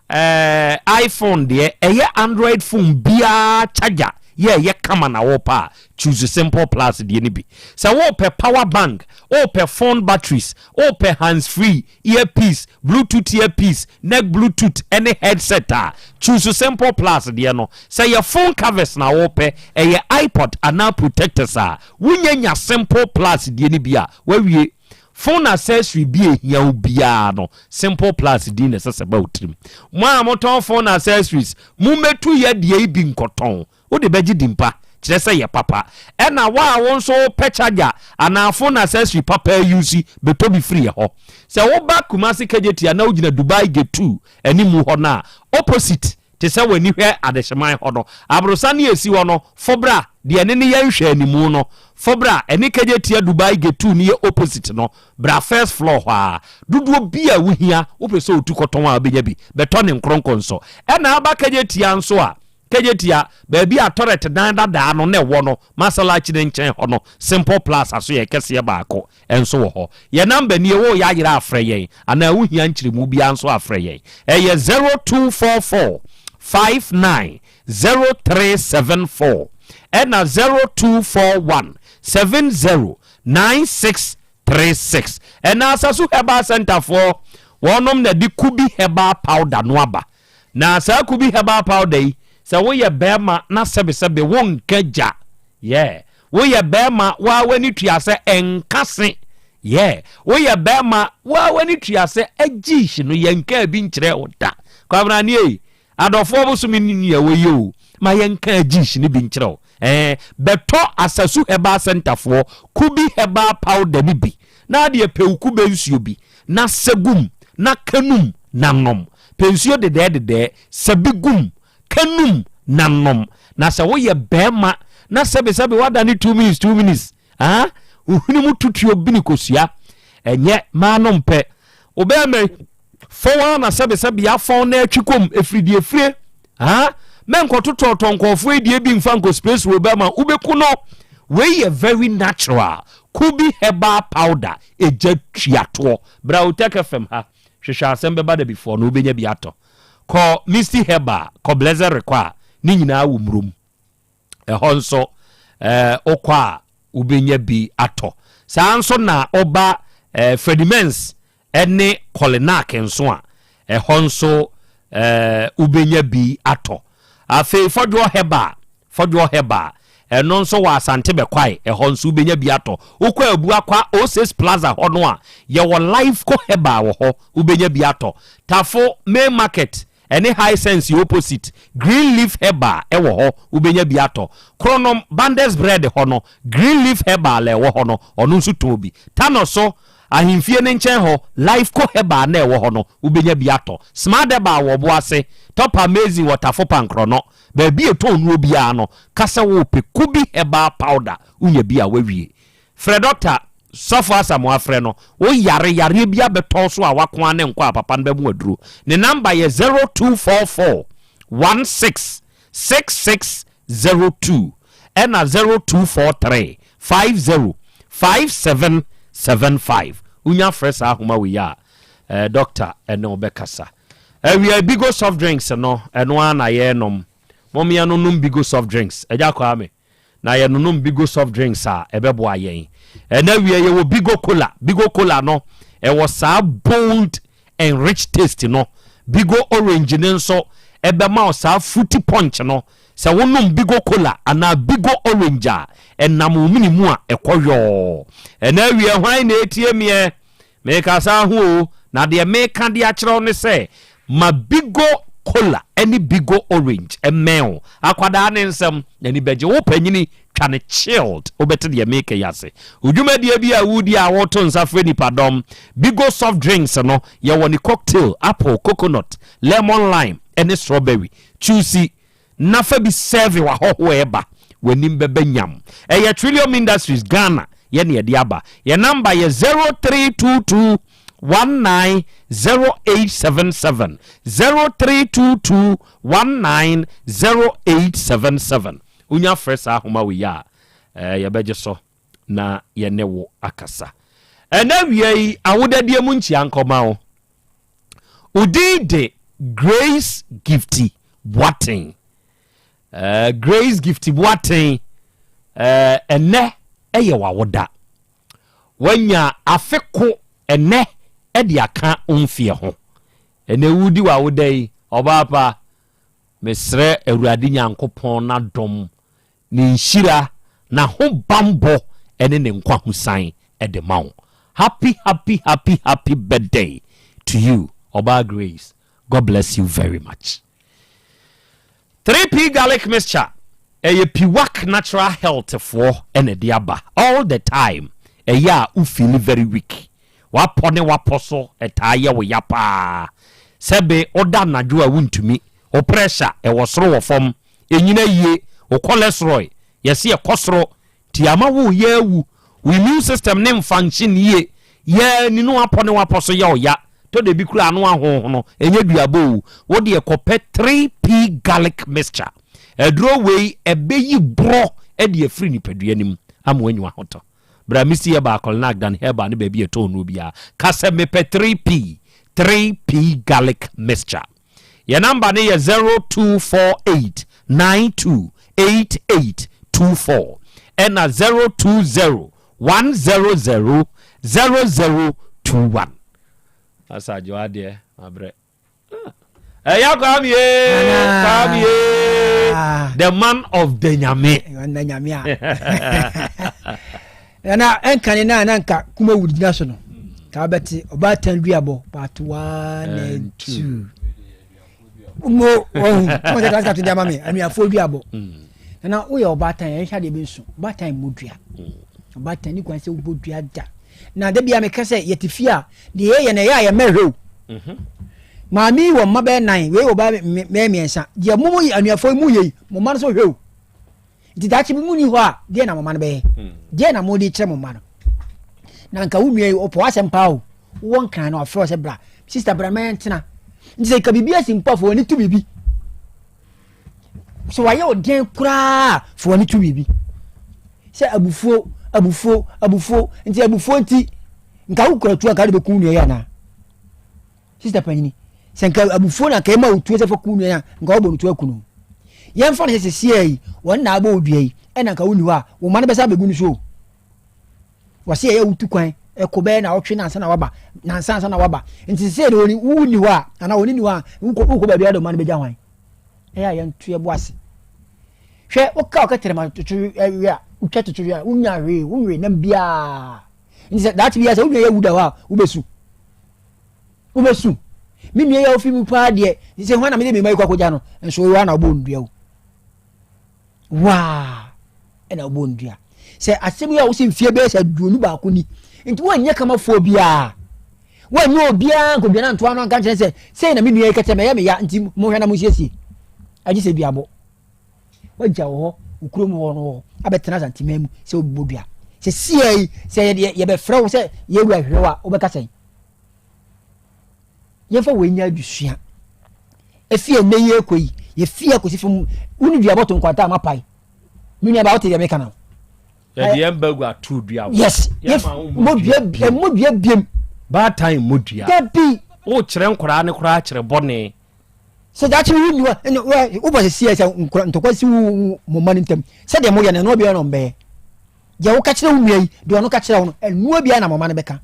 eh, iPhone deɛ, ɛyɛ Android phone biara charger yɛ ɛyɛ kama na worepɛ a, choose Simple Plus deɛ no bi. Sɛ worepɛ power bank, worepɛ phone batteries, worepɛ hands free, earpiece, bluetooth earpiece, neck bluetooth ne headset a, choose Simple Plus deɛ no. Sɛ ɛyɛ phone covers na wopɛ, ɛyɛ iPod anaa protectors a, wonya nya Simple Plus deɛ no bi a, woawie. Phone accessory bi a ɛhia wo biara no, Simple Plus din na ɛsɛ sɛ ɛba wo tirim. Mo a motɔn phone accessories, mommɛtu yɛ deɛ yi bi nkɔtɔn. Wode bɛgye din pa, kyerɛ sɛ yɛ papa. Ɛna wo a wo nso wopɛ charger anaa phone accessory papa use, bɛtɔ bi firi yɛ hɔ. Sɛ woba Kumasi Kejetia na wogyina Dubai Gate 2 animu hɔ no a, opposite, te sɛ w'ani hwɛ Adehyeman hɔ no, aborosan no a ɛsi hɔ no, fo bra, deɛ ɛne no yɛ nhwɛanimu no, fo bra, ɛne Kejetia Dubai Gate 2 no yɛ opposite no, bra first floor hɔ ara. Dodoɔ bi a wohia, wopɛ sɛ wotu kɔtɔn a wobɛnya bi, bɛtɔ ne nkronkron nso. Ɛna aba Kejetia nso a, Kejetia, baabi a tɔrɛt dan dadaa no na ɛwɔ no, Masalakyi no nkyɛn hɔ no, Simple Plus asoɛe kɛseɛ baako nso wɔ hɔ. Yɛn namba nie, woreyɛ ayera a frɛ yɛn, anaa wohia nkyerɛmu biara nso a frɛ yɛn. Ɛyɛ 0244 59 0374 ɛna 0241 70 9636. Ɛna Asasu Herbal Centre foɔ, wɔnom na ɛde Kubi Herbal Powder no aba. Na saa kubi herbal powder yi, sɛ woyɛ bɛɛma na sɛbesɛbe wo nka gya, yeah, woyɛ bɛɛma waa w'ani tua sɛ ɛnka se, yeah, woyɛ bɛɛma waa w'ani tua sɛ agyish no yɛnkaa bi nkyerɛɛ wo da. Kwabena nie, adɔfoɔ bosome ne nea ɛwɔ yi o, ma yɛnka agyish no bi nkyerɛ wo. Ɛɛ, bɛtɔ Asasu Herbal Centre foɔ kubi herbal powder no bi na adeɛ pɛ wo kube nsuo bi na sɛ gu mu na ka num na nom. Pɛ nsuo dedɛɛ dedɛɛ, sɛ bi gu mu, ka num na nom. Na sɛ woyɛ bɛɛma na sɛbe sɛbe woadane 2 minutes 2 minutes ah, wo hwene mu tutuo bini kosua, ɛnyɛ maa nom pɛ. Wo bɛɛma yi, fɔn ara na sɛbe sɛbe afɔn na atwi kɔm, ɛfiri deɛ ɛfire ah, mɛnkɔtotɔɔtɔ nkɔɔfoɔ yi deɛ bi mfa nkɔ space wo bɛɛma, wobɛku no. Wei yɛ very natural, Kubi herbal powder, ɛgya tuatoɔ. Bra Otec FM ha. Hwehwɛ asɛm bɛba da bi foɔ no wobɛnya bi atɔ. Kɔ Misty Herbal, kɔ Blessed Rekɔ a ne nyinaa wɔ Murom. Ɛhɔ nso eh, wokɔ a wobɛnya bi atɔ. Saa nso na woba eh, Freddie Mens ne Kolinak nso a, ɛhɔ nso eh, wobɛnya bi atɔ. Afei Fɔdwoɔ Herbal, Fɔdwoɔ Herbal, ɛno nso wɔ Asante Bɛkwae, ɛhɔ nso wobɛnya bi atɔ. Wokɔ Abuakwa Oasis Plaza hɔ no a, yɛwɔ Lifeco Herbal wɔ hɔ, wobɛnya bi atɔ. Tafo Main Market ɛne Hisense opposite, Green Leaf Herbal wɔ hɔ, wobɛnya bi atɔ. Kronom Bandes Bread hɔ no, Green Leaf Herbal a ɛwɔ hɔ no, ɔno nso tɔn bi. Tano so, Ahemfie no nkyɛn hɔ, Lifeco Herbal no a ɛwɔ hɔ no, wobɛnya bi atɔ. Smart Herbal wɔ Ɔboase, Top Amazing wɔ Tafo Pankrɔnɔ. Baabi a ɛtɔn nnuro biara no, ka sɛ worepɛ Kubi Herbal Powder, wonya bi a, woawie. Frɛ dɔkta Sɔfo Asamoah frɛ no, wo yare, yareɛ bi abɛtɔ wo so a wako ara ne nkɔ a papa no bɛmo aduro. Ne number yɛ 0244 16 6602 ɛna 0243 50 57 75. Wonya frɛ saa ahoma wei a, eh, doctor ɛne wo bɛkasa. Awia Bigo soft drinks no, ɛno ara na yɛrenom. Mom yɛnonom Bigo soft drinks. Agya Kwame, na yɛnonom Bigo soft drinks a, ɛbɛboa yɛn. Ɛna awia yɛwɔ Bigo Cola. Bigo Cola no, ɛwɔ saa bold and rich taste no. Bigo Orange no nso, ɛbɛma wo saa fruity punch no. Sɛ wonom Bigo Cola anaa Bigo Orange a, ɛnam wo mene mu a, ɛkɔ yɔɔ. Ɛna awia hwan na ɛtie meɛ? Mekasa ho o, na deɛ meka de akyerɛ wo ne sɛ, ma Bigo Cola ne Bigo Orange mmɛn wo. Akwadaa ne nsam, n'ani bɛgye. Wo panyini, twa no chilled, wobɛte deɛ meka yi ase. Wo dwumadie bi a woredi a woreto nsa frɛ nnipadɔm, Bigo soft drinks no, yɛwɔ ne cocktail, apple, coconut, lemon lime ne strawberry. Choose na fa bi serve w'ahɔhoɔ a ɛba w'anim bɛbɛ nyam. Ɛyɛ Trillium Industries Ghana yɛ na yɛde aba. Yɛn number yɛ 0322 190877, 0322 190877. Wonya frɛ saa ahoma wei a, eh, yɛbɛgye so na yɛne wo akasa. Ɛnɛ awia yi, awodadie mu nkyia nkɔma wo. Wo din de Grace Gifty Boateng. Uh, Grace Gifty Boateng, eh, ɛnɛ ɛyɛ w'awoda. Wanya afe ko ɛnɛ ɛde aka wo mfeɛ ho. Ɛnɛ wodi w'awoda yi, ɔbaa pa, mesrɛ Awurade Nyankopɔn n'adom Ne nhyira, n'ahobanbɔ ne ne nkwahosan de ma wo. Happy happy happy happy birthday to you Ɔbaa Grace God bless you very much. 3P garlic mixture ɛyɛ Piwak natural health foɔ na ɛde aba all the time ɛyɛ a wo feeli very weak wapɔ ne wapɔ so ɛtaa yɛ wo ya paa sɛbe woda anadwo a wontumi wo pressure ɛwɔ soro wɔ fam Ɛnyina yie, wo cholesterol yɛse ɛkɔ soro nti ama wo yɛ awu, wo immune system ne nfunction yie, yɛ ani no apɔ ne wapɔ so yɛ ɔya, tɔ da bi koraa ano ahohono, ɛnyɛ duabɔ o, wo deɛ kɔpɛ 3P garlic mixture, aduro wei ɛbɛyi borɔ de afiri nipadua no mu ama wanyi ahotɔ. Bra Misty Herbal, Colnac, Dan Herbal ne baabi a ɛtɔn nnuro biara, ka sɛ mepɛ 3P, 3P garlic mixture. Yɛn number no yɛ 0248 92 88 24 ɛna 020 100 0021. Asa agye w'adeɛ mabrɛ. Ɛya Kwame ee Kwame ee the man of the nyame. Ɔna nyame a. Nana ɛnkane na na nka Kumawood gyina so no ka wobɛte ɔbaatan duabɔ part one and two mo ɔhu mo sɛ class captain de ama me anuafoɔ duabɔ nana woyɛ ɔbaatan yɛnhwɛ adeɛ bi nso ɔbaatan mmɔ dua ɔbaatan ne kwan sɛ wobɔ dua da na da bia meka sɛ yɛte fie a deɛ yɛyɛ no ɛyɛ a yɛmmɛhwɛ o mhm. maame yi wɔ mma bɛyɛ nan wei wɔ bɛyɛ mmiɛnsa deɛ mo anuafoɔ yi mu yɛ yi mo mma no so hwɛ o Nti daakye bi monni hɔ a, deɛ na mo mma no bɛyɛ? Hmm. Deɛ na mode kyerɛ mo mma no? Na nka wo nua yi ɔpɔ asɛm paa o. Wowɔ nkran no ɔfrɛ sɛ bra. Sista bra ma yɛntena. Nti sɛ nka biribi asi mpo a fa w'ani to biribi. Sɛ wayɛ wo den koraa fa w'ani to biribi. Sɛ abufuo, abufuo, abufuo. Nti abufuo nti nka wokura tuo a nka wode bɛku wo nua yi anaa? Sista panyini, sɛ nka abufuo na nka ɛma wo tuo sɛ fa ku nua a, nka wobɔ no tuo aku no. Yɛmfa no sɛ sesia yi, wɔn na abɔ wo dua yi, ɛna nka wonni hɔ a, wo mma no bɛsa abɛgu no so o. Wɔse ɛyɛ wotu kwan ɛkɔ bɛyɛ na ɔtwe nansa na waba, nansa ansa na waba. Nti sɛ no wɔn wonni hɔ a, anaa wɔn nni hɔ a, wokɔ wokɔ baabi a de wo mma no bɛgya hwan? Ɛyɛ a yɛnto yɛbo ase. Hwɛ, woka ɔkɛtɛrɛma toto we a, wotwa toto we a, wonya hwee, wonwe nam biara. Nti sɛ daakye biara sɛ wo nua yɛ awu da hɔ a, wobɛsu. Wobɛsu. Me nua yi a ofi mu paa deɛ, sɛ hwan na mede me mma yi kɔ akɔgya no? Nso waa na wobɔɔ no dua o. Waa ɛna wobɔɔ no dua. Sɛ asɛm yi a wosɛ mfie bɛyɛ sɛ 21 ni, nti woanyɛ kamafoɔ biara. Woanyɛ obiara nkɔdua no antoa no anka nkyerɛ sɛ sei na me nua yi kɛtɛ mɛyɛ me ya nti monhwɛ na monsiesie. Agye sɛ duabɔ. Wagya wɔ hɔ, wo kurom hɔ no hɔ abɛtena Asanteman mu sɛ wobɛbɔ dua. Sɛ sia yi, sɛ yɛbɛfrɛ wo sɛ yɛwura hwehwɛ wo a, wobɛka sɛn? Yɛmfa wei nyɛ adesua. Efi ɛnnɛ yi rekɔ yi, yɛfie akɔsi fam, wo ne duabɔ to nkwanta a mapae. Me nuabaa, wote deɛ meka no? Yɛde yɛn bagu ato dua. Yes. Mmɔ dua mmɔ dua biem. Baatan mmɔ dua. Dabi. Wokyerɛ nkoraa ne koraa kyerɛ bɔne. Sɛ daakye wo nni hɔ wobɔ sɛ sie sɛ nkora ntɔkwa si wo mo mma no ntam sɛdeɛ moyɛ no ɛnoa biara na ɔmbɛyɛ. Deɛ woka kyerɛ wo nua yi deɛ ɔno ka kyerɛ wo no ɛnoa biara na mo mma no bɛka.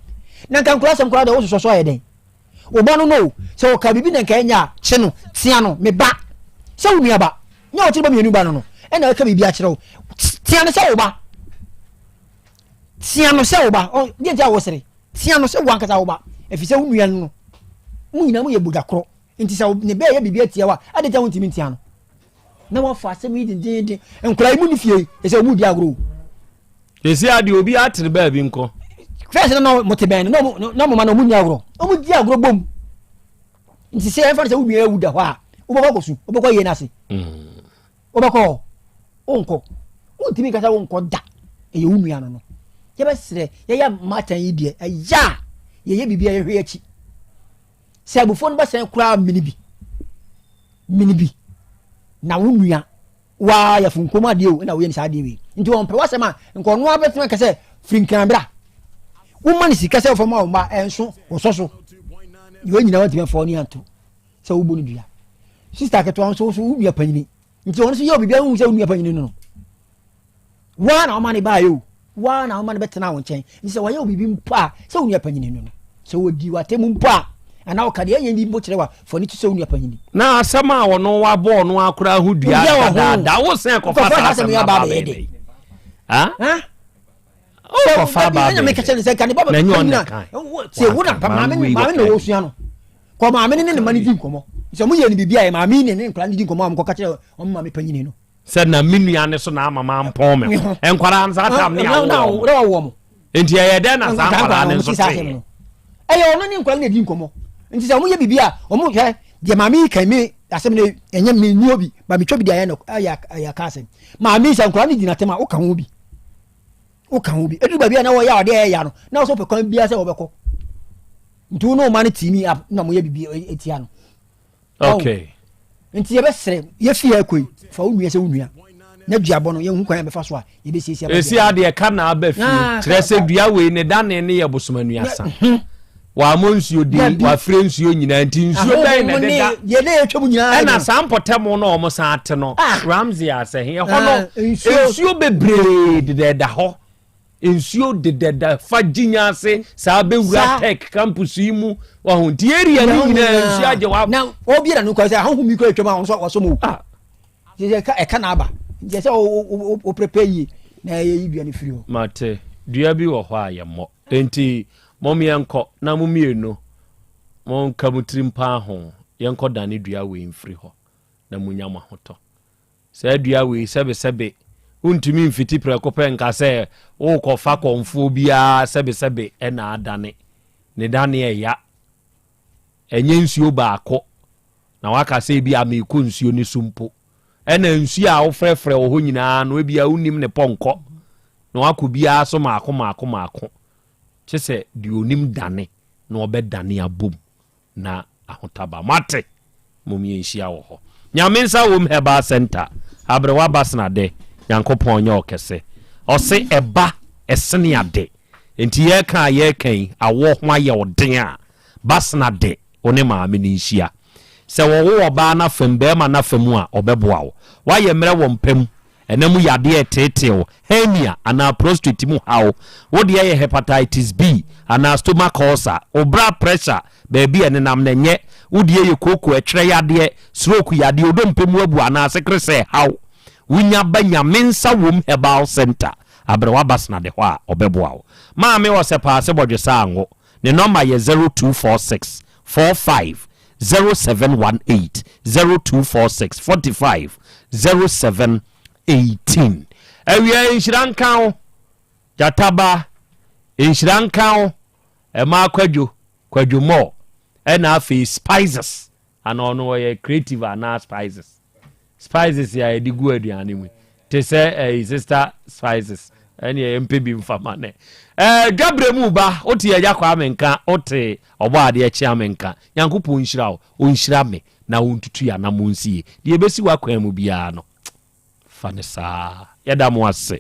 Na nka nkora asɛm koraa deɛ wososɔ so ayɛ dɛn? Wo ba no no o, sɛ ɔka biribi na nka ɛnyɛ a, kye no, tea no, me ba. Sɛ wo nua ba, nyɛ ɔkyere ba mmienu ba no no, ɛna ɛka biribi akyerɛ wo. Tea no sɛ wo ba. Tea no sɛ wo ba. Ɔ, deɛ nti a wosere. Tea no sɛ wo ankasa wo ba. Ɛfiri sɛ wo nua no no, mo nyinaa moyɛ mogya korɔ. Nti sɛ ne bɛɛyɛ biribi atia wo a, adɛn nti a wontumi ntea no? Na wafa asɛm yi dendeenden. Nkwadaa yi mu ne fie yi, ɛsɛ wɔn di agorɔ o. Esi adeɛ obi atere baabi nkɔ. Fɛs no na mo te bɛn no na mo ma na wɔn ni agorɔ. Wɔn di agorɔ bom. Nti sɛ ɛnfa no sɛ wo nua awu da hɔ a, wobɛkɔ akɔsu, wobɛkɔ yie n'ase. Mm. Wobɛkɔ hɔ, wonkɔ. Wontumi nkasa wonkɔ da. Ɛyɛ wo nua no no. Yɛbɛsrɛ, yɛyɛ mmaatan yi deɛ, ɛyɛ a yɛyɛ biribi a yɛhwɛ akyi. Sɛ abufuo no bɛsɛn koraa mene bi. Mene bi. Na wo nua waa yɛfo nkom adeɛ o na woyɛ no saa adeɛ wei. Nti wɔn pɛ w'asɛm a nka ɔno ara bɛtumi aka sɛ firi nkran bra. Woma no sika sɛ ɔfa ma wo mma ɛnso wɔsɔ so. Deɛ nyinaa wɔntumi afɔ ne anto sɛ wobɔ no dua. Sista ketewa nso wo nua panyini. Nti ɔno nso yɛ obi biara hu sɛ wo nua panyini no no. Waa na ɔma ne baeɛ o, waa na ɔma no bɛtena wo nkyɛn. Nti sɛ wɔyɛ wo biribi mpo a, sɛ wo nua panyini no no, sɛ wɔdi w'atemmu mpo a, anaa ɔka deɛ ɛnyɛ bi mpo kyerɛ wo a, fa w'ani to sɛ wo nua panyini. Na asɛm a ɔno wabɔ ɔno ara koraa ho dua dadaada, wo sɛn kɔfa saa asɛm no aba abɛyɛ dɛn? Ha? Wokɔfa aba abɛyɛ dɛn? Na ɛnyɛ ɔno na ɛkae. Sɛ wo na maame maame na wɔsua no. Kɔ maame ne ne mma no di nkɔmmɔ. Sɛ moyɛ no biribi a, maame ne ne nkwadaa no di nkɔmmɔ a wɔkɔka kyerɛ wɔn maame panyini no. Sɛ na me nua ne so na ama mampɔn me ho. Nkwadaa no saa tam ne awo wɔn. Nti ɛyɛ dɛn na saa nkwadaa no nso tee? Ɛyɛ ɔno ne nkwadaa no na ɛdi nkɔmmɔ. Nti sɛ wɔyɛ biribi a, wɔn hwɛ deɛ maame yi kan mi asɛm no ɛnyɛ mi nni obi ba metwa bi de ayɛ no ɛyɛ ɛyɛ aka asɛm. Maame yi sɛ nkwadaa no gyina tɛm a woka ho bi. Woka ho bi. Ɛduru baabi a na wɔyɛ a ɔde ɛyɛ ya no na wɔsɛ wɔpɛ kwan biara sɛ wɔbɛkɔ. Nti wo ne wo ma no team up na moyɛ biribi etia no. Okay. Nti yɛbɛsrɛ yɛfi ha kɔ yi fa wo nua sɛ wo nua na duabɔ no yɛhu kwan a bɛfa so a yɛbɛsiesie aba Esi adeɛ ka na aba fie ah, kyerɛ sɛ dua wei ne dane ne yɛ bosomanuasa hmm. wɔamɔ nsuo de wɔafrɛ nsuo nyinaa nti nsuo bɛn na ɛdeda yɛne yɛtwa mu nyinaa ɛna saa mpɔtam no a wɔn san ate no ah. Ramsey asɛhe ɛhɔ no ah, nsuo bebree dedɛda hɔ Nsuo dedɛda fa Gyinya ase saa bɛwura Tech campus yi mu wahu nti area no nyinaa nsuo agye wa. Na obiara no kɔ sɛ ahohom yi kɔ atwam a wɔn wɔsɔ mu. Ah. Sɛ ɛka ɛka na aba nti sɛ o o prepare yie na ɛyɛ yi dua no firi hɔ. Mate dua bi wɔ hɔ a yɛmmɔ nti mom yɛnkɔ na mo mmienu monka mo tiri mpaa ho yɛnkɔ dane dua wei mfiri hɔ na monya mo ahotɔ. Saa dua wei, sɛbesɛbe, wontumi mfiti prɛko pɛ nka sɛ worekɔfa kɔmfoɔ biara sɛbesɛbe na adane. Ne dane ɛya. Ɛnyɛ nsuo baako na waka sɛ ebia merekɔ nsuo no so mpo. Ɛna nsuo a wofrɛfrɛ wɔ hɔ nyinaa no, ebia wonnim ne pɔnkɔ na wakɔ biara so maako maako maako. Kye sɛ deɛ onim dane na ɔbɛdane abom. na ahotaba. Moate? Mom yɛnhyia wɔ hɔ. Nyame nsa wom Herbal Center. Aberewa Basenade, Nyankopɔn nyɛ ɔkɛse. Ɔse ɛba ɛsene ade. Enti yɛreka a yɛreka yi, awɔ ho ayɛ wo den a, Basenade, wo ne maame no nhyia. Sɛ wɔwo ɔbaa no afam, barima no afa mu a, ɔbɛboa wo. Woayɛ mmerɛ wɔ mpa mu, Ɛna mu yadeɛ reteetee wo, hernia anaa prostrate mu haw, wo deɛ yɛ hepatitis B anaa stomach ulcer, wo bra pressure baabi a ɛnenam no ɛnyɛ, wo deɛ yɛ kooko ɛtwerɛ yadeɛ, stroke yadeɛ, odompe mu abu anaa sekeresɛɛ haw. Wonya ba Nyame Nsa Wom Herbal Centre, Aberewa Basenade hɔ a, ɔbɛboa wo. Maame Ɔsɛpaase Bɔdwesaa Ngo, ne nɔma yɛ 0246 45 0718 0246 45 0718. Awia nhyira nka wo Gyata ba nhyira nka wo Ɛmaa Kwadwo Kwadwo More ɛna afei Spices ana ɔno ɔyɛ creative anaa Spices Spices a yɛde gu aduane mu te sɛ ɛyi sister spices ɛne ɛyɛ mpɛ bi nfa ma nɛ. Ɛɛ dwabrɛ mu ba wote agya Kwame nka wote ɔbɔ adeɛ kyea me nka Nyankopɔn nhyira wo ɔnhyira me na ɔntutu yɛn anamɔn nsie deɛ ɛbɛsi w'akwan mu biara no fa no saa yɛda mo ase.